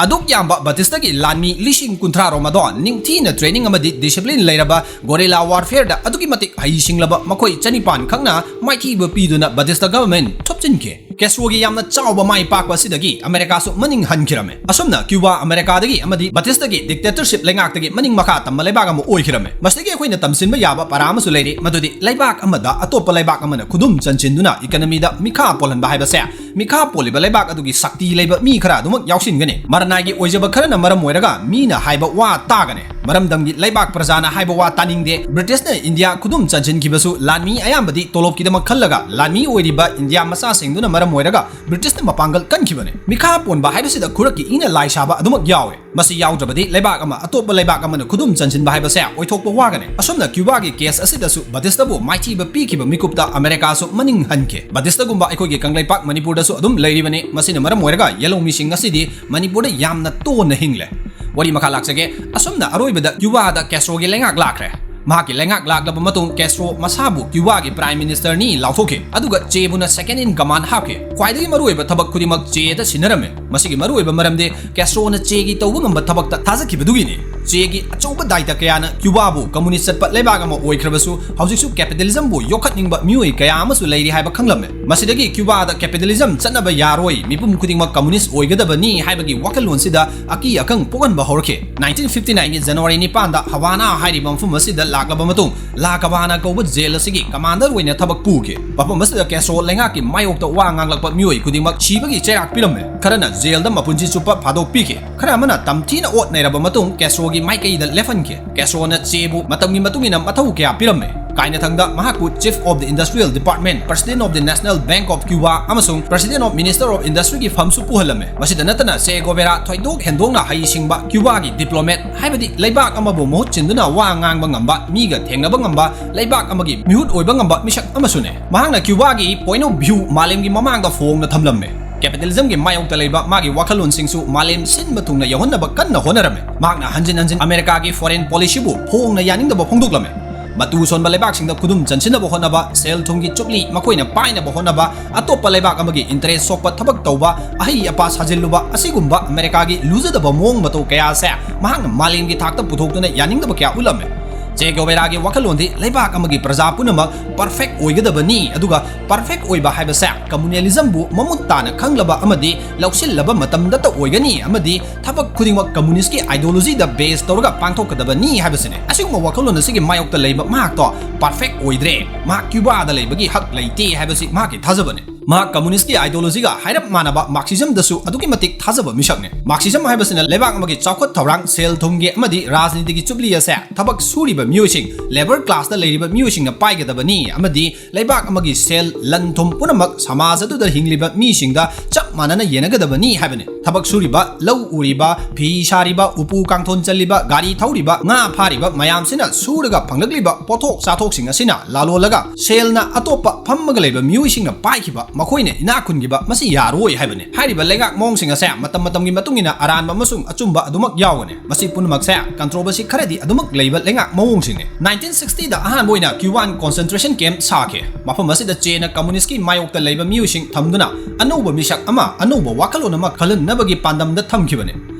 ꯑꯗꯨꯛ ꯌꯥꯝꯕ ꯕꯥꯇꯤꯁꯇꯥꯒꯤ ꯂꯥꯟꯃꯤ ꯂꯤꯁꯤꯡ ꯀꯨꯟꯊ꯭ꯔꯥ ꯔꯣꯝ ꯑꯗꯣ ꯅꯤꯡꯊꯤꯅ training ꯑꯃꯗꯤ discipline ꯂꯩꯔꯕ guerrilla warfare ꯗ ꯑꯗꯨꯛꯀꯤ ꯃꯇꯤꯛ ꯍꯩꯁꯤꯡꯂꯕ ꯃꯈꯣꯏ ꯆꯅꯤꯄꯥꯟ ꯈꯛꯅ ꯃꯥꯏꯊꯤꯕ ꯄꯤꯗꯨꯅ ꯕꯥꯇꯤꯁꯇꯥ government ꯊꯨꯞꯆꯤꯟꯈꯤ꯫ ꯀꯦꯁꯇ꯭ꯔꯣꯒꯤ ꯌꯥꯝꯅ ꯆꯥꯎꯕ ꯃꯥꯏ ꯄꯥꯛꯄ ꯑꯁꯤꯗꯒꯤ ꯑꯃꯦꯔꯤꯀꯥꯁꯨ ꯃꯅꯤꯡ ꯍꯟꯈꯤꯔꯝꯃꯦ꯫ ꯑꯁꯨꯝꯅ ꯀ꯭ꯌꯨꯕꯥ ꯑꯃꯦꯔꯤꯀꯥꯗꯒꯤ ꯑꯃꯗꯤ ꯕꯥꯇꯤꯁꯇꯥꯒꯤ dictatorship ꯂꯩꯉꯥꯛꯇꯒꯤ ꯃꯅꯤꯡ ꯃꯈꯥ ꯇꯝꯕ ꯂꯩꯕꯥꯛ ꯑꯃ ꯑꯣꯏꯈꯤꯔꯝꯃꯦ꯫ ꯃꯁꯤꯗꯒꯤ ꯑꯩꯈꯣꯏꯅ ꯇꯝꯁꯤꯟꯕ ꯌꯥꯕ ꯄꯔꯥ ꯑꯃꯁꯨ ꯂꯩꯔꯤ, ꯃꯗꯨꯗꯤ ꯂꯩꯕꯥꯛ ꯑꯃꯗ ꯑꯇꯣꯞꯄ ꯂꯩꯕꯥꯛ ꯑꯃꯅ ꯈꯨꯗꯨꯝ ꯆꯟꯁꯤꯟꯗꯨꯅ economy ꯗ ꯃꯤꯈꯥ ꯄꯣꯜꯍꯟꯕ ꯍꯥꯏꯕꯁꯦ ꯃꯤꯈꯥ ꯄꯣꯜꯂꯤꯕ ꯂꯩꯕꯥꯛ ꯑꯗꯨꯒꯤ ꯁꯛꯇꯤ ꯂꯩꯕ ꯃꯤ ꯈꯔ ꯑꯗꯨꯃꯛ ꯌꯥꯎꯁꯤꯟꯒꯅꯤ꯫ ꯃꯔꯅꯥꯏꯒꯤ ꯑꯣꯏꯖꯕ ꯈꯔꯅ ꯃꯔꯝ ꯑꯣꯏꯔꯒ ꯃꯤꯅ ꯍꯥꯏꯕ ꯋꯥ ꯇꯥꯒꯅꯤ꯫ ꯃꯔꯝꯗꯝꯒꯤ ꯂꯩꯕꯥꯛ ꯄ꯭ꯔꯖꯥꯅ ꯍꯥꯏꯕ ꯋꯥ ꯇꯥꯅꯤꯡꯗꯦ꯫ ꯕ꯭ꯔꯤꯇꯤꯁꯅ ꯏꯟꯗꯤꯌꯥ ꯈꯨꯗꯨꯝ ꯆꯟꯁꯤꯟꯈꯤꯕꯁꯨ ꯂꯥꯟꯃꯤ ꯑꯌꯥꯝꯕꯗꯤ ꯇꯣꯂꯣꯞꯀꯤꯗꯃꯛ ꯈꯜꯂꯒ ꯂꯥꯟꯃꯤ ꯑꯣꯏꯔꯤꯕ ꯏꯟꯗꯤꯌꯥ ꯃꯆꯥꯁꯤꯡꯗꯨꯅ ꯃꯔꯝ ꯑꯣꯏꯔꯒ ꯕ꯭ꯔꯤꯇꯤꯁꯅ ꯃꯄꯥꯡꯒꯜ ꯀꯟꯈꯤꯕꯅꯤ꯫ ꯃꯤꯈꯥ ꯄꯣꯟꯕ ꯍꯥꯏꯕꯁꯤꯗ ꯈꯨꯔꯛꯀꯤ ꯏꯅ ꯂꯥꯏ ꯁꯥꯕ ꯑꯗꯨꯃꯛ ꯌꯥꯎꯋꯦ꯫ ꯃꯁꯤ ꯌꯥꯎꯗ꯭ꯔꯕꯗꯤ ꯂꯩꯕꯥꯛ ꯑꯃ ꯑꯇꯣꯞꯄ ꯂꯩꯕꯥꯛ ꯑꯃꯅ ꯈꯨꯗꯨꯝ ꯆꯟꯁꯤꯟꯕ ꯍꯥꯏꯕꯁꯦ ꯑꯣꯏꯊꯣꯛꯄ ꯋꯥꯒꯅꯤ꯫ ꯑꯁꯨꯝꯅ ꯀ꯭ꯌꯨꯕꯥꯒꯤ case ꯑꯁꯤꯗꯁꯨ ꯕꯥꯇꯤꯁꯇꯥꯕꯨ ꯃꯥꯏꯊꯤꯕ ꯄꯤꯈꯤꯕ ꯃꯤꯀꯨꯞꯇ ꯑꯃꯦꯔꯤꯀꯥꯁꯨ ꯃꯅꯤꯡ ꯍꯟꯈꯤ꯫ ꯕꯥꯇꯤꯁꯇꯥꯒꯨꯝꯕ ꯑꯩꯈꯣꯏꯒꯤ ꯀꯪꯂꯩꯄꯥꯛ ꯃꯅꯤꯄꯨꯔꯗꯁꯨ ꯑꯗꯨꯝ ꯂꯩꯔꯤꯕꯅꯤ꯫ ꯃꯁꯤꯅ ꯃꯔꯝ ꯑꯣꯏꯔꯒ ꯌꯦꯂꯧꯃꯤꯁꯤꯡ ꯉꯁꯤꯗꯤ ꯃꯅꯤꯄꯨꯔꯗ ꯌꯥꯝꯅ ꯇꯣꯟꯅ ꯍꯤꯡꯂꯦ꯫ ꯋꯥꯔꯤ ꯃꯈꯥ ꯂꯥꯛꯆꯒꯦ꯫ ꯑꯁꯨꯝꯅ ꯑꯔꯣꯏꯕꯗ ꯀ꯭ꯌꯨꯕꯥꯗ ꯀꯦꯁꯇ꯭ꯔꯣꯒꯤ ꯂꯩꯉꯥꯛ ꯂꯥꯛꯈ꯭ꯔꯦ꯫ ꯃꯍꯥꯛꯀꯤ ꯂꯩꯉꯥꯛ ꯂꯥꯛꯂꯕ ꯃꯇꯨꯡ ꯀꯦꯁꯇ꯭ꯔꯣ ꯃꯁꯥꯕꯨ ꯀ꯭ꯌꯨꯕꯥꯒꯤ Prime Ministerꯅꯤ ꯂꯥꯎꯊꯣꯛꯈꯤ, ꯑꯗꯨꯒ ꯆꯦꯕꯨꯅ Second in Command ꯍꯥꯞꯈꯤ꯫ ꯈ꯭ꯋꯥꯏꯗꯒꯤ ꯃꯔꯨꯑꯣꯏꯕ ꯊꯕꯛ ꯈꯨꯗꯤꯡꯃꯛ ꯆꯦꯗ ꯁꯤꯟꯅꯔꯝꯃꯤ꯫ ꯃꯁꯤꯒꯤ ꯃꯔꯨꯑꯣꯏꯕ ꯃꯔꯝꯗꯤ ꯀꯦꯁꯇ꯭ꯔꯣꯅ ꯆꯦꯒꯤ ꯇꯧꯕ ꯉꯝꯕ ꯊꯕꯛꯇ ꯊꯥꯖꯈꯤꯕꯗꯨꯒꯤꯅꯤ꯫ ꯆꯦꯒꯤ ꯑꯆꯧꯕ ꯗꯥꯏꯇ ꯀꯌꯥꯅ ꯀ꯭ꯌꯨꯕꯥꯕꯨ ꯀꯝꯃꯨꯅꯤꯁ ꯆꯠꯄ ꯂꯩꯕꯥꯛ ꯑꯃ ꯑꯣꯏꯈ꯭ꯔꯕꯁꯨ, ꯍꯧꯖꯤꯛꯁꯨ ꯀꯦꯄꯤꯇꯦꯂꯤꯖꯝꯕꯨ ꯌꯣꯛꯈꯠꯅꯤꯡꯕ ꯃꯤꯑꯣꯏ ꯀꯌꯥ ꯑꯃꯁꯨ ꯂꯩꯔꯤ ꯍꯥꯏꯕ ꯈꯪꯂꯝꯃꯤ꯫ ꯃꯁꯤꯗꯒꯤ ꯀ꯭ꯌꯨꯕꯥꯗ ꯀꯦꯄꯤꯇꯦꯂꯤꯖꯝ ꯆꯠꯅꯕ ꯌꯥꯔꯣꯏ, ꯃꯤꯄꯨꯝ ꯈꯨꯗꯤꯡꯃꯛ ꯀꯝꯃꯨꯅꯤꯁ ꯑꯣꯏꯒꯗꯕꯅꯤ ꯍꯥꯏꯕꯒꯤ ꯋꯥꯈꯜꯂꯣꯟꯁꯤꯗ ꯑꯀꯤ ꯑꯈꯪ ꯄꯣꯛꯍꯟꯕ ꯍꯧꯔꯛꯈꯤ꯫ Nineteen fifty nineꯒꯤ January ꯅꯤꯄꯥꯟꯗ ꯍꯋꯥꯅꯥ ꯍꯥꯏꯔꯤꯕ ꯃꯐꯝ ꯑꯁꯤꯗ ꯂꯥꯛꯂꯕ ꯃꯇꯨꯡ, ꯂꯥ ꯀꯕꯥꯅꯥ ꯀꯧꯕ ꯖꯦꯜ ꯑꯁꯤꯒꯤ ꯀꯃꯥꯟꯗꯔ ꯑꯣꯏꯅ ꯊꯕꯛ ꯄꯨꯈꯤ꯫ ꯃꯐꯝ ꯑꯁꯤꯗ ꯀꯦꯁꯇ꯭ꯔꯣ ꯂꯩꯉꯥꯛꯀꯤ ꯃꯥꯌꯣꯛꯇ ꯋꯥ ꯉꯥꯡꯂꯛꯄ ꯃꯤꯑꯣꯏ ꯈꯨꯗꯤꯡꯃꯛ ꯁꯤꯕꯒꯤ ꯆꯩꯔꯥꯛ ꯄꯤꯔꯝꯃꯤ꯫ ꯈꯔꯅ ꯖꯦꯜꯗ ꯃꯄꯨꯟꯁꯤ ꯆꯨꯞꯄ ꯐꯥꯗꯣꯛꯄꯤꯈꯤ꯫ ꯈꯔ ꯑꯃꯅ ꯇꯝꯊꯤꯅ ꯑꯣꯠ ꯅꯩꯔꯕ ꯃꯇꯨꯡ ꯀꯦꯁꯇ꯭ꯔꯣꯒꯤ ꯃꯥꯏꯀꯩꯗ ꯂꯦꯞꯍꯟꯈꯤ꯫ ꯀꯦꯁꯇ꯭ꯔꯣꯅ ꯆꯦꯕꯨ ꯃꯇꯝꯒꯤ ꯃꯇꯨꯡ ꯏꯟꯅ ꯃꯊꯧ ꯀꯌꯥ ꯄꯤꯔꯝꯃꯤ꯫ ꯀꯥꯏꯅꯊꯪꯗ ꯃꯍꯥꯛꯄꯨ Chief of the Industrial Department, President of the National Bank of Cuba ꯑꯃꯁꯨꯡ President of Minister of Industryꯒꯤ ꯐꯝꯁꯨ ꯄꯨꯍꯜꯂꯝꯃꯤ꯫ ꯃꯁꯤꯗ ꯅꯠꯇꯅ ꯆꯦ ꯒꯣꯕꯦꯔꯥ ꯊꯣꯏꯗꯣꯛ ꯍꯦꯟꯗꯣꯛꯅ ꯍꯩꯁꯤꯡꯕ ꯀ꯭ꯌꯨꯕꯥꯒꯤ ꯗꯤꯄ꯭ꯂꯣꯃꯦꯠ, ꯍꯥꯏꯕꯗꯤ ꯂꯩꯕꯥꯛ ꯑꯃꯕꯨ ꯃꯍꯨꯠ ꯁꯤꯟꯗꯨꯅ ꯋꯥ ꯉꯥꯡꯕ ꯉꯝꯕ, ꯃꯤꯒ ꯊꯦꯡꯅꯕ ꯉꯝꯕ, ꯂꯩꯕꯥꯛ ꯑꯃꯒꯤ ꯃꯤꯍꯨꯠ ꯑꯣꯏꯕ ꯉꯝꯕ ꯃꯤꯁꯛ ꯑꯃꯁꯨꯅꯤ꯫ ꯃꯍꯥꯛꯅ ꯀ꯭ꯌꯨꯕꯥꯒꯤ point of view ꯃꯥꯂꯦꯝꯒꯤ ꯃꯃꯥꯡꯗ ꯐꯣꯡꯅ ꯊꯝꯂꯝꯃꯤ꯫ ꯀꯦꯄꯤꯇꯦꯂꯤꯖꯝꯒꯤ ꯃꯥꯌꯣꯛꯇ ꯂꯩꯕ ꯃꯥꯒꯤ ꯋꯥꯈꯜꯂꯣꯟꯁꯤꯡꯁꯨ ꯃꯥꯂꯦꯝ ꯁꯤꯟꯕ ꯊꯨꯡꯅ ꯌꯧꯍꯟꯅꯕ ꯀꯟꯅ ꯍꯣꯠꯅꯔꯝꯃꯤ꯫ ꯃꯍꯥꯛꯅ ꯍꯟꯖꯤꯟ ꯍꯟꯖꯤꯟ ꯑꯃꯦꯔꯤꯀꯥꯒꯤ foreign policyꯕꯨ ꯐꯣꯡꯅ ꯌꯥꯅꯤꯡꯗꯕ ꯐꯣꯡꯗꯣꯛꯂꯝꯃꯤ꯫ ꯃꯇꯨ ꯁꯣꯟꯕ ꯂꯩꯕꯥꯛꯁꯤꯡꯗ ꯈꯨꯗꯨꯝ ꯆꯟꯁꯤꯟꯅꯕ ꯍꯣꯠꯅꯕ, ꯁꯦꯜ ꯊꯨꯝꯒꯤ ꯆꯨꯞꯂꯤ ꯃꯈꯣꯏꯅ ꯄꯥꯏꯅꯕ ꯍꯣꯠꯅꯕ, ꯑꯇꯣꯞꯄ ꯂꯩꯕꯥꯛ ꯑꯃꯒꯤ interest ꯁꯣꯛꯄ ꯊꯕꯛ ꯇꯧꯕ, ꯑꯍꯩ ꯑꯄꯥ ꯁꯥꯖꯤꯜꯂꯨꯕ, ꯑꯁꯤꯒꯨꯝꯕ ꯑꯃꯦꯔꯤꯀꯥꯒꯤ ꯂꯨꯖꯗꯕ ꯃꯑꯣꯡ ꯃꯇꯧ ꯀꯌꯥ ꯑꯁꯦ ꯃꯍꯥꯛꯅ ꯃꯥꯂꯦꯝꯒꯤ ꯊꯥꯛꯇ ꯄꯨꯊꯣꯛꯇꯨꯅ ꯌꯥꯅꯤꯡꯗꯕ ꯀꯌꯥ ꯎꯠꯂꯝꯃꯤ꯫ ꯆꯦ ꯒꯣꯕꯦꯔꯥꯒꯤ ꯋꯥꯈꯜꯂꯣꯟꯗꯤ ꯂꯩꯕꯥꯛ ꯑꯃꯒꯤ ꯄ꯭ꯔꯖꯥ ꯄꯨꯝꯅꯃꯛ perfect ꯑꯣꯏꯒꯗꯕꯅꯤ, ꯑꯗꯨꯒ perfect ꯑꯣꯏꯕ ꯍꯥꯏꯕꯁꯦ ꯀꯝꯃꯨꯅꯦꯂꯤꯖꯝꯕꯨ ꯃꯃꯨꯠ ꯇꯥꯅ ꯈꯪꯂꯕ ꯑꯃꯗꯤ ꯂꯧꯁꯤꯜꯂꯕ ꯃꯇꯝꯗꯇ ꯑꯣꯏꯒꯅꯤ, ꯑꯃꯗꯤ ꯊꯕꯛ ꯈꯨꯗꯤꯡꯃꯛ ꯀꯝꯃꯨꯅꯤꯁ꯭ꯠꯀꯤ ideologyꯗ base ꯇꯧꯔꯒ ꯄꯥꯡꯊꯣꯛꯀꯗꯕꯅꯤ ꯍꯥꯏꯕꯁꯤꯅꯤ꯫ ꯑꯁꯤꯒꯨꯝꯕ ꯋꯥꯈꯜꯂꯣꯟ ꯑꯁꯤꯒꯤ ꯃꯥꯌꯣꯛꯇ ꯂꯩꯕ ꯃꯍꯥꯛꯇꯣ perfect ꯑꯣꯏꯗ꯭ꯔꯦ, ꯃꯍꯥꯛ ꯀ꯭ꯌꯨꯕꯥꯗ ꯂꯩꯕꯒꯤ ꯍꯛ ꯂꯩꯇꯦ ꯍꯥꯏꯕꯁꯤ ꯃꯍꯥꯛꯀꯤ ꯊꯥꯖꯕꯅꯤ꯫ ꯃꯍꯥꯛ ꯀꯝꯃꯨꯅꯤꯁ꯭ꯠꯀꯤ ideologyꯒ ꯍꯥꯏꯔꯞ ꯃꯥꯟꯅꯕ Marxismꯗꯁꯨ ꯑꯗꯨꯛꯀꯤ ꯃꯇꯤꯛ ꯊꯥꯖꯕ ꯃꯤꯁꯛꯅꯤ꯫ Marxism ꯍꯥꯏꯕꯁꯤꯅ ꯂꯩꯕꯥꯛ ꯑꯃꯒꯤ ꯆꯥꯎꯈꯠ ꯊꯧꯔꯥꯡ, ꯁꯦꯜ ꯊꯨꯝꯒꯤ ꯑꯃꯗꯤ ꯔꯥꯖꯅꯤꯇꯤꯒꯤ ꯆꯨꯞꯂꯤ ꯑꯁꯦ ꯊꯕꯛ ꯁꯨꯔꯤꯕ ꯃꯤꯑꯣꯏꯁꯤꯡ, labour classꯇ ꯂꯩꯔꯤꯕ ꯃꯤꯑꯣꯏꯁꯤꯡꯅ ꯄꯥꯏꯒꯗꯕꯅꯤ, ꯑꯃꯗꯤ ꯂꯩꯕꯥꯛ ꯑꯃꯒꯤ ꯁꯦꯜ, ꯂꯟ ꯊꯨꯝ ꯄꯨꯝꯅꯃꯛ ꯁꯃꯥꯖ ꯑꯗꯨꯗ ꯍꯤꯡꯂꯤꯕ ꯃꯤꯁꯤꯡꯗ ꯆꯞ ꯃꯥꯟꯅꯅ ꯌꯦꯟꯅꯒꯗꯕꯅꯤ ꯍꯥꯏꯕꯅꯤ꯫ ꯊꯕꯛ ꯁꯨꯔꯤꯕ, ꯂꯧ ꯎꯔꯤꯕ, ꯐꯤ ꯁꯥꯔꯤꯕ, ꯎꯄꯨ ꯀꯥꯡꯊꯣꯟ ꯆꯜꯂꯤꯕ, ꯒꯥꯔꯤ ꯊꯧꯔꯤꯕ, ꯉꯥ ꯐꯥꯔꯤꯕ ꯃꯌꯥꯝꯁꯤꯅ ꯁꯨꯔꯒ ꯐꯪꯂꯛꯂꯤꯕ ꯄꯣꯠꯊꯣꯛ ꯆꯥꯊꯣꯛꯁꯤꯡ ꯑꯁꯤꯅ ꯂꯥꯂꯣꯜꯂꯒ ꯁꯦꯜꯅ ꯑꯇꯣꯞꯄ ꯐꯝꯃꯒ ꯂꯩꯕ ꯃꯤꯑꯣꯏꯁꯤꯡꯅ ꯄꯥꯏꯈꯤꯕ ꯃꯈꯣꯏꯅ ꯏꯅꯥꯛ ꯈꯨꯟꯈꯤꯕ ꯃꯁꯤ ꯌꯥꯔꯣꯏ ꯍꯥꯏꯕꯅꯤ꯫ ꯍꯥꯏꯔꯤꯕ ꯂꯩꯉꯥꯛ ꯃꯑꯣꯡꯁꯤꯡ ꯑꯁꯦ ꯃꯇꯝ ꯃꯇꯝꯒꯤ ꯃꯇꯨꯡ ꯏꯟꯅ ꯑꯔꯥꯟꯕ ꯑꯃꯁꯨꯡ ꯑꯆꯨꯝꯕ ꯑꯗꯨꯃꯛ ꯌꯥꯎꯒꯅꯤ꯫ ꯃꯁꯤ ꯄꯨꯝꯅꯃꯛꯁꯦ controversy ꯈꯔꯗꯤ ꯑꯗꯨꯃꯛ ꯂꯩꯕ ꯂꯩꯉꯥꯛ ꯃꯑꯣꯡꯁꯤꯡꯅꯤ꯫ Nineteen sixty ꯗ ꯑꯍꯥꯟꯕ ꯑꯣꯏꯅ Cuban concentration camp ꯁꯥꯈꯤ꯫ ꯃꯐꯝ ꯑꯁꯤꯗ Che ꯅ communist ꯀꯤ ꯃꯥꯌꯣꯛꯇ ꯂꯩꯕ ꯃꯤꯑꯣꯏꯁꯤꯡ ꯊꯝꯗꯨꯅ ꯑꯅꯧꯕ ꯃꯤꯁꯛ ꯑꯃ, ꯑꯅꯧꯕ ꯋꯥꯈꯜꯂꯣꯟ ꯑꯃ ꯈꯜꯍꯟꯅꯕꯒꯤ ꯄꯥꯟꯗꯝꯗ ꯊꯝꯈꯤꯕꯅꯤ꯫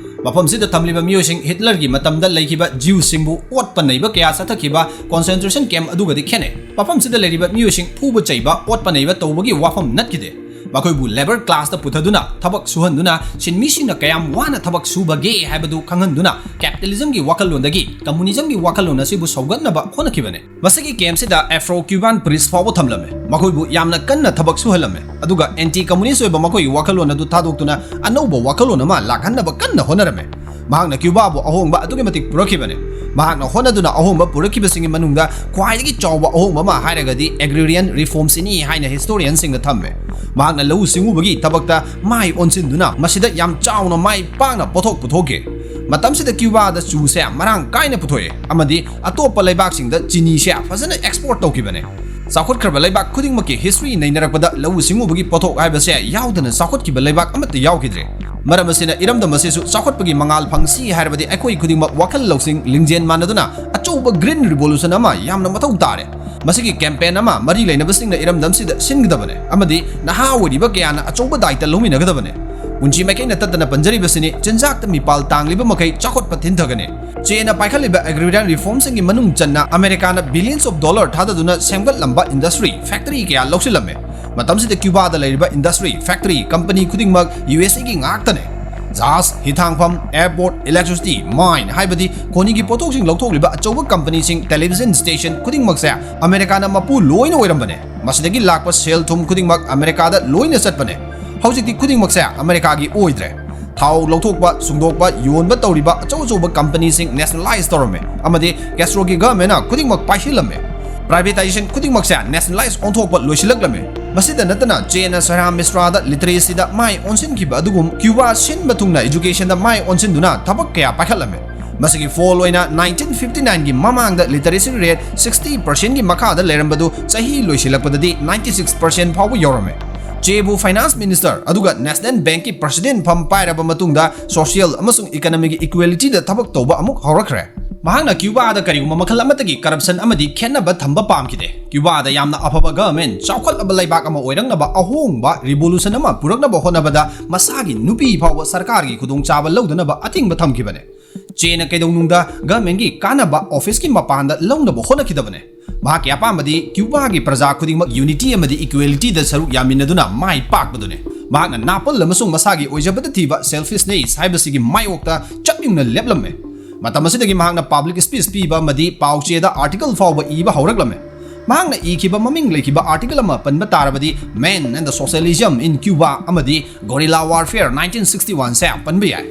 ꯃꯐꯝꯁꯤꯗ ꯊꯝꯂꯤꯕ ꯃꯤꯑꯣꯏꯁꯤꯡ Hitler ꯒꯤ ꯃꯇꯝꯗ ꯂꯩꯈꯤꯕ Jew ꯁꯤꯡꯕꯨ ꯑꯣꯠꯄ ꯅꯩꯕ ꯀꯌꯥ ꯆꯠꯊꯈꯤꯕ concentration camp ꯑꯗꯨꯒꯗꯤ ꯈꯦꯠꯅꯩ꯫ ꯃꯐꯝꯁꯤꯗ ꯂꯩꯔꯤꯕ ꯃꯤꯑꯣꯏꯁꯤꯡ ꯐꯨꯕ ꯆꯩꯕ, ꯑꯣꯠꯄ ꯅꯩꯕ ꯇꯧꯕꯒꯤ ꯋꯥꯐꯝ ꯅꯠꯈꯤꯗꯦ꯫ ꯃꯈꯣꯏꯕꯨ labour class ꯇ ꯄꯨꯊꯗꯨꯅ ꯊꯕꯛ ꯁꯨꯍꯟꯗꯨꯅ ꯁꯤꯟꯃꯤꯁꯤꯡꯅ ꯀꯌꯥꯝ ꯋꯥꯅ ꯊꯕꯛ ꯁꯨꯕꯒꯦ ꯍꯥꯏꯕꯗꯨ ꯈꯪꯍꯟꯗꯨꯅ capitalism ꯒꯤ ꯋꯥꯈꯜꯂꯣꯟꯗꯒꯤ communism ꯒꯤ ꯋꯥꯈꯜꯂꯣꯟ ꯑꯁꯤꯕꯨ ꯁꯧꯒꯠꯅꯕ ꯍꯣꯠꯅꯈꯤꯕꯅꯤ꯫ ꯃꯁꯤꯒꯤ camp ꯁꯤꯗ Afro Cuban priest ꯐꯥꯎꯕ ꯊꯝꯂꯝꯃꯤ꯫ ꯃꯈꯣꯏꯕꯨ ꯌꯥꯝꯅ ꯀꯟꯅ ꯊꯕꯛ ꯁꯨꯍꯜꯂꯝꯃꯤ꯫ ꯑꯗꯨꯒ anti communist ꯑꯣꯏꯕ ꯃꯈꯣꯏꯒꯤ ꯋꯥꯈꯜꯂꯣꯟ ꯑꯗꯨ ꯊꯥꯗꯣꯛꯇꯨꯅ ꯑꯅꯧꯕ ꯋꯥꯈꯜꯂꯣꯟ ꯑꯃ ꯂꯥꯛꯍꯟꯅꯕ ꯀꯟꯅ ꯍꯣꯠꯅꯔꯝꯃꯤ꯫ ꯃꯍꯥꯛꯅ Cuba ꯕꯨ ꯑꯍꯣꯡꯕ ꯑꯗꯨꯛꯀꯤ ꯃꯇꯤꯛ ꯄꯨꯔꯛꯈꯤꯕꯅꯤ꯫ ꯃꯍꯥꯛꯅ ꯍꯣꯠꯅꯗꯨꯅ ꯑꯍꯣꯡꯕ ꯄꯨꯔꯛꯈꯤꯕꯁꯤꯡꯒꯤ ꯃꯅꯨꯡꯗ ꯈ꯭ꯋꯥꯏꯗꯒꯤ ꯆꯥꯎꯕ ꯑꯍꯣꯡꯕ ꯑꯃ ꯍꯥꯏꯔꯒꯗꯤ agrarian reform ꯁꯤꯅꯤ ꯍꯥꯏꯅ historian ꯁꯤꯡꯅ ꯊꯝꯃꯤ꯫ ꯃꯍꯥꯛꯅ ꯂꯧꯎ ꯁꯤꯡꯎꯕꯒꯤ ꯊꯕꯛꯇ ꯃꯥꯏ ꯑꯣꯟꯁꯤꯟꯗꯨꯅ ꯃꯁꯤꯗ ꯌꯥꯝ ꯆꯥꯎꯅ ꯃꯥꯏ ꯄꯥꯛꯅ ꯄꯣꯠꯊꯣꯛ ꯄꯨꯊꯣꯛꯈꯤ꯫ ꯃꯇꯝꯁꯤꯗ Cuba ꯗ ꯆꯨꯁꯦ ꯃꯔꯥꯡ ꯀꯥꯏꯅ ꯄꯨꯊꯣꯛꯏ ꯑꯃꯗꯤ ꯑꯇꯣꯞꯄ ꯂꯩꯕꯥꯛꯁꯤꯡꯗ ꯆꯤꯅꯤꯁꯦ ꯐꯖꯅ export ꯇꯧꯈꯤꯕꯅꯤ꯫ ꯆꯥꯎꯈꯠꯈ꯭ꯔꯕ ꯂꯩꯕꯥꯛ ꯈꯨꯗꯤꯡꯃꯛꯀꯤ history ꯅꯩꯅꯔꯛꯄꯗ ꯂꯧꯎ ꯁꯤꯡꯎꯕꯒꯤ ꯄꯣꯠꯊꯣꯛ ꯍꯥꯏꯕꯁꯦ ꯌꯥꯎꯗꯅ ꯆꯥꯎꯈꯠꯈꯤꯕ ꯂꯩꯕꯥꯛ ꯑꯃꯠꯇ ꯌꯥꯎꯈꯤꯗ꯭ꯔꯦ꯫ ꯃꯔꯝ ꯑꯁꯤꯅ ꯏꯔꯝꯗꯝ ꯑꯁꯤꯁꯨ ꯆꯥꯎꯈꯠꯄꯒꯤ ꯃꯉꯥꯜ ꯐꯪꯁꯤ ꯍꯥꯏꯔꯕꯗꯤ ꯑꯩꯈꯣꯏ ꯈꯨꯗꯤꯡꯃꯛ ꯋꯥꯈꯜ ꯂꯧꯁꯤꯡ ꯂꯤꯡꯖꯦꯜ ꯃꯥꯟꯅꯗꯨꯅ ꯑꯆꯧꯕ green revolution ꯑꯃ ꯌꯥꯝꯅ ꯃꯊꯧ ꯇꯥꯔꯦ꯫ ꯃꯁꯤꯒꯤ campaign ꯑꯃ ꯃꯔꯤ ꯂꯩꯅꯕꯁꯤꯡꯅ ꯏꯔꯝꯗꯝꯁꯤꯗ ꯁꯤꯟꯒꯗꯕꯅꯤ ꯑꯃꯗꯤ ꯅꯍꯥ ꯑꯣꯏꯔꯤꯕ ꯀꯌꯥꯅ ꯑꯆꯧꯕ ꯗꯥꯏꯇ ꯂꯧꯃꯤꯟꯅꯒꯗꯕꯅꯤ꯫ ꯄꯨꯟꯁꯤ ꯃꯥꯏꯀꯩꯅ ꯇꯠꯇꯅ ꯄꯟꯖꯔꯤꯕꯁꯤꯅꯤ, ꯆꯤꯟꯖꯥꯛꯇ ꯃꯤꯄꯥꯜ ꯇꯥꯡꯂꯤꯕ ꯃꯈꯩ ꯆꯥꯎꯈꯠꯄ ꯊꯤꯟꯊꯒꯅꯤ꯫ Che ꯅ ꯄꯥꯏꯈꯠꯂꯤꯕ agrarian reform ꯁꯤꯡꯒꯤ ꯃꯅꯨꯡ ꯆꯟꯅ ꯑꯃꯦꯔꯤꯀꯥꯅ billions of dollar ꯊꯥꯗꯗꯨꯅ ꯁꯦꯝꯒꯠꯂꯝꯕ industry, factory ꯀꯌꯥ ꯂꯧꯁꯤꯜꯂꯝꯃꯤ꯫ ꯃꯇꯝꯁꯤꯗ Cuba ꯗ ꯂꯩꯔꯤꯕ industry, factory, company ꯈꯨꯗꯤꯡꯃꯛ U S A ꯒꯤ ꯉꯥꯛꯇꯅꯤ꯫ ꯖꯍꯥꯖ, ꯍꯤꯊꯥꯡꯐꯝ, airport, electricity, mine ꯍꯥꯏꯕꯗꯤ ꯈꯣꯅꯤꯒꯤ ꯄꯣꯠꯊꯣꯛꯁꯤꯡ ꯂꯧꯊꯣꯛꯂꯤꯕ ꯑꯆꯧꯕ company ꯁꯤꯡ, television station ꯈꯨꯗꯤꯡꯃꯛꯁꯦ ꯑꯃꯦꯔꯤꯀꯥꯅ ꯃꯄꯨ ꯂꯣꯏꯅ ꯑꯣꯏꯔꯝꯕꯅꯦ꯫ ꯃꯁꯤꯗꯒꯤ ꯂꯥꯛꯄ ꯁꯦꯜ ꯊꯨꯝ ꯈꯨꯗꯤꯡꯃꯛ ꯑꯃꯦꯔꯤꯀꯥꯗ ꯂꯣꯏꯅ ꯆꯠꯄꯅꯦ꯫ ꯍꯧꯖꯤꯛꯇꯤ ꯈꯨꯗꯤꯡꯃꯛꯁꯦ ꯑꯃꯦꯔꯤꯀꯥꯒꯤ ꯑꯣꯏꯗ꯭ꯔꯦ꯫ ꯊꯥꯎ ꯂꯧꯊꯣꯛꯄ, ꯁꯨꯡꯗꯣꯛꯄ, ꯌꯣꯟꯕ ꯇꯧꯔꯤꯕ ꯑꯆꯧ ꯑꯆꯧꯕ company ꯁꯤꯡ nationalize ꯇꯧꯔꯝꯃꯦ ꯑꯃꯗꯤ Castro ꯒꯤ government ꯅ ꯈꯨꯗꯤꯡꯃꯛ ꯄꯥꯏꯁꯤꯜꯂꯝꯃꯦ꯫ Privatization ꯈꯨꯗꯤꯡꯃꯛꯁꯦ nationalize ꯑꯣꯟꯊꯣꯛꯄ ꯂꯣꯏꯁꯤꯜꯂꯛꯂꯝꯃꯦ꯫ ꯃꯁꯤꯗ ꯅꯠꯇꯅ Che ꯅ ꯁꯔꯥ ꯃꯤꯁ꯭ꯔꯥꯗ literacy ꯗ ꯃꯥꯏ ꯑꯣꯟꯁꯤꯟꯈꯤꯕ ꯑꯗꯨꯒꯨꯝ Cuba ꯁꯤꯟꯕ ꯊꯨꯡꯅ education ꯗ ꯃꯥꯏ ꯑꯣꯟꯁꯤꯟꯗꯨꯅ ꯊꯕꯛ ꯀꯌꯥ ꯄꯥꯏꯈꯠꯂꯝꯃꯦ꯫ ꯃꯁꯤꯒꯤ ꯐꯣꯜ ꯑꯣꯏꯅ nineteen fifty nine ꯒꯤ ꯃꯃꯥꯡꯗ literacy rate sixty percent ꯒꯤ ꯃꯈꯥꯗ ꯂꯩꯔꯝꯕꯗꯨ ꯆꯍꯤ ꯂꯣꯏꯁꯤꯜꯂꯛꯄꯗꯗꯤ ninety six percent ꯐꯥꯎꯕ ꯌꯧꯔꯝꯃꯦ꯫ ꯆꯦꯕꯨ ꯐꯥꯏꯅꯥꯟꯁ ꯃꯤꯅꯤꯁꯇꯔ ꯑꯗꯨꯒ ꯅꯦꯁꯅꯦꯜ ꯕꯦꯡꯛꯀꯤ ꯄ꯭ꯔꯁꯤꯗꯦꯟꯠ ꯐꯝ ꯄꯥꯏꯔꯕ ꯃꯇꯨꯡꯗ ꯁꯣꯁꯤꯌꯦꯜ ꯑꯃꯁꯨꯡ ꯏꯀꯣꯅꯣꯃꯤꯒꯤ ꯏꯀ꯭ꯋꯦꯂꯤꯇꯤꯗ ꯊꯕꯛ ꯇꯧꯕ ꯑꯃꯨꯛ ꯍꯧꯔꯛꯈ꯭ꯔꯦ꯫ ꯃꯍꯥꯛꯅ ꯀ꯭ꯌꯨꯕꯥꯗ ꯀꯔꯤꯒꯨꯝꯕ ꯃꯈꯜ ꯑꯃꯠꯇꯒꯤ ꯀꯔꯞꯁꯟ ꯑꯃꯗꯤ ꯈꯦꯠꯅꯕ ꯊꯝꯕ ꯄꯥꯝꯈꯤꯗꯦ꯫ ꯀ꯭ꯌꯨꯕꯥꯗ ꯌꯥꯝꯅ ꯑꯐꯕ ꯒꯚꯔꯟꯃꯦꯟꯠ, ꯆꯥꯎꯈꯠꯂꯕ ꯂꯩꯕꯥꯛ ꯑꯃ ꯑꯣꯏꯔꯛꯅꯕ ꯑꯍꯣꯡꯕ ꯔꯤꯚꯣꯂꯨꯁꯟ ꯑꯃ ꯄꯨꯔꯛꯅꯕ ꯍꯣꯠꯅꯕꯗ ꯃꯁꯥꯒꯤ ꯅꯨꯄꯤ ꯐꯥꯎꯕ ꯁꯔꯀꯥꯔꯒꯤ ꯈꯨꯗꯣꯡꯆꯥꯕ ꯂꯧꯗꯅꯕ ꯑꯊꯤꯡꯕ ꯊꯝꯈꯤꯕꯅꯦ꯫ ꯆꯦꯅ ꯀꯩꯗꯧꯅꯨꯡꯗ ꯒꯚꯔꯟꯃꯦꯟꯠꯀꯤ ꯀꯥꯟꯅꯕ ꯑꯣꯐꯤꯁꯀꯤ ꯃꯄꯥꯟꯗ ꯂꯧꯅꯕ ꯍꯣꯠꯅꯈꯤꯗꯕꯅꯦ꯫ ꯃꯍꯥꯛꯀꯤ ꯑꯄꯥꯝꯕꯗꯤ ꯀ꯭ꯌꯨꯕꯥꯒꯤ ꯄ꯭ꯔꯖꯥ ꯈꯨꯗꯤꯡꯃꯛ ꯌꯨꯅꯤꯇꯤ ꯑꯃꯗꯤ ꯏꯀ꯭ꯋꯦꯂꯤꯇꯤꯗ ꯁꯔꯨꯛ ꯌꯥꯃꯤꯟꯅꯗꯨꯅ ꯃꯥꯏ ꯄꯥꯛꯄꯗꯨꯅꯤ꯫ ꯃꯍꯥꯛꯅ ꯅꯥꯄꯜ ꯑꯃꯁꯨꯡ ꯃꯁꯥꯒꯤ ꯑꯣꯏꯖꯕꯗ ꯊꯤꯕ ꯁꯦꯜꯐꯤꯁꯅꯦꯁ ꯍꯥꯏꯕꯁꯤꯒꯤ ꯃꯥꯌꯣꯛꯇ ꯆꯞ ꯌꯨꯡꯅ ꯂꯦꯞꯂꯝꯃꯦ꯫ ꯃꯇꯝ ꯑꯁꯤꯗꯒꯤ ꯃꯍꯥꯛꯅ ꯄꯕ꯭ꯂꯤꯛ ꯁ꯭ꯄꯤꯆ ꯄꯤꯕ ꯑꯃꯗꯤ ꯄꯥꯎ ꯆꯦꯗ ꯑꯥꯔꯇꯤꯀꯜ ꯐꯥꯎꯕ ꯏꯕ ꯍꯧꯔꯛꯂꯝꯃꯦ꯫ ꯃꯍꯥꯛꯅ ꯏꯈꯤꯕ ꯃꯃꯤꯡ ꯂꯩꯈꯤꯕ ꯑꯥꯔꯇꯤꯀꯜ ꯑꯃ ꯄꯟꯕ ꯇꯥꯔꯕꯗꯤ, Man and the Socialism in Cuba ꯑꯃꯗꯤ Guerrilla Warfare nineteen sixty-one ꯁꯦ ꯄꯟꯕ ꯌꯥꯏ꯫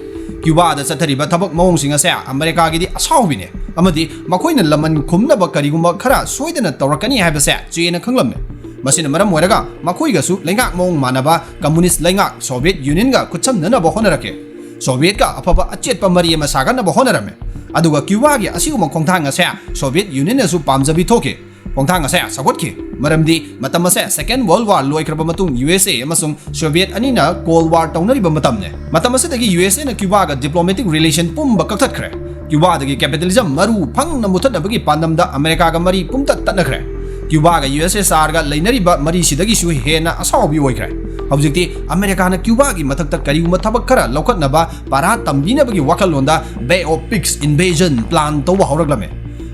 ꯀ꯭ꯌꯨꯕꯥꯗ ꯆꯠꯊꯔꯤꯕ ꯊꯕꯛ ꯃꯑꯣꯡꯁꯤꯡ ꯑꯁꯦ ꯑꯃꯦꯔꯤꯀꯥꯒꯤꯗꯤ ꯑꯁꯥꯎꯕꯤꯅꯦ, ꯑꯃꯗꯤ ꯃꯈꯣꯏꯅ ꯂꯃꯟ ꯈꯨꯝꯅꯕ ꯀꯔꯤꯒꯨꯝꯕ ꯈꯔ ꯁꯣꯏꯗꯅ ꯇꯧꯔꯛꯀꯅꯤ ꯍꯥꯏꯕꯁꯦ ꯆꯦꯅ ꯈꯪꯂꯝꯃꯦ꯫ ꯃꯁꯤꯅ ꯃꯔꯝ ꯑꯣꯏꯔꯒ ꯃꯈꯣꯏꯒꯁꯨ ꯂꯩꯉꯥꯛ ꯃꯑꯣꯡ ꯃꯥꯟꯅꯕ ꯀꯝꯃꯨꯅꯤꯁ꯭ꯠ ꯂꯩꯉꯥꯛ ꯁꯣꯚꯤꯌꯦꯠ ꯌꯨꯅꯤꯌꯟꯒ ꯈꯨꯠꯁꯝꯅꯅꯕ ꯍꯣꯠꯅꯔꯛꯈꯤ꯫ ꯁꯣꯚꯤꯌꯦꯠꯀ ꯑꯐꯕ ꯑꯆꯦꯠꯄ ꯃꯔꯤ ꯑꯃ ꯁꯥꯒꯠꯅꯕ ꯍꯣꯠꯅꯔꯝꯃꯦ꯫ ꯑꯗꯨꯒ ꯀ꯭ꯌꯨꯕꯥꯒꯤ ꯑꯁꯤꯒꯨꯝꯕ ꯈꯣꯡꯊꯥꯡ ꯑꯁꯦ ꯁꯣꯚꯤꯌꯦꯠ ꯌꯨꯅꯤꯌꯟꯅꯁꯨ ꯄꯥꯝꯖꯕꯤ ꯊꯣꯛꯈꯤ꯫ ꯈꯣꯡꯊꯥꯡ ꯑꯁꯦ ꯁꯧꯒꯠꯈꯤ, ꯃꯔꯝꯗꯤ ꯃꯇꯝ ꯑꯁꯦ Second World War ꯂꯣꯏꯈ꯭ꯔꯕ ꯃꯇꯨꯡ ꯌꯨ ꯑꯦꯁ ꯑꯦ ꯑꯃꯁꯨꯡ ꯁꯣꯚꯤꯌꯦꯠ ꯑꯅꯤꯅ Cold War ꯇꯧꯅꯔꯤꯕ ꯃꯇꯝꯅꯦ꯫ ꯃꯇꯝ ꯑꯁꯤꯗꯒꯤ ꯌꯨ ꯑꯦꯁ ꯑꯦꯅ ꯀ꯭ꯌꯨꯕꯥꯒ ꯗꯤꯄ꯭ꯂꯣꯃꯦꯇꯤꯛ ꯔꯤꯂꯦꯁꯟ ꯄꯨꯝꯕ ꯀꯛꯊꯠꯈ꯭ꯔꯦ꯫ ꯀ꯭ꯌꯨꯕꯥꯗꯒꯤ ꯀꯦꯄꯤꯇꯦꯂꯤꯖꯝ ꯃꯔꯨ ꯐꯪꯅ ꯃꯨꯊꯠꯅꯕꯒꯤ ꯄꯥꯟꯗꯝꯗ ꯑꯃꯦꯔꯤꯀꯥꯒ ꯃꯔꯤ ꯄꯨꯝꯇꯠ ꯇꯠꯅꯈ꯭ꯔꯦ꯫ ꯀ꯭ꯌꯨꯕꯥꯒ ꯌꯨ ꯑꯦꯁ ꯑꯦꯁ ꯑꯥꯔꯒ ꯂꯩꯅꯔꯤꯕ ꯃꯔꯤꯁꯤꯗꯒꯤꯁꯨ ꯍꯦꯟꯅ ꯑꯁꯥꯎꯕꯤ ꯑꯣꯏꯈ꯭ꯔꯦ꯫ ꯍꯧꯖꯤꯛꯇꯤ ꯑꯃꯦꯔꯤꯀꯥꯅ ꯀ꯭ꯌꯨꯕꯥꯒꯤ ꯃꯊꯛꯇ ꯀꯔꯤꯒꯨꯝꯕ ꯊꯕꯛ ꯈꯔ ꯂꯧꯈꯠꯅꯕ ꯄꯥꯔꯥ ꯇꯝꯕꯤꯅꯕꯒꯤ ꯋꯥꯈꯜꯂꯣꯟꯗ Bay of Pigs invasion plan ꯇꯧꯕ ꯍꯧꯔꯛꯂꯝꯃꯦ꯫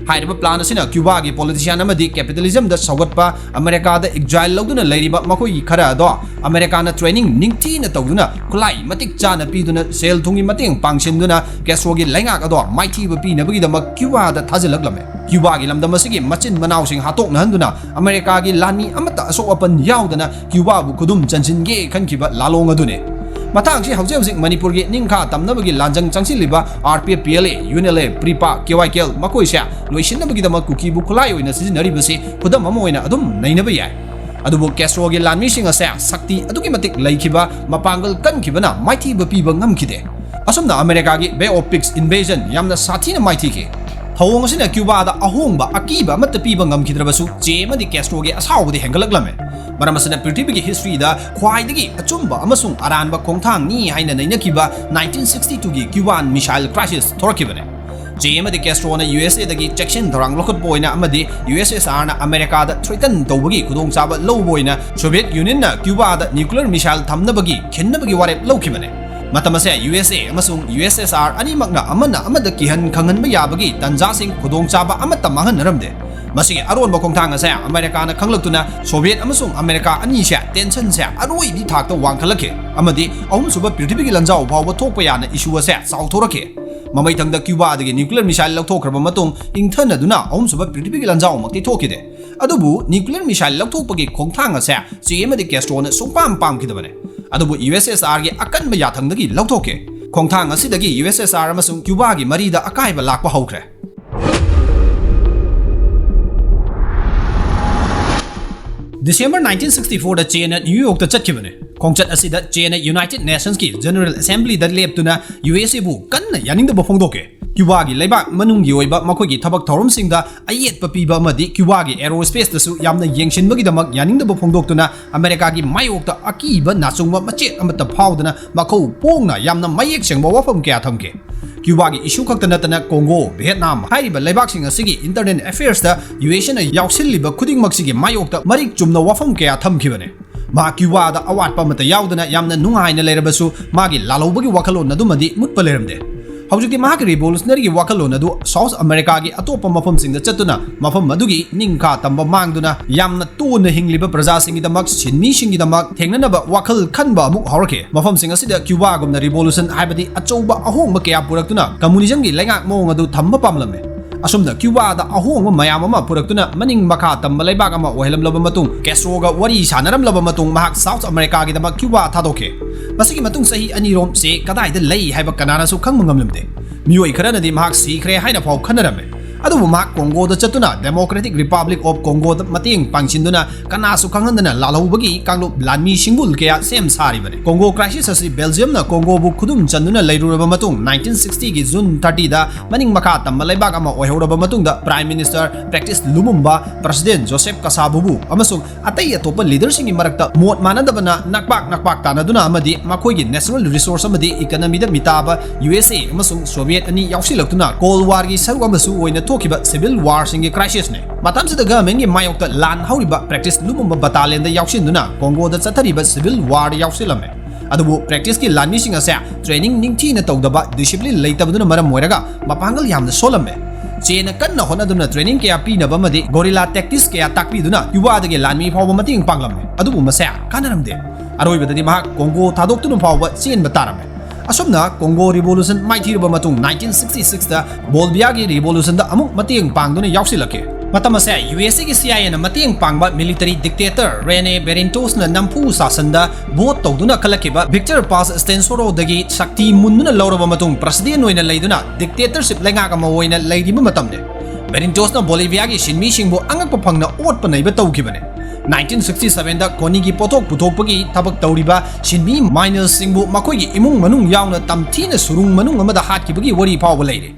ꯍꯥꯏꯔꯤꯕ plan ꯑꯁꯤꯅ ꯀ꯭ꯌꯨꯕꯥꯒꯤ ꯄꯣꯂꯤꯇꯤꯁꯤꯌꯥꯟ ꯑꯃꯗꯤ ꯀꯦꯄꯤꯇꯦꯂꯤꯖꯝꯗ ꯁꯧꯒꯠꯄ ꯑꯃꯦꯔꯤꯀꯥꯗ ꯑꯦꯛꯖꯥꯏꯜ ꯂꯧꯗꯨꯅ ꯂꯩꯔꯤꯕ ꯃꯈꯣꯏꯒꯤ ꯈꯔ ꯑꯗꯣ ꯑꯃꯦꯔꯤꯀꯥꯅ ꯇ꯭ꯔꯦꯅꯤꯡ ꯅꯤꯡꯊꯤꯅ ꯇꯧꯗꯨꯅ ꯈꯨꯠꯂꯥꯏ ꯃꯇꯤꯛ ꯆꯥꯅ ꯄꯤꯗꯨꯅ ꯁꯦꯜ ꯊꯨꯝꯒꯤ ꯃꯇꯦꯡ ꯄꯥꯡꯁꯤꯟꯗꯨꯅ ꯀꯦꯁꯇ꯭ꯔꯣꯒꯤ ꯂꯩꯉꯥꯛ ꯑꯗꯣ ꯃꯥꯏꯊꯤꯕ ꯄꯤꯅꯕꯒꯤꯗꯃꯛ ꯀ꯭ꯌꯨꯕꯥꯗ ꯊꯥꯖꯤꯜꯂꯛꯂꯝꯃꯦ꯫ ꯀ꯭ꯌꯨꯕꯥꯒꯤ ꯂꯝꯗꯝ ꯑꯁꯤꯒꯤ ꯃꯆꯤꯟ ꯃꯅꯥꯎꯁꯤꯡ ꯍꯥꯠꯇꯣꯛꯅꯍꯟꯗꯨꯅ ꯑꯃꯦꯔꯤꯀꯥꯒꯤ ꯂꯥꯟꯃꯤ ꯑꯃꯠꯇ ꯑꯁꯣꯛ ꯑꯄꯟ ꯌꯥꯎꯗꯅ ꯀ꯭ꯌꯨꯕꯥꯕꯨ ꯈꯨꯗꯨꯝ ꯆꯟꯁꯤꯟꯒꯦ ꯈꯟꯈꯤꯕ ꯂꯥꯂꯣꯡ ꯑꯗꯨꯅꯤ꯫ ꯃꯇꯥꯡꯁꯤ ꯍꯧꯖꯤꯛ ꯍꯧꯖꯤꯛ ꯃꯅꯤꯄꯨꯔꯒꯤ ꯅꯤꯡꯈꯥ ꯇꯝꯅꯕꯒꯤ ꯂꯥꯟꯖꯪ ꯆꯪꯁꯤꯜꯂꯤꯕ R P F, P L A, U N L A, PREPAK, K Y K L ꯃꯈꯣꯏꯁꯦ ꯂꯣꯏꯁꯤꯟꯅꯕꯒꯤꯗꯃꯛ ꯀꯨꯀꯤꯕꯨ ꯈꯨꯠꯂꯥꯏ ꯑꯣꯏꯅ ꯁꯤꯖꯤꯟꯅꯔꯤꯕꯁꯤ ꯈꯨꯗꯝ ꯑꯃ ꯑꯣꯏꯅ ꯑꯗꯨꯝ ꯅꯩꯅꯕ ꯌꯥꯏ꯫ ꯑꯗꯨꯕꯨ ꯀꯦꯁꯇ꯭ꯔꯣꯒꯤ ꯂꯥꯟꯃꯤꯁꯤꯡ ꯑꯁꯦ ꯁꯛꯇꯤ ꯑꯗꯨꯛꯀꯤ ꯃꯇꯤꯛ ꯂꯩꯈꯤꯕ, ꯃꯄꯥꯡꯒꯜ ꯀꯟꯈꯤꯕꯅ ꯃꯥꯏꯊꯤꯕ ꯄꯤꯕ ꯉꯝꯈꯤꯗꯦ꯫ ꯑꯁꯨꯝꯅ ꯑꯃꯦꯔꯤꯀꯥꯒꯤ Bay of Pigs invasion ꯌꯥꯝꯅ ꯁꯥꯊꯤꯅ ꯃꯥꯏꯊꯤꯈꯤ꯫ ꯊꯧꯑꯣꯡ ꯑꯁꯤꯅ ꯀ꯭ꯌꯨꯕꯥꯗ ꯑꯍꯣꯡꯕ ꯑꯀꯤꯕ ꯑꯃꯠꯇ ꯄꯤꯕ ꯉꯝꯈꯤꯗ꯭ꯔꯕꯁꯨ, ꯆꯦ ꯑꯃꯗꯤ ꯀꯦꯁꯇ꯭ꯔꯣꯒꯤ ꯑꯁꯥꯎꯕꯗꯤ ꯍꯦꯟꯒꯠꯂꯛꯂꯝꯃꯦ꯫ ꯃꯔꯝ ꯑꯁꯤꯅ ꯄ꯭ꯔꯤꯊꯤꯕꯤꯒꯤ historyꯗ ꯈ꯭ꯋꯥꯏꯗꯒꯤ ꯑꯆꯨꯝꯕ ꯑꯃꯁꯨꯡ ꯑꯔꯥꯟꯕ ꯈꯣꯡꯊꯥꯡꯅꯤ ꯍꯥꯏꯅ ꯅꯩꯅꯈꯤꯕ nineteen sixty twoꯒꯤ Cuban Missile Crisis ꯊꯣꯔꯛꯈꯤꯕꯅꯦ꯫ ꯆꯦ ꯑꯃꯗꯤ ꯀꯦꯁꯇ꯭ꯔꯣꯅ U S Aꯗꯒꯤ ꯆꯦꯛꯁꯤꯟ ꯊꯧꯔꯥꯡ ꯂꯧꯈꯠꯄ ꯑꯣꯏꯅ ꯑꯃꯗꯤ U S S Rꯅ ꯑꯃꯦꯔꯤꯀꯥꯗ threaten ꯇꯧꯕꯒꯤ ꯈꯨꯗꯣꯡꯆꯥꯕ ꯂꯧꯕ ꯑꯣꯏꯅ Soviet Unionꯅ Cubaꯗ nuclear missile ꯊꯝꯅꯕꯒꯤ ꯈꯤꯟꯅꯕꯒꯤ ꯋꯥꯔꯦꯞ ꯂꯧꯈꯤꯕꯅꯦ꯫ ꯃꯇꯝ ꯑꯁꯦ U S A ꯑꯃꯁꯨꯡ U S S R ꯑꯅꯤꯃꯛꯅ ꯑꯃꯅ ꯑꯃꯗ ꯀꯤꯍꯟ ꯈꯪꯍꯟꯕ ꯌꯥꯕꯒꯤ ꯇꯥꯟꯖꯥꯁꯤꯡ ꯈꯨꯗꯣꯡꯆꯥꯕ ꯑꯃꯠꯇ ꯃꯥꯡꯍꯟꯅꯔꯝꯗꯦ꯫ ꯃꯁꯤꯒꯤ ꯑꯔꯣꯟꯕ ꯈꯣꯡꯊꯥꯡ ꯑꯁꯦ ꯑꯃꯦꯔꯤꯀꯥꯅ ꯈꯪꯂꯛꯇꯨꯅ Soviet ꯑꯃꯁꯨꯡ ꯑꯃꯦꯔꯤꯀꯥ ꯑꯅꯤꯁꯦ tensionꯁꯦ ꯑꯔꯣꯏꯕꯤ ꯊꯥꯛꯇ ꯋꯥꯡꯈꯠꯂꯛꯈꯤ ꯑꯃꯗꯤ ꯑꯍꯨꯝꯁꯨꯕ ꯄ꯭ꯔꯤꯊꯤꯕꯤꯒꯤ ꯂꯥꯟꯖꯥꯎ ꯐꯥꯎꯕ ꯊꯣꯛꯄ ꯌꯥꯅ issue ꯑꯁꯦ ꯆꯥꯎꯊꯣꯔꯛꯈꯤ꯫ ꯃꯃꯩꯊꯪꯗ Cubaꯗꯒꯤ nuclear missile ꯂꯧꯊꯣꯛꯈ꯭ꯔꯕ ꯃꯇꯨꯡ ꯏꯪꯊꯅꯗꯨꯅ ꯑꯍꯨꯝꯁꯨꯕ ꯄ꯭ꯔꯤꯊꯤꯕꯤꯒꯤ ꯂꯥꯟꯖꯥꯎꯃꯛꯇꯤ ꯊꯣꯛꯈꯤꯗꯦ꯫ ꯑꯗꯨꯕꯨ nuclear missile ꯂꯧꯊꯣꯛꯄꯒꯤ ꯈꯣꯡꯊꯥꯡ ꯑꯁꯦ ꯆꯦ ꯑꯃꯗꯤ ꯀꯦꯁꯇ꯭ꯔꯣꯅ ꯁꯨꯡꯄꯥꯝ ꯄꯥꯝꯈꯤꯗꯕꯅꯦ꯫ ꯑꯗꯨꯕꯨ U S S Rꯒꯤ ꯑꯀꯟꯕ ꯌꯥꯊꯪꯗꯒꯤ ꯂꯧꯊꯣꯛꯈꯤ꯫ ꯈꯣꯡꯊꯥꯡ ꯑꯁꯤꯗꯒꯤ U S S R ꯑꯃꯁꯨꯡ Cubaꯒꯤ ꯃꯔꯤꯗ ꯑꯀꯥꯏꯕ ꯂꯥꯛꯄ ꯍꯧꯈ꯭ꯔꯦ꯫ December nineteen sixty fourꯗ ꯆꯦꯅ New Yorkꯇ ꯆꯠꯈꯤꯕꯅꯦ꯫ ꯈꯣꯡꯆꯠ ꯑꯁꯤꯗ ꯆꯦꯅ United Nationsꯀꯤ General Assemblyꯗ ꯂꯦꯞꯇꯨꯅ U S Aꯕꯨ ꯀꯟꯅ ꯌꯥꯅꯤꯡꯗꯕ ꯐꯣꯡꯗꯣꯛꯈꯤ꯫ Cubaꯒꯤ ꯂꯩꯕꯥꯛ ꯃꯅꯨꯡꯒꯤ ꯑꯣꯏꯕ ꯃꯈꯣꯏꯒꯤ ꯊꯕꯛ ꯊꯧꯔꯝꯁꯤꯡꯗ ꯑꯌꯦꯠꯄ ꯄꯤꯕ ꯑꯃꯗꯤ Cubaꯒꯤ aerospaceꯇꯁꯨ ꯌꯥꯝꯅ ꯌꯦꯡꯁꯤꯟꯕꯒꯤꯗꯃꯛ ꯌꯥꯅꯤꯡꯗꯕ ꯐꯣꯡꯗꯣꯛꯇꯨꯅ ꯑꯃꯦꯔꯤꯀꯥꯒꯤ ꯃꯥꯌꯣꯛꯇ ꯑꯀꯤꯕ ꯅꯥꯆꯨꯡꯕ ꯃꯆꯦꯠ ꯑꯃꯠꯇ ꯐꯥꯎꯗꯅ ꯃꯈꯧ ꯄꯣꯡꯅ ꯌꯥꯝꯅ ꯃꯌꯦꯛ ꯁꯦꯡꯕ ꯋꯥꯐꯝ ꯀꯌꯥ ꯊꯝꯈꯤ꯫ Cubaꯒꯤ issue ꯈꯛꯇ ꯅꯠꯇꯅ Congo, Vietnam ꯍꯥꯏꯔꯤꯕ ꯂꯩꯕꯥꯛꯁꯤꯡ ꯑꯁꯤꯒꯤ internal affairsꯇ U S Aꯅ ꯌꯥꯎꯁꯤꯜꯂꯤꯕ ꯈꯨꯗꯤꯡꯃꯛꯁꯤꯒꯤ ꯃꯥꯌꯣꯛꯇ ꯃꯔꯤꯛ ꯆꯨꯝꯅ ꯋꯥꯐꯝ ꯀꯌꯥ ꯊꯝꯈꯤꯕꯅꯤ꯫ ꯃꯍꯥꯛ Cubaꯗ ꯑꯋꯥꯠꯄ ꯑꯃꯠꯇ ꯌꯥꯎꯗꯅ ꯌꯥꯝꯅ ꯅꯨꯡꯉꯥꯏꯅ ꯂꯩꯔꯕꯁꯨ ꯃꯥꯒꯤ ꯂꯥꯜꯍꯧꯕꯒꯤ ꯋꯥꯈꯜꯂꯣꯟ ꯑꯗꯨꯃꯗꯤ ꯃꯨꯠꯄ ꯂꯩꯔꯝꯗꯦ꯫ ꯍꯧꯖꯤꯛꯇꯤ ꯃꯍꯥꯛꯀꯤ revolutionaryꯒꯤ ꯋꯥꯈꯜꯂꯣꯟ ꯑꯗꯨ South Americaꯒꯤ ꯑꯇꯣꯞꯄ ꯃꯐꯝꯁꯤꯡꯗ ꯆꯠꯇꯨꯅ ꯃꯐꯝ ꯑꯗꯨꯒꯤ ꯅꯤꯡꯈꯥ ꯇꯝꯕ ꯃꯥꯡꯗꯨꯅ ꯌꯥꯝꯅ ꯇꯣꯟꯅ ꯍꯤꯡꯂꯤꯕ ꯄ꯭ꯔꯖꯥꯁꯤꯡꯒꯤꯗꯃꯛ, ꯁꯤꯟꯃꯤꯁꯤꯡꯒꯤꯗꯃꯛ ꯊꯦꯡꯅꯅꯕ ꯋꯥꯈꯜ ꯈꯟꯕ ꯑꯃꯨꯛ ꯍꯧꯔꯛꯈꯤ꯫ ꯃꯐꯝꯁꯤꯡ ꯑꯁꯤꯗ Cubaꯒꯨꯝꯅ revolution ꯍꯥꯏꯕꯗꯤ ꯑꯆꯧꯕ ꯑꯍꯣꯡꯕ ꯀꯌꯥ ꯄꯨꯔꯛꯇꯨꯅ communismꯒꯤ ꯂꯩꯉꯥꯛ ꯃꯑꯣꯡ ꯑꯗꯨ ꯊꯝꯕ ꯄꯥꯝꯂꯝꯃꯤ꯫ ꯑꯁꯨꯝꯅ Cubaꯗ ꯑꯍꯣꯡꯕ ꯃꯌꯥꯝ ꯑꯃ ꯄꯨꯔꯛꯇꯨꯅ ꯃꯅꯤꯡ ꯃꯈꯥ ꯇꯝꯕ ꯂꯩꯕꯥꯛ ꯑꯃ ꯑꯣꯏꯍꯜꯂꯝꯂꯕ ꯃꯇꯨꯡ ꯀꯦꯁꯇ꯭ꯔꯣꯒ ꯋꯥꯔꯤ ꯁꯥꯟꯅꯔꯝꯂꯕ ꯃꯇꯨꯡ ꯃꯍꯥꯛ South Americaꯒꯤꯗꯃꯛ Cuba ꯊꯥꯗꯣꯛꯈꯤ꯫ ꯃꯁꯤꯒꯤ ꯃꯇꯨꯡ ꯆꯍꯤ ꯑꯅꯤꯔꯣꯝ ꯆꯦ ꯀꯗꯥꯏꯗ ꯂꯩ ꯍꯥꯏꯕ ꯀꯅꯥꯅꯁꯨ ꯈꯪꯕ ꯉꯝꯂꯝꯗꯦ꯫ ꯃꯤꯑꯣꯏ ꯈꯔꯅꯗꯤ ꯃꯍꯥꯛ ꯁꯤꯈ꯭ꯔꯦ ꯍꯥꯏꯅ ꯐꯥꯎ ꯈꯟꯅꯔꯝꯃꯤ꯫ ꯑꯗꯨꯕꯨ ꯃꯍꯥꯛ ꯀꯣꯡꯒꯣꯗ ꯆꯠꯇꯨꯅ Democratic Republic of Congoꯗ ꯃꯇꯦꯡ ꯄꯥꯡꯁꯤꯟꯗꯨꯅ ꯀꯅꯥꯁꯨ ꯈꯪꯍꯟꯗꯅ ꯂꯥꯜꯍꯧꯕꯒꯤ ꯀꯥꯡꯂꯨꯞ ꯂꯥꯟꯃꯤ ꯁꯤꯡꯕꯨꯜ ꯀꯌꯥ ꯁꯦꯝ ꯁꯥꯔꯤꯕꯅꯤ꯫ ꯀꯣꯡꯒꯣ crisis ꯑꯁꯤ ꯕꯦꯜꯖꯤꯌꯝꯅ ꯀꯣꯡꯒꯣꯕꯨ ꯈꯨꯗꯨꯝ ꯆꯟꯗꯨꯅ ꯂꯩꯔꯨꯔꯕ ꯃꯇꯨꯡ, nineteen sixtyꯒꯤ June thirtyꯗ ꯃꯅꯤꯡ ꯃꯈꯥ ꯇꯝꯕ ꯂꯩꯕꯥꯛ ꯑꯃ ꯑꯣꯏꯍꯧꯔꯕ ꯃꯇꯨꯡꯗ Prime Minister Patrice Lumumba, President Joseph Kasavubu ꯑꯃꯁꯨꯡ ꯑꯇꯩ ꯑꯇꯣꯞꯄ leaderꯁꯤꯡꯒꯤ ꯃꯔꯛꯇ ꯃꯣꯠ ꯃꯥꯟꯅꯗꯕꯅ ꯅꯛꯄꯥꯛ ꯅꯛꯄꯥꯛ ꯇꯥꯟꯅꯗꯨꯅ ꯑꯃꯗꯤ ꯃꯈꯣꯏꯒꯤ natural resource ꯑꯃꯗꯤ economyꯗ ꯃꯤꯇꯥꯕ U S A ꯑꯃꯁꯨꯡ Soviet ꯑꯅꯤ ꯌꯥꯎꯁꯤꯜꯂꯛꯇꯨꯅ Cold Warꯒꯤ ꯁꯔꯨꯛ ꯑꯃꯁꯨ ꯑꯣꯏꯅ ꯊꯣꯛꯈꯤꯕ civil warꯁꯤꯡꯒꯤ crisisꯅꯤ꯫ ꯃꯇꯝꯁꯤꯗ governmentꯀꯤ ꯃꯥꯌꯣꯛꯇ ꯂꯥꯟ ꯍꯧꯔꯤꯕ Patrice Lumumba battalionꯗ ꯌꯥꯎꯁꯤꯟꯗꯨꯅ ꯀꯣꯡꯒꯣꯗ ꯆꯠꯊꯔꯤꯕ civil warꯗ ꯌꯥꯎꯁꯤꯜꯂꯝꯃꯤ꯫ ꯑꯗꯨꯕꯨ Patriceꯀꯤ ꯂꯥꯟꯃꯤꯁꯤꯡ ꯑꯁꯦ training ꯅꯤꯡꯊꯤꯅ ꯇꯧꯗꯕ, discipline ꯂꯩꯇꯕꯗꯨꯅ ꯃꯔꯝ ꯑꯣꯏꯔꯒ ꯃꯄꯥꯡꯒꯜ ꯌꯥꯝꯅ ꯁꯣꯜꯂꯝꯃꯦ꯫ ꯆꯦꯅ ꯀꯟꯅ ꯍꯣꯠꯅꯗꯨꯅ training ꯀꯌꯥ ꯄꯤꯅꯕ ꯑꯃꯗꯤ guerrilla tactics ꯀꯌꯥ ꯇꯥꯛꯄꯤꯗꯨꯅ ꯀ꯭ꯌꯨꯕꯥꯗꯒꯤ ꯂꯥꯟꯃꯤ ꯐꯥꯎꯕ ꯃꯇꯦꯡ ꯄꯥꯡꯂꯝꯃꯦ꯫ ꯑꯗꯨꯕꯨ ꯃꯁꯦ ꯀꯥꯟꯅꯔꯝꯗꯦ꯫ ꯑꯔꯣꯏꯕꯗꯗꯤ ꯃꯍꯥꯛ ꯀꯣꯡꯒꯣ ꯊꯥꯗꯣꯛꯇꯨꯅ ꯐꯥꯎꯕ ꯆꯦꯟꯕ ꯇꯥꯔꯝꯃꯦ꯫ ꯑꯁꯨꯝꯅ ꯀꯣꯡꯒꯣ revolution ꯃꯥꯏꯊꯤꯔꯕ ꯃꯇꯨꯡ, nineteen sixty sixꯇ Bolivia ꯒꯤ revolutionꯗ ꯑꯃꯨꯛ ꯃꯇꯦꯡ ꯄꯥꯡꯗꯨꯅ ꯌꯥꯎꯁꯤꯜꯂꯛꯈꯤ꯫ ꯃꯇꯝ ꯑꯁꯦ U S A ꯒꯤ C I A ꯅ ꯃꯇꯦꯡ ꯄꯥꯡꯕ military dictator Rene Barrientos ꯅ ꯅꯝꯐꯨ ꯁꯥꯁꯟꯗ vote ꯇꯧꯗꯨꯅ ꯈꯜꯂꯛꯈꯤꯕ Victor Paz Estenssoro ꯗꯒꯤ ꯁꯛꯇꯤ ꯃꯨꯟꯗꯨꯅ ꯂꯧꯔꯕ ꯃꯇꯨꯡ, president ꯑꯣꯏꯅ ꯂꯩꯗꯨꯅ dictatorship ꯂꯩꯉꯥꯛ ꯑꯃ ꯑꯣꯏꯅ ꯂꯩꯔꯤꯕ ꯃꯇꯝꯅꯤ꯫ Barrientos ꯅ Bolivia ꯒꯤ ꯁꯤꯟꯃꯤꯁꯤꯡꯕꯨ ꯑꯉꯛꯄ ꯐꯪꯅ ꯑꯣꯠꯄ ꯅꯩꯕ ꯇꯧꯈꯤꯕꯅꯤ꯫ Nineteen sixty sevenꯗ ꯈꯣꯅꯤꯒꯤ ꯄꯣꯠꯊꯣꯛ ꯄꯨꯊꯣꯛꯄꯒꯤ ꯊꯕꯛ ꯇꯧꯔꯤꯕ ꯁꯤꯟꯃꯤ miners ꯁꯤꯡꯕꯨ ꯃꯈꯣꯏꯒꯤ ꯏꯃꯨꯡ ꯃꯅꯨꯡ ꯌꯥꯎꯅ ꯇꯝꯊꯤꯅ ꯁꯨꯔꯨꯡ ꯃꯅꯨꯡ ꯑꯃꯗ ꯍꯥꯠꯈꯤꯕꯒꯤ ꯋꯥꯔꯤ ꯐꯥꯎꯕ ꯂꯩꯔꯤ꯫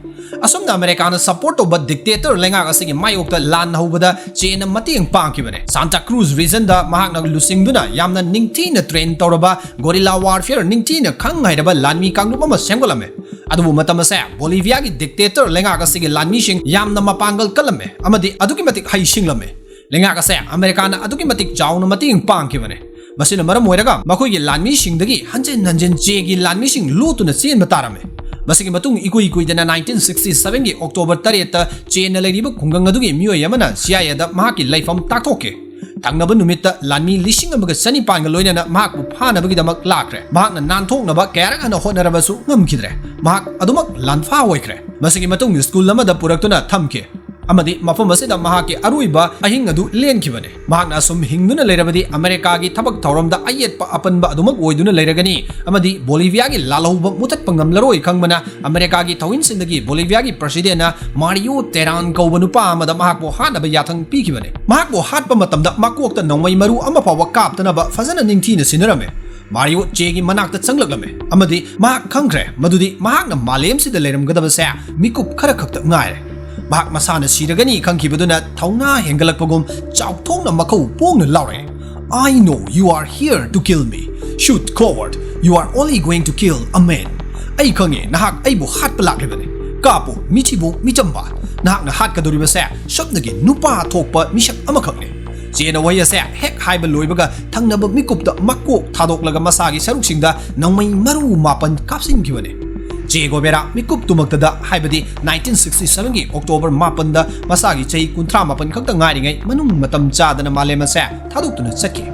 ꯑꯁꯨꯝꯅ America ꯅ support ꯇꯧꯕ dictator ꯂꯩꯉꯥꯛ ꯑꯁꯤꯒꯤ ꯃꯥꯌꯣꯛꯇ ꯂꯥꯟ ꯍꯧꯕꯗ ꯆꯦꯅ ꯃꯇꯦꯡ ꯄꯥꯡꯈꯤꯕꯅꯤ꯫ Santa Cruz regionꯗ ꯃꯍꯥꯛꯅ ꯂꯨꯆꯤꯡꯗꯨꯅ ꯌꯥꯝꯅ ꯅꯤꯡꯊꯤꯅ train ꯇꯧꯔꯕ guerrilla warfare ꯅꯤꯡꯊꯤꯅ ꯈꯪ ꯍꯩꯔꯕ ꯂꯥꯟꯃꯤ ꯀꯥꯡꯂꯨꯞ ꯑꯃ ꯁꯦꯝꯒꯠꯂꯝꯃꯤ꯫ ꯑꯗꯨꯕꯨ ꯃꯇꯝ ꯑꯁꯦ Bolivia ꯒꯤ dictator ꯂꯩꯉꯥꯛ ꯑꯁꯤꯒꯤ ꯂꯥꯟꯃꯤꯁꯤꯡ ꯌꯥꯝꯅ ꯃꯄꯥꯡꯒꯜ ꯀꯜꯂꯝꯃꯤ ꯑꯃꯗꯤ ꯑꯗꯨꯛꯀꯤ ꯃꯇꯤꯛ ꯍꯩꯁꯤꯡꯂꯝꯃꯤ꯫ ꯂꯩꯉꯥꯛ ꯑꯁꯦ America ꯅ ꯑꯗꯨꯛꯀꯤ ꯃꯇꯤꯛ ꯆꯥꯎꯅ ꯃꯇꯦꯡ ꯄꯥꯡꯈꯤꯕꯅꯤ꯫ ꯃꯁꯤꯅ ꯃꯔꯝ ꯑꯣꯏꯔꯒ ꯃꯈꯣꯏꯒꯤ ꯂꯥꯟꯃꯤꯁꯤꯡꯗꯒꯤ ꯍꯟꯖꯤꯟ ꯍꯟꯖꯤꯟ ꯆꯦꯒꯤ ꯂꯥꯟꯃꯤꯁꯤꯡ ꯂꯣꯠꯇꯨꯅ ꯆꯦꯟꯕ ꯇꯥꯔꯝꯃꯤ꯫ ꯃꯁꯤꯒꯤ ꯃꯇꯨꯡ ꯏꯀꯨꯏ ꯀꯨꯏꯗꯅ nineteen sixty sevenꯒꯤ October ꯇꯔꯦꯠꯇ ꯆꯦꯅ ꯂꯩꯔꯤꯕ ꯈꯨꯡꯒꯪ ꯑꯗꯨꯒꯤ ꯃꯤꯑꯣꯏ ꯑꯃꯅ C I A ꯗ ꯃꯍꯥꯛꯀꯤ ꯂꯩꯐꯝ ꯇꯥꯛꯊꯣꯛꯈꯤ꯫ ꯊꯪꯅꯕ ꯅꯨꯃꯤꯠꯇ ꯂꯥꯟꯃꯤ ꯂꯤꯁꯤꯡ ꯑꯃꯒ ꯆꯅꯤꯄꯥꯟꯒ ꯂꯣꯏꯅꯅ ꯃꯍꯥꯛꯄꯨ ꯐꯥꯅꯕꯒꯤꯗꯃꯛ ꯂꯥꯛꯈ꯭ꯔꯦ꯫ ꯃꯍꯥꯛꯅ ꯅꯥꯟꯊꯣꯛꯅꯕ ꯀꯌꯥꯔꯛ ꯍꯟꯅ ꯍꯣꯠꯅꯔꯕꯁꯨ ꯉꯝꯈꯤꯗ꯭ꯔꯦ꯫ ꯃꯍꯥꯛ ꯑꯗꯨꯃꯛ ꯂꯥꯟꯐꯥ ꯑꯣꯏꯈ꯭ꯔꯦ꯫ ꯃꯁꯤꯒꯤ ꯃꯇꯨꯡ school ꯑꯃꯗ ꯄꯨꯔꯛꯇꯨꯅ ꯊꯝꯈꯤ꯫ ꯑꯃꯗꯤ ꯃꯐꯝ ꯑꯁꯤꯗ ꯃꯍꯥꯛꯀꯤ ꯑꯔꯣꯏꯕ ꯑꯍꯤꯡ ꯑꯗꯨ ꯂꯦꯟꯈꯤꯕꯅꯤ꯫ ꯃꯍꯥꯛꯅ ꯑꯁꯨꯝ ꯍꯤꯡꯗꯨꯅ ꯂꯩꯔꯕꯗꯤ ꯑꯃꯦꯔꯤꯀꯥꯒꯤ ꯊꯕꯛ ꯊꯧꯔꯝꯗ ꯑꯌꯦꯠꯄ ꯑꯄꯟꯕ ꯑꯗꯨꯃꯛ ꯑꯣꯏꯗꯨꯅ ꯂꯩꯔꯒꯅꯤ ꯑꯃꯗꯤ ꯕꯣꯂꯤꯚꯤꯌꯥꯒꯤ ꯂꯥꯜꯍꯧꯕ ꯃꯨꯊꯠꯄ ꯉꯝꯂꯔꯣꯏ ꯈꯪꯕꯅ ꯑꯃꯦꯔꯤꯀꯥꯒꯤ ꯊꯧꯃꯤꯁꯤꯡꯗꯒꯤ ꯕꯣꯂꯤꯚꯤꯌꯥꯒꯤ ꯄ꯭ꯔꯁꯤꯗꯦꯟꯅ ꯃꯥꯔꯤꯌꯣ ꯇꯦꯔꯥꯟ ꯀꯧꯕ ꯅꯨꯄꯥ ꯑꯃꯗ ꯃꯍꯥꯛꯄꯨ ꯍꯥꯠꯅꯕ ꯌꯥꯊꯪ ꯄꯤꯈꯤꯕꯅꯤ꯫ ꯃꯍꯥꯛꯄꯨ ꯍꯥꯠꯄ ꯃꯇꯝꯗ ꯃꯀꯣꯛꯇ ꯅꯣꯡꯃꯩ ꯃꯔꯨ ꯑꯃ ꯐꯥꯎꯕ ꯀꯥꯞꯇꯅꯕ ꯐꯖꯅ ꯅꯤꯡꯊꯤꯅ ꯁꯤꯟꯅꯔꯝꯃꯤ꯫ ꯃꯥꯔꯤꯌꯣ ꯆꯦꯒꯤ ꯃꯅꯥꯛꯇ ꯆꯪꯂꯛꯂꯝꯃꯤ ꯑꯃꯗꯤ ꯃꯍꯥꯛ ꯈꯪꯈ꯭ꯔꯦ ꯃꯗꯨꯗꯤ ꯃꯍꯥꯛꯅ ꯃꯥꯂꯦꯝꯁꯤꯗ ꯂꯩꯔꯝꯒꯗꯕꯁꯦ ꯃꯤꯀꯨꯞ ꯈꯔ ꯈꯛꯇ ꯉꯥꯏꯔꯦ꯫ ꯃꯍꯥꯛ ꯃꯁꯥꯅ ꯁꯤꯔꯒꯅꯤ ꯈꯪꯈꯤꯕꯗꯨꯅ ꯊꯧꯅꯥ ꯍꯦꯟꯒꯠꯂꯛꯄꯒꯨꯝ ꯆꯥꯎꯊꯣꯛꯅ ꯃꯈꯧ ꯄꯣꯡꯅ ꯂꯥꯎꯔꯛꯑꯦ, "I know you are here to kill me. Shoot, coward. You are only going to kill a man." ꯑꯩ ꯈꯪꯉꯦ ꯅꯍꯥꯛ ꯑꯩꯕꯨ ꯍꯥꯠꯄ ꯂꯥꯛꯂꯤꯕꯅꯤ꯫ ꯀꯥꯞꯄꯨ, ꯃꯤꯊꯤꯕꯨ ꯃꯤꯆꯝꯕ꯫ ꯅꯍꯥꯛꯅ ꯍꯥꯠꯀꯗꯧꯔꯤꯕꯁꯦ ꯁꯨꯞꯅꯒꯤ ꯅꯨꯄꯥ ꯊꯣꯛꯄ ꯃꯤꯁꯛ ꯑꯃꯈꯛꯅꯤ꯫ ꯆꯦꯅ ꯋꯥꯍꯩ ꯑꯁꯦ ꯍꯦꯛ ꯍꯥꯏꯕ ꯂꯣꯏꯕꯒ ꯊꯪꯅꯕ ꯃꯤꯀꯨꯞꯇ ꯃꯀꯣꯛ ꯊꯥꯗꯣꯛꯂꯒ ꯃꯁꯥꯒꯤ ꯁꯔꯨꯛꯁꯤꯡꯗ ꯅꯣꯡꯃꯩ ꯃꯔꯨ ꯃꯥꯄꯟ ꯀꯥꯞꯁꯤꯟꯈꯤꯕꯅꯤ꯫ ꯆꯦ ꯒꯣꯕꯦꯔꯥ ꯃꯤꯀꯨꯞ ꯇꯨꯃꯛꯇꯗ, ꯍꯥꯏꯕꯗꯤ ꯅꯥꯏꯟꯇꯤꯟ ꯁꯤꯛꯁꯇꯤ ꯁꯚꯦꯟꯒꯤ ꯑꯣꯛꯇꯣꯕꯔ ꯃꯥꯄꯟꯗ ꯃꯁꯥꯒꯤ ꯆꯍꯤ ꯀꯨꯟꯊ꯭ꯔꯥ ꯃꯥꯄꯟ ꯈꯛꯇ ꯉꯥꯏꯔꯤꯉꯩ ꯃꯅꯨꯡ ꯃꯇꯝ ꯆꯥꯗꯅ ꯃꯥꯂꯦꯝ ꯑꯁꯦ ꯊꯥꯗꯣꯛꯇꯨꯅ ꯆꯠꯈꯤ꯫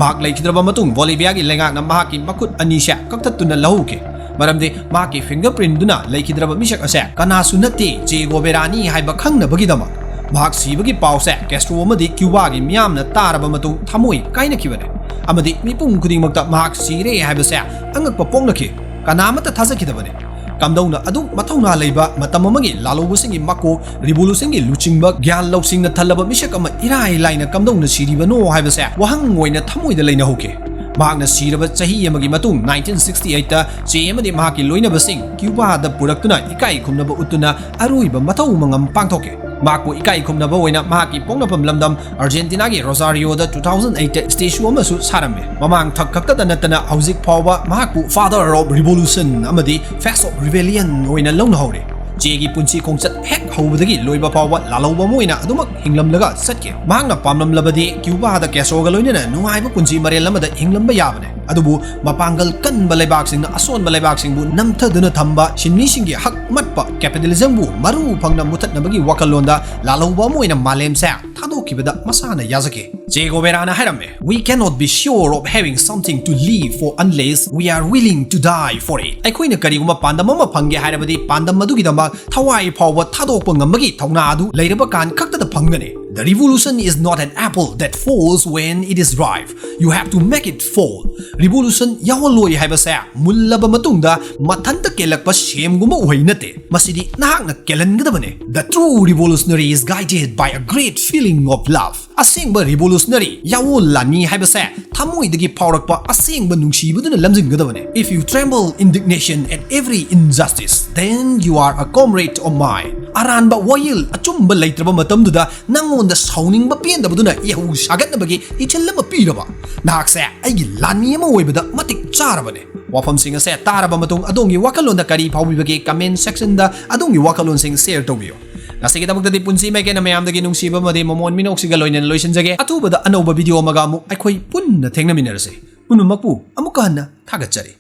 ꯃꯍꯥꯛ ꯂꯩꯈꯤꯗ꯭ꯔꯕ ꯃꯇꯨꯡ ꯕꯣꯂꯤꯚꯤꯌꯥꯒꯤ ꯂꯩꯉꯥꯛꯅ ꯃꯍꯥꯛꯀꯤ ꯃꯈꯨꯠ ꯑꯅꯤꯁꯦ ꯀꯛꯊꯠꯇꯨꯅ ꯂꯧꯍꯧꯈꯤ, ꯃꯔꯝꯗꯤ ꯃꯍꯥꯛꯀꯤ ꯐꯤꯡꯒꯔ ꯄ꯭ꯔꯤꯟꯗꯨꯅ ꯂꯩꯈꯤꯗ꯭ꯔꯕ ꯃꯤꯁꯛ ꯑꯁꯦ ꯀꯅꯥꯁꯨ ꯅꯠꯇꯦ, ꯆꯦ ꯒꯣꯕꯦꯔꯥꯅꯤ ꯍꯥꯏꯕ ꯈꯪꯅꯕꯒꯤꯗꯃꯛ꯫ ꯃꯍꯥꯛ ꯁꯤꯕꯒꯤ ꯄꯥꯎꯁꯦ ꯀꯦꯁꯇ꯭ꯔꯣ ꯑꯃꯗꯤ ꯀ꯭ꯌꯨꯕꯥꯒꯤ ꯃꯤꯌꯥꯝꯅ ꯇꯥꯔꯕ ꯃꯇꯨꯡ ꯊꯃꯣꯏ ꯀꯥꯏꯅꯈꯤꯕꯅꯤ ꯑꯃꯗꯤ ꯃꯤꯄꯨꯝ ꯈꯨꯗꯤꯡꯃꯛꯇ ꯃꯍꯥꯛ ꯁꯤꯔꯦ ꯍꯥꯏꯕꯁꯦ ꯑꯉꯛꯄ ꯄꯣꯛꯅꯈꯤ꯫ ꯀꯅꯥꯃꯠꯇ ꯊꯥꯖꯈꯤꯗꯕꯅꯤ꯫ ꯀꯝꯗꯧꯅ ꯑꯗꯨꯛ ꯃꯊꯧꯅꯥ ꯂꯩꯕ ꯃꯇꯝ ꯑꯃꯒꯤ ꯂꯥꯜꯍꯧꯕꯁꯤꯡꯒꯤ ꯃꯀꯣꯛ, ꯔꯤꯚꯣꯂꯨꯁꯟꯒꯤ ꯂꯨꯆꯤꯡꯕ, ꯒ꯭ꯌꯥꯟ ꯂꯧꯁꯤꯡꯅ ꯊꯜꯂꯕ ꯃꯤꯁꯛ ꯑꯃ ꯏꯔꯥꯏ ꯂꯥꯏꯅ ꯀꯝꯗꯧꯅ ꯁꯤꯔꯤꯕꯅꯣ ꯍꯥꯏꯕꯁꯦ ꯋꯥꯍꯪ ꯑꯣꯏꯅ ꯊꯃꯣꯏꯗ ꯂꯩꯅꯍꯧꯈꯤ꯫ ꯃꯍꯥꯛꯅ ꯁꯤꯔꯕ ꯆꯍꯤ ꯑꯃꯒꯤ ꯃꯇꯨꯡ ꯅꯥꯏꯟꯇꯤꯟ ꯁꯤꯛꯁꯇꯤ ꯑꯩꯠꯇ ꯆꯦ ꯑꯃꯗꯤ ꯃꯍꯥꯛꯀꯤ ꯂꯣꯏꯅꯕꯁꯤꯡ ꯀ꯭ꯌꯨꯕꯥꯗ ꯄꯨꯔꯛꯇꯨꯅ ꯏꯀꯥꯏ ꯈꯨꯝꯅꯕ ꯎꯠꯇꯨꯅ ꯑꯔꯣꯏꯕ ꯃꯊꯧ ꯃꯉꯝ ꯄꯥꯡꯊꯣꯛꯈꯤ꯫ ꯃꯍꯥꯛꯄꯨ ꯏꯀꯥꯏ ꯈꯨꯝꯅꯕ ꯑꯣꯏꯅ ꯃꯍꯥꯛꯀꯤ ꯄꯣꯛꯅꯐꯝ ꯂꯝꯗꯝ ꯑꯥꯔꯖꯦꯟꯇꯤꯅꯥꯒꯤ ꯔꯣꯖꯥꯔꯤꯌꯣꯗ ꯇꯨ ꯊꯥꯎꯖꯟ ꯑꯩꯠꯇ ꯁ꯭ꯇꯦꯆꯨ ꯑꯃꯁꯨ ꯁꯥꯔꯝꯃꯤ꯫ ꯃꯃꯥꯡ ꯊꯛ ꯈꯛꯇꯗ ꯅꯠꯇꯅ ꯍꯧꯖꯤꯛ ꯐꯥꯎꯕ ꯃꯍꯥꯛꯄꯨ Father of Revolution ꯑꯃꯗꯤ Face of Rebellion ꯑꯣꯏꯅ ꯂꯧꯅꯍꯧꯔꯤ꯫ ꯆꯦꯒꯤ ꯄꯨꯟꯁꯤ ꯈꯣꯡꯆꯠ ꯍꯦꯛ ꯍꯧꯕꯗꯒꯤ ꯂꯣꯏꯕ ꯐꯥꯎꯕ ꯂꯥꯜꯍꯧꯕ ꯑꯃ ꯑꯣꯏꯅ ꯑꯗꯨꯃꯛ ꯍꯤꯡꯂꯝꯂꯒ ꯆꯠꯈꯤ꯫ ꯃꯍꯥꯛꯅ ꯄꯥꯝꯂꯝꯂꯕꯗꯤ ꯀ꯭ꯌꯨꯕꯥꯗ ꯀꯦꯁꯇ꯭ꯔꯣꯒ ꯂꯣꯏꯅꯅ ꯅꯨꯡꯉꯥꯏꯕ ꯄꯨꯟꯁꯤ ꯃꯔꯦꯜ ꯑꯃꯗ ꯍꯤꯡꯂꯝꯕ ꯌꯥꯕꯅꯤ꯫ ꯑꯗꯨꯕꯨ ꯃꯄꯥꯡꯒꯜ ꯀꯟꯕ ꯂꯩꯕꯥꯛꯁꯤꯡꯅ ꯑꯁꯣꯟꯕ ꯂꯩꯕꯥꯛꯁꯤꯡꯕꯨ ꯅꯝꯊꯗꯨꯅ ꯊꯝꯕ, ꯁꯤꯟꯃꯤꯁꯤꯡꯒꯤ ꯍꯛ ꯃꯠꯄ ꯀꯦꯄꯤꯇꯦꯂꯤꯖꯝꯕꯨ ꯃꯔꯨ ꯐꯪꯅ ꯃꯨꯊꯠꯅꯕꯒꯤ ꯋꯥꯈꯜꯂꯣꯟꯗ ꯂꯥꯜꯍꯧꯕ ꯑꯃ ꯑꯣꯏꯅ ꯃꯥꯂꯦꯝꯁꯦ ꯊꯥꯗꯣꯛꯈꯤ꯫ ꯈꯤꯕꯗ ꯃꯁꯥꯅ ꯌꯥꯖꯈꯤ꯫ ꯆꯦ ꯒꯣꯕꯦꯔꯥꯅ ꯍꯥꯏꯔꯝꯃꯦ, "We cannot be sure of having something to live for unless we are willing to die for it." ꯑꯩꯈꯣꯏꯅ ꯀꯔꯤꯒꯨꯝꯕ ꯄꯥꯟꯗꯝ ꯑꯃ ꯐꯪꯒꯦ ꯍꯥꯏꯔꯕꯗꯤ, ꯄꯥꯟꯗꯝ ꯑꯗꯨꯒꯤꯗꯃꯛ ꯊꯋꯥꯏ ꯐꯥꯎꯕ ꯊꯥꯗꯣꯛꯄ ꯉꯝꯕꯒꯤ ꯊꯧꯅꯥ ꯑꯗꯨ ꯂꯩꯔꯕ ꯀꯥꯟ ꯈꯛꯇꯗ ꯐꯪꯒꯅꯤ꯫ The revolution is not an apple that falls when it is ripe. You have to make it fall. Revolution ꯌꯥꯎꯍꯜꯂꯣꯏ ꯍꯥꯏꯕꯁꯦ ꯃꯨꯜꯂꯕ ꯃꯇꯨꯡꯗ ꯃꯊꯟꯇ ꯀꯦꯜꯂꯛꯄ ꯁꯦꯝꯒꯨꯝꯕ ꯎꯍꯩ ꯅꯠꯇꯦ꯫ ꯃꯁꯤꯗꯤ ꯅꯍꯥꯛꯅ ꯀꯦꯜꯍꯟꯒꯗꯕꯅꯤ꯫ The true revolutionary is guided by a great feeling of love. ꯑꯁꯦꯡꯕ revolutionary, ꯌꯥꯑꯣ ꯂꯥꯟꯃꯤ ꯍꯥꯏꯕꯁꯦ, ꯊꯃꯣꯏꯗꯒꯤ ꯐꯥꯎꯔꯛꯄ ꯑꯁꯦꯡꯕ ꯅꯨꯡꯁꯤꯕꯗꯨꯅ ꯂꯝꯖꯤꯡꯒꯗꯕꯅꯤ꯫ If you tremble indignation at every injustice, then you are a comrade of mine. ꯑꯔꯥꯟꯕ ꯋꯥꯌꯦꯜ ꯑꯆꯨꯝꯕ ꯂꯩꯇ꯭ꯔꯕ ꯃꯇꯝꯗꯨꯗ ꯅꯪꯉꯣꯟꯗ ꯁꯥꯎꯅꯤꯡꯕ ꯄꯦꯟꯗꯕꯗꯨꯅ ꯏꯍꯧ ꯁꯥꯒꯠꯅꯕꯒꯤ ꯏꯊꯤꯜ ꯑꯃ ꯄꯤꯔꯕ, ꯅꯍꯥꯛꯁꯦ ꯑꯩꯒꯤ ꯂꯥꯟꯃꯤ ꯑꯃ ꯑꯣꯏꯕꯗ ꯃꯇꯤꯛ ꯆꯥꯔꯕꯅꯤ꯫ ꯋꯥꯐꯝꯁꯤꯡ ꯑꯁꯦ ꯇꯥꯔꯕ ꯃꯇꯨꯡ ꯑꯗꯣꯝꯒꯤ ꯋꯥꯈꯜꯂꯣꯟꯗ ꯀꯔꯤ ꯐꯥꯎꯕꯤꯕꯒꯦ? Comment sectionꯗ ꯑꯗꯣꯝꯒꯤ ꯋꯥꯈꯜꯂꯣꯟꯁꯤꯡ share ꯇꯧꯕꯤꯌꯨ꯫ ꯉꯁꯤꯒꯤꯗꯃꯛꯇꯗꯤ ꯄꯨꯟꯁꯤ ꯃꯥꯏꯀꯩꯅ ꯃꯌꯥꯝꯗꯒꯤ ꯅꯨꯡꯁꯤꯕ ꯑꯃꯗꯤ ꯃꯃꯣꯟ ꯃꯤꯅꯣꯛꯁꯤꯒ ꯂꯣꯏꯅꯅ ꯂꯣꯏꯁꯤꯟꯖꯒꯦ꯫ ꯑꯊꯨꯕꯗ ꯑꯅꯧꯕ video ꯑꯃꯒ ꯑꯃꯨꯛ ꯑꯩꯈꯣꯏ ꯄꯨꯟꯅ ꯊꯦꯡꯅꯃꯤꯟꯅꯔꯁꯤ꯫ ꯄꯨꯝꯅꯃꯛꯄꯨ ꯑꯃꯨꯛꯀ ꯍꯟꯅ ꯊꯥꯒꯠꯆꯔꯤ꯫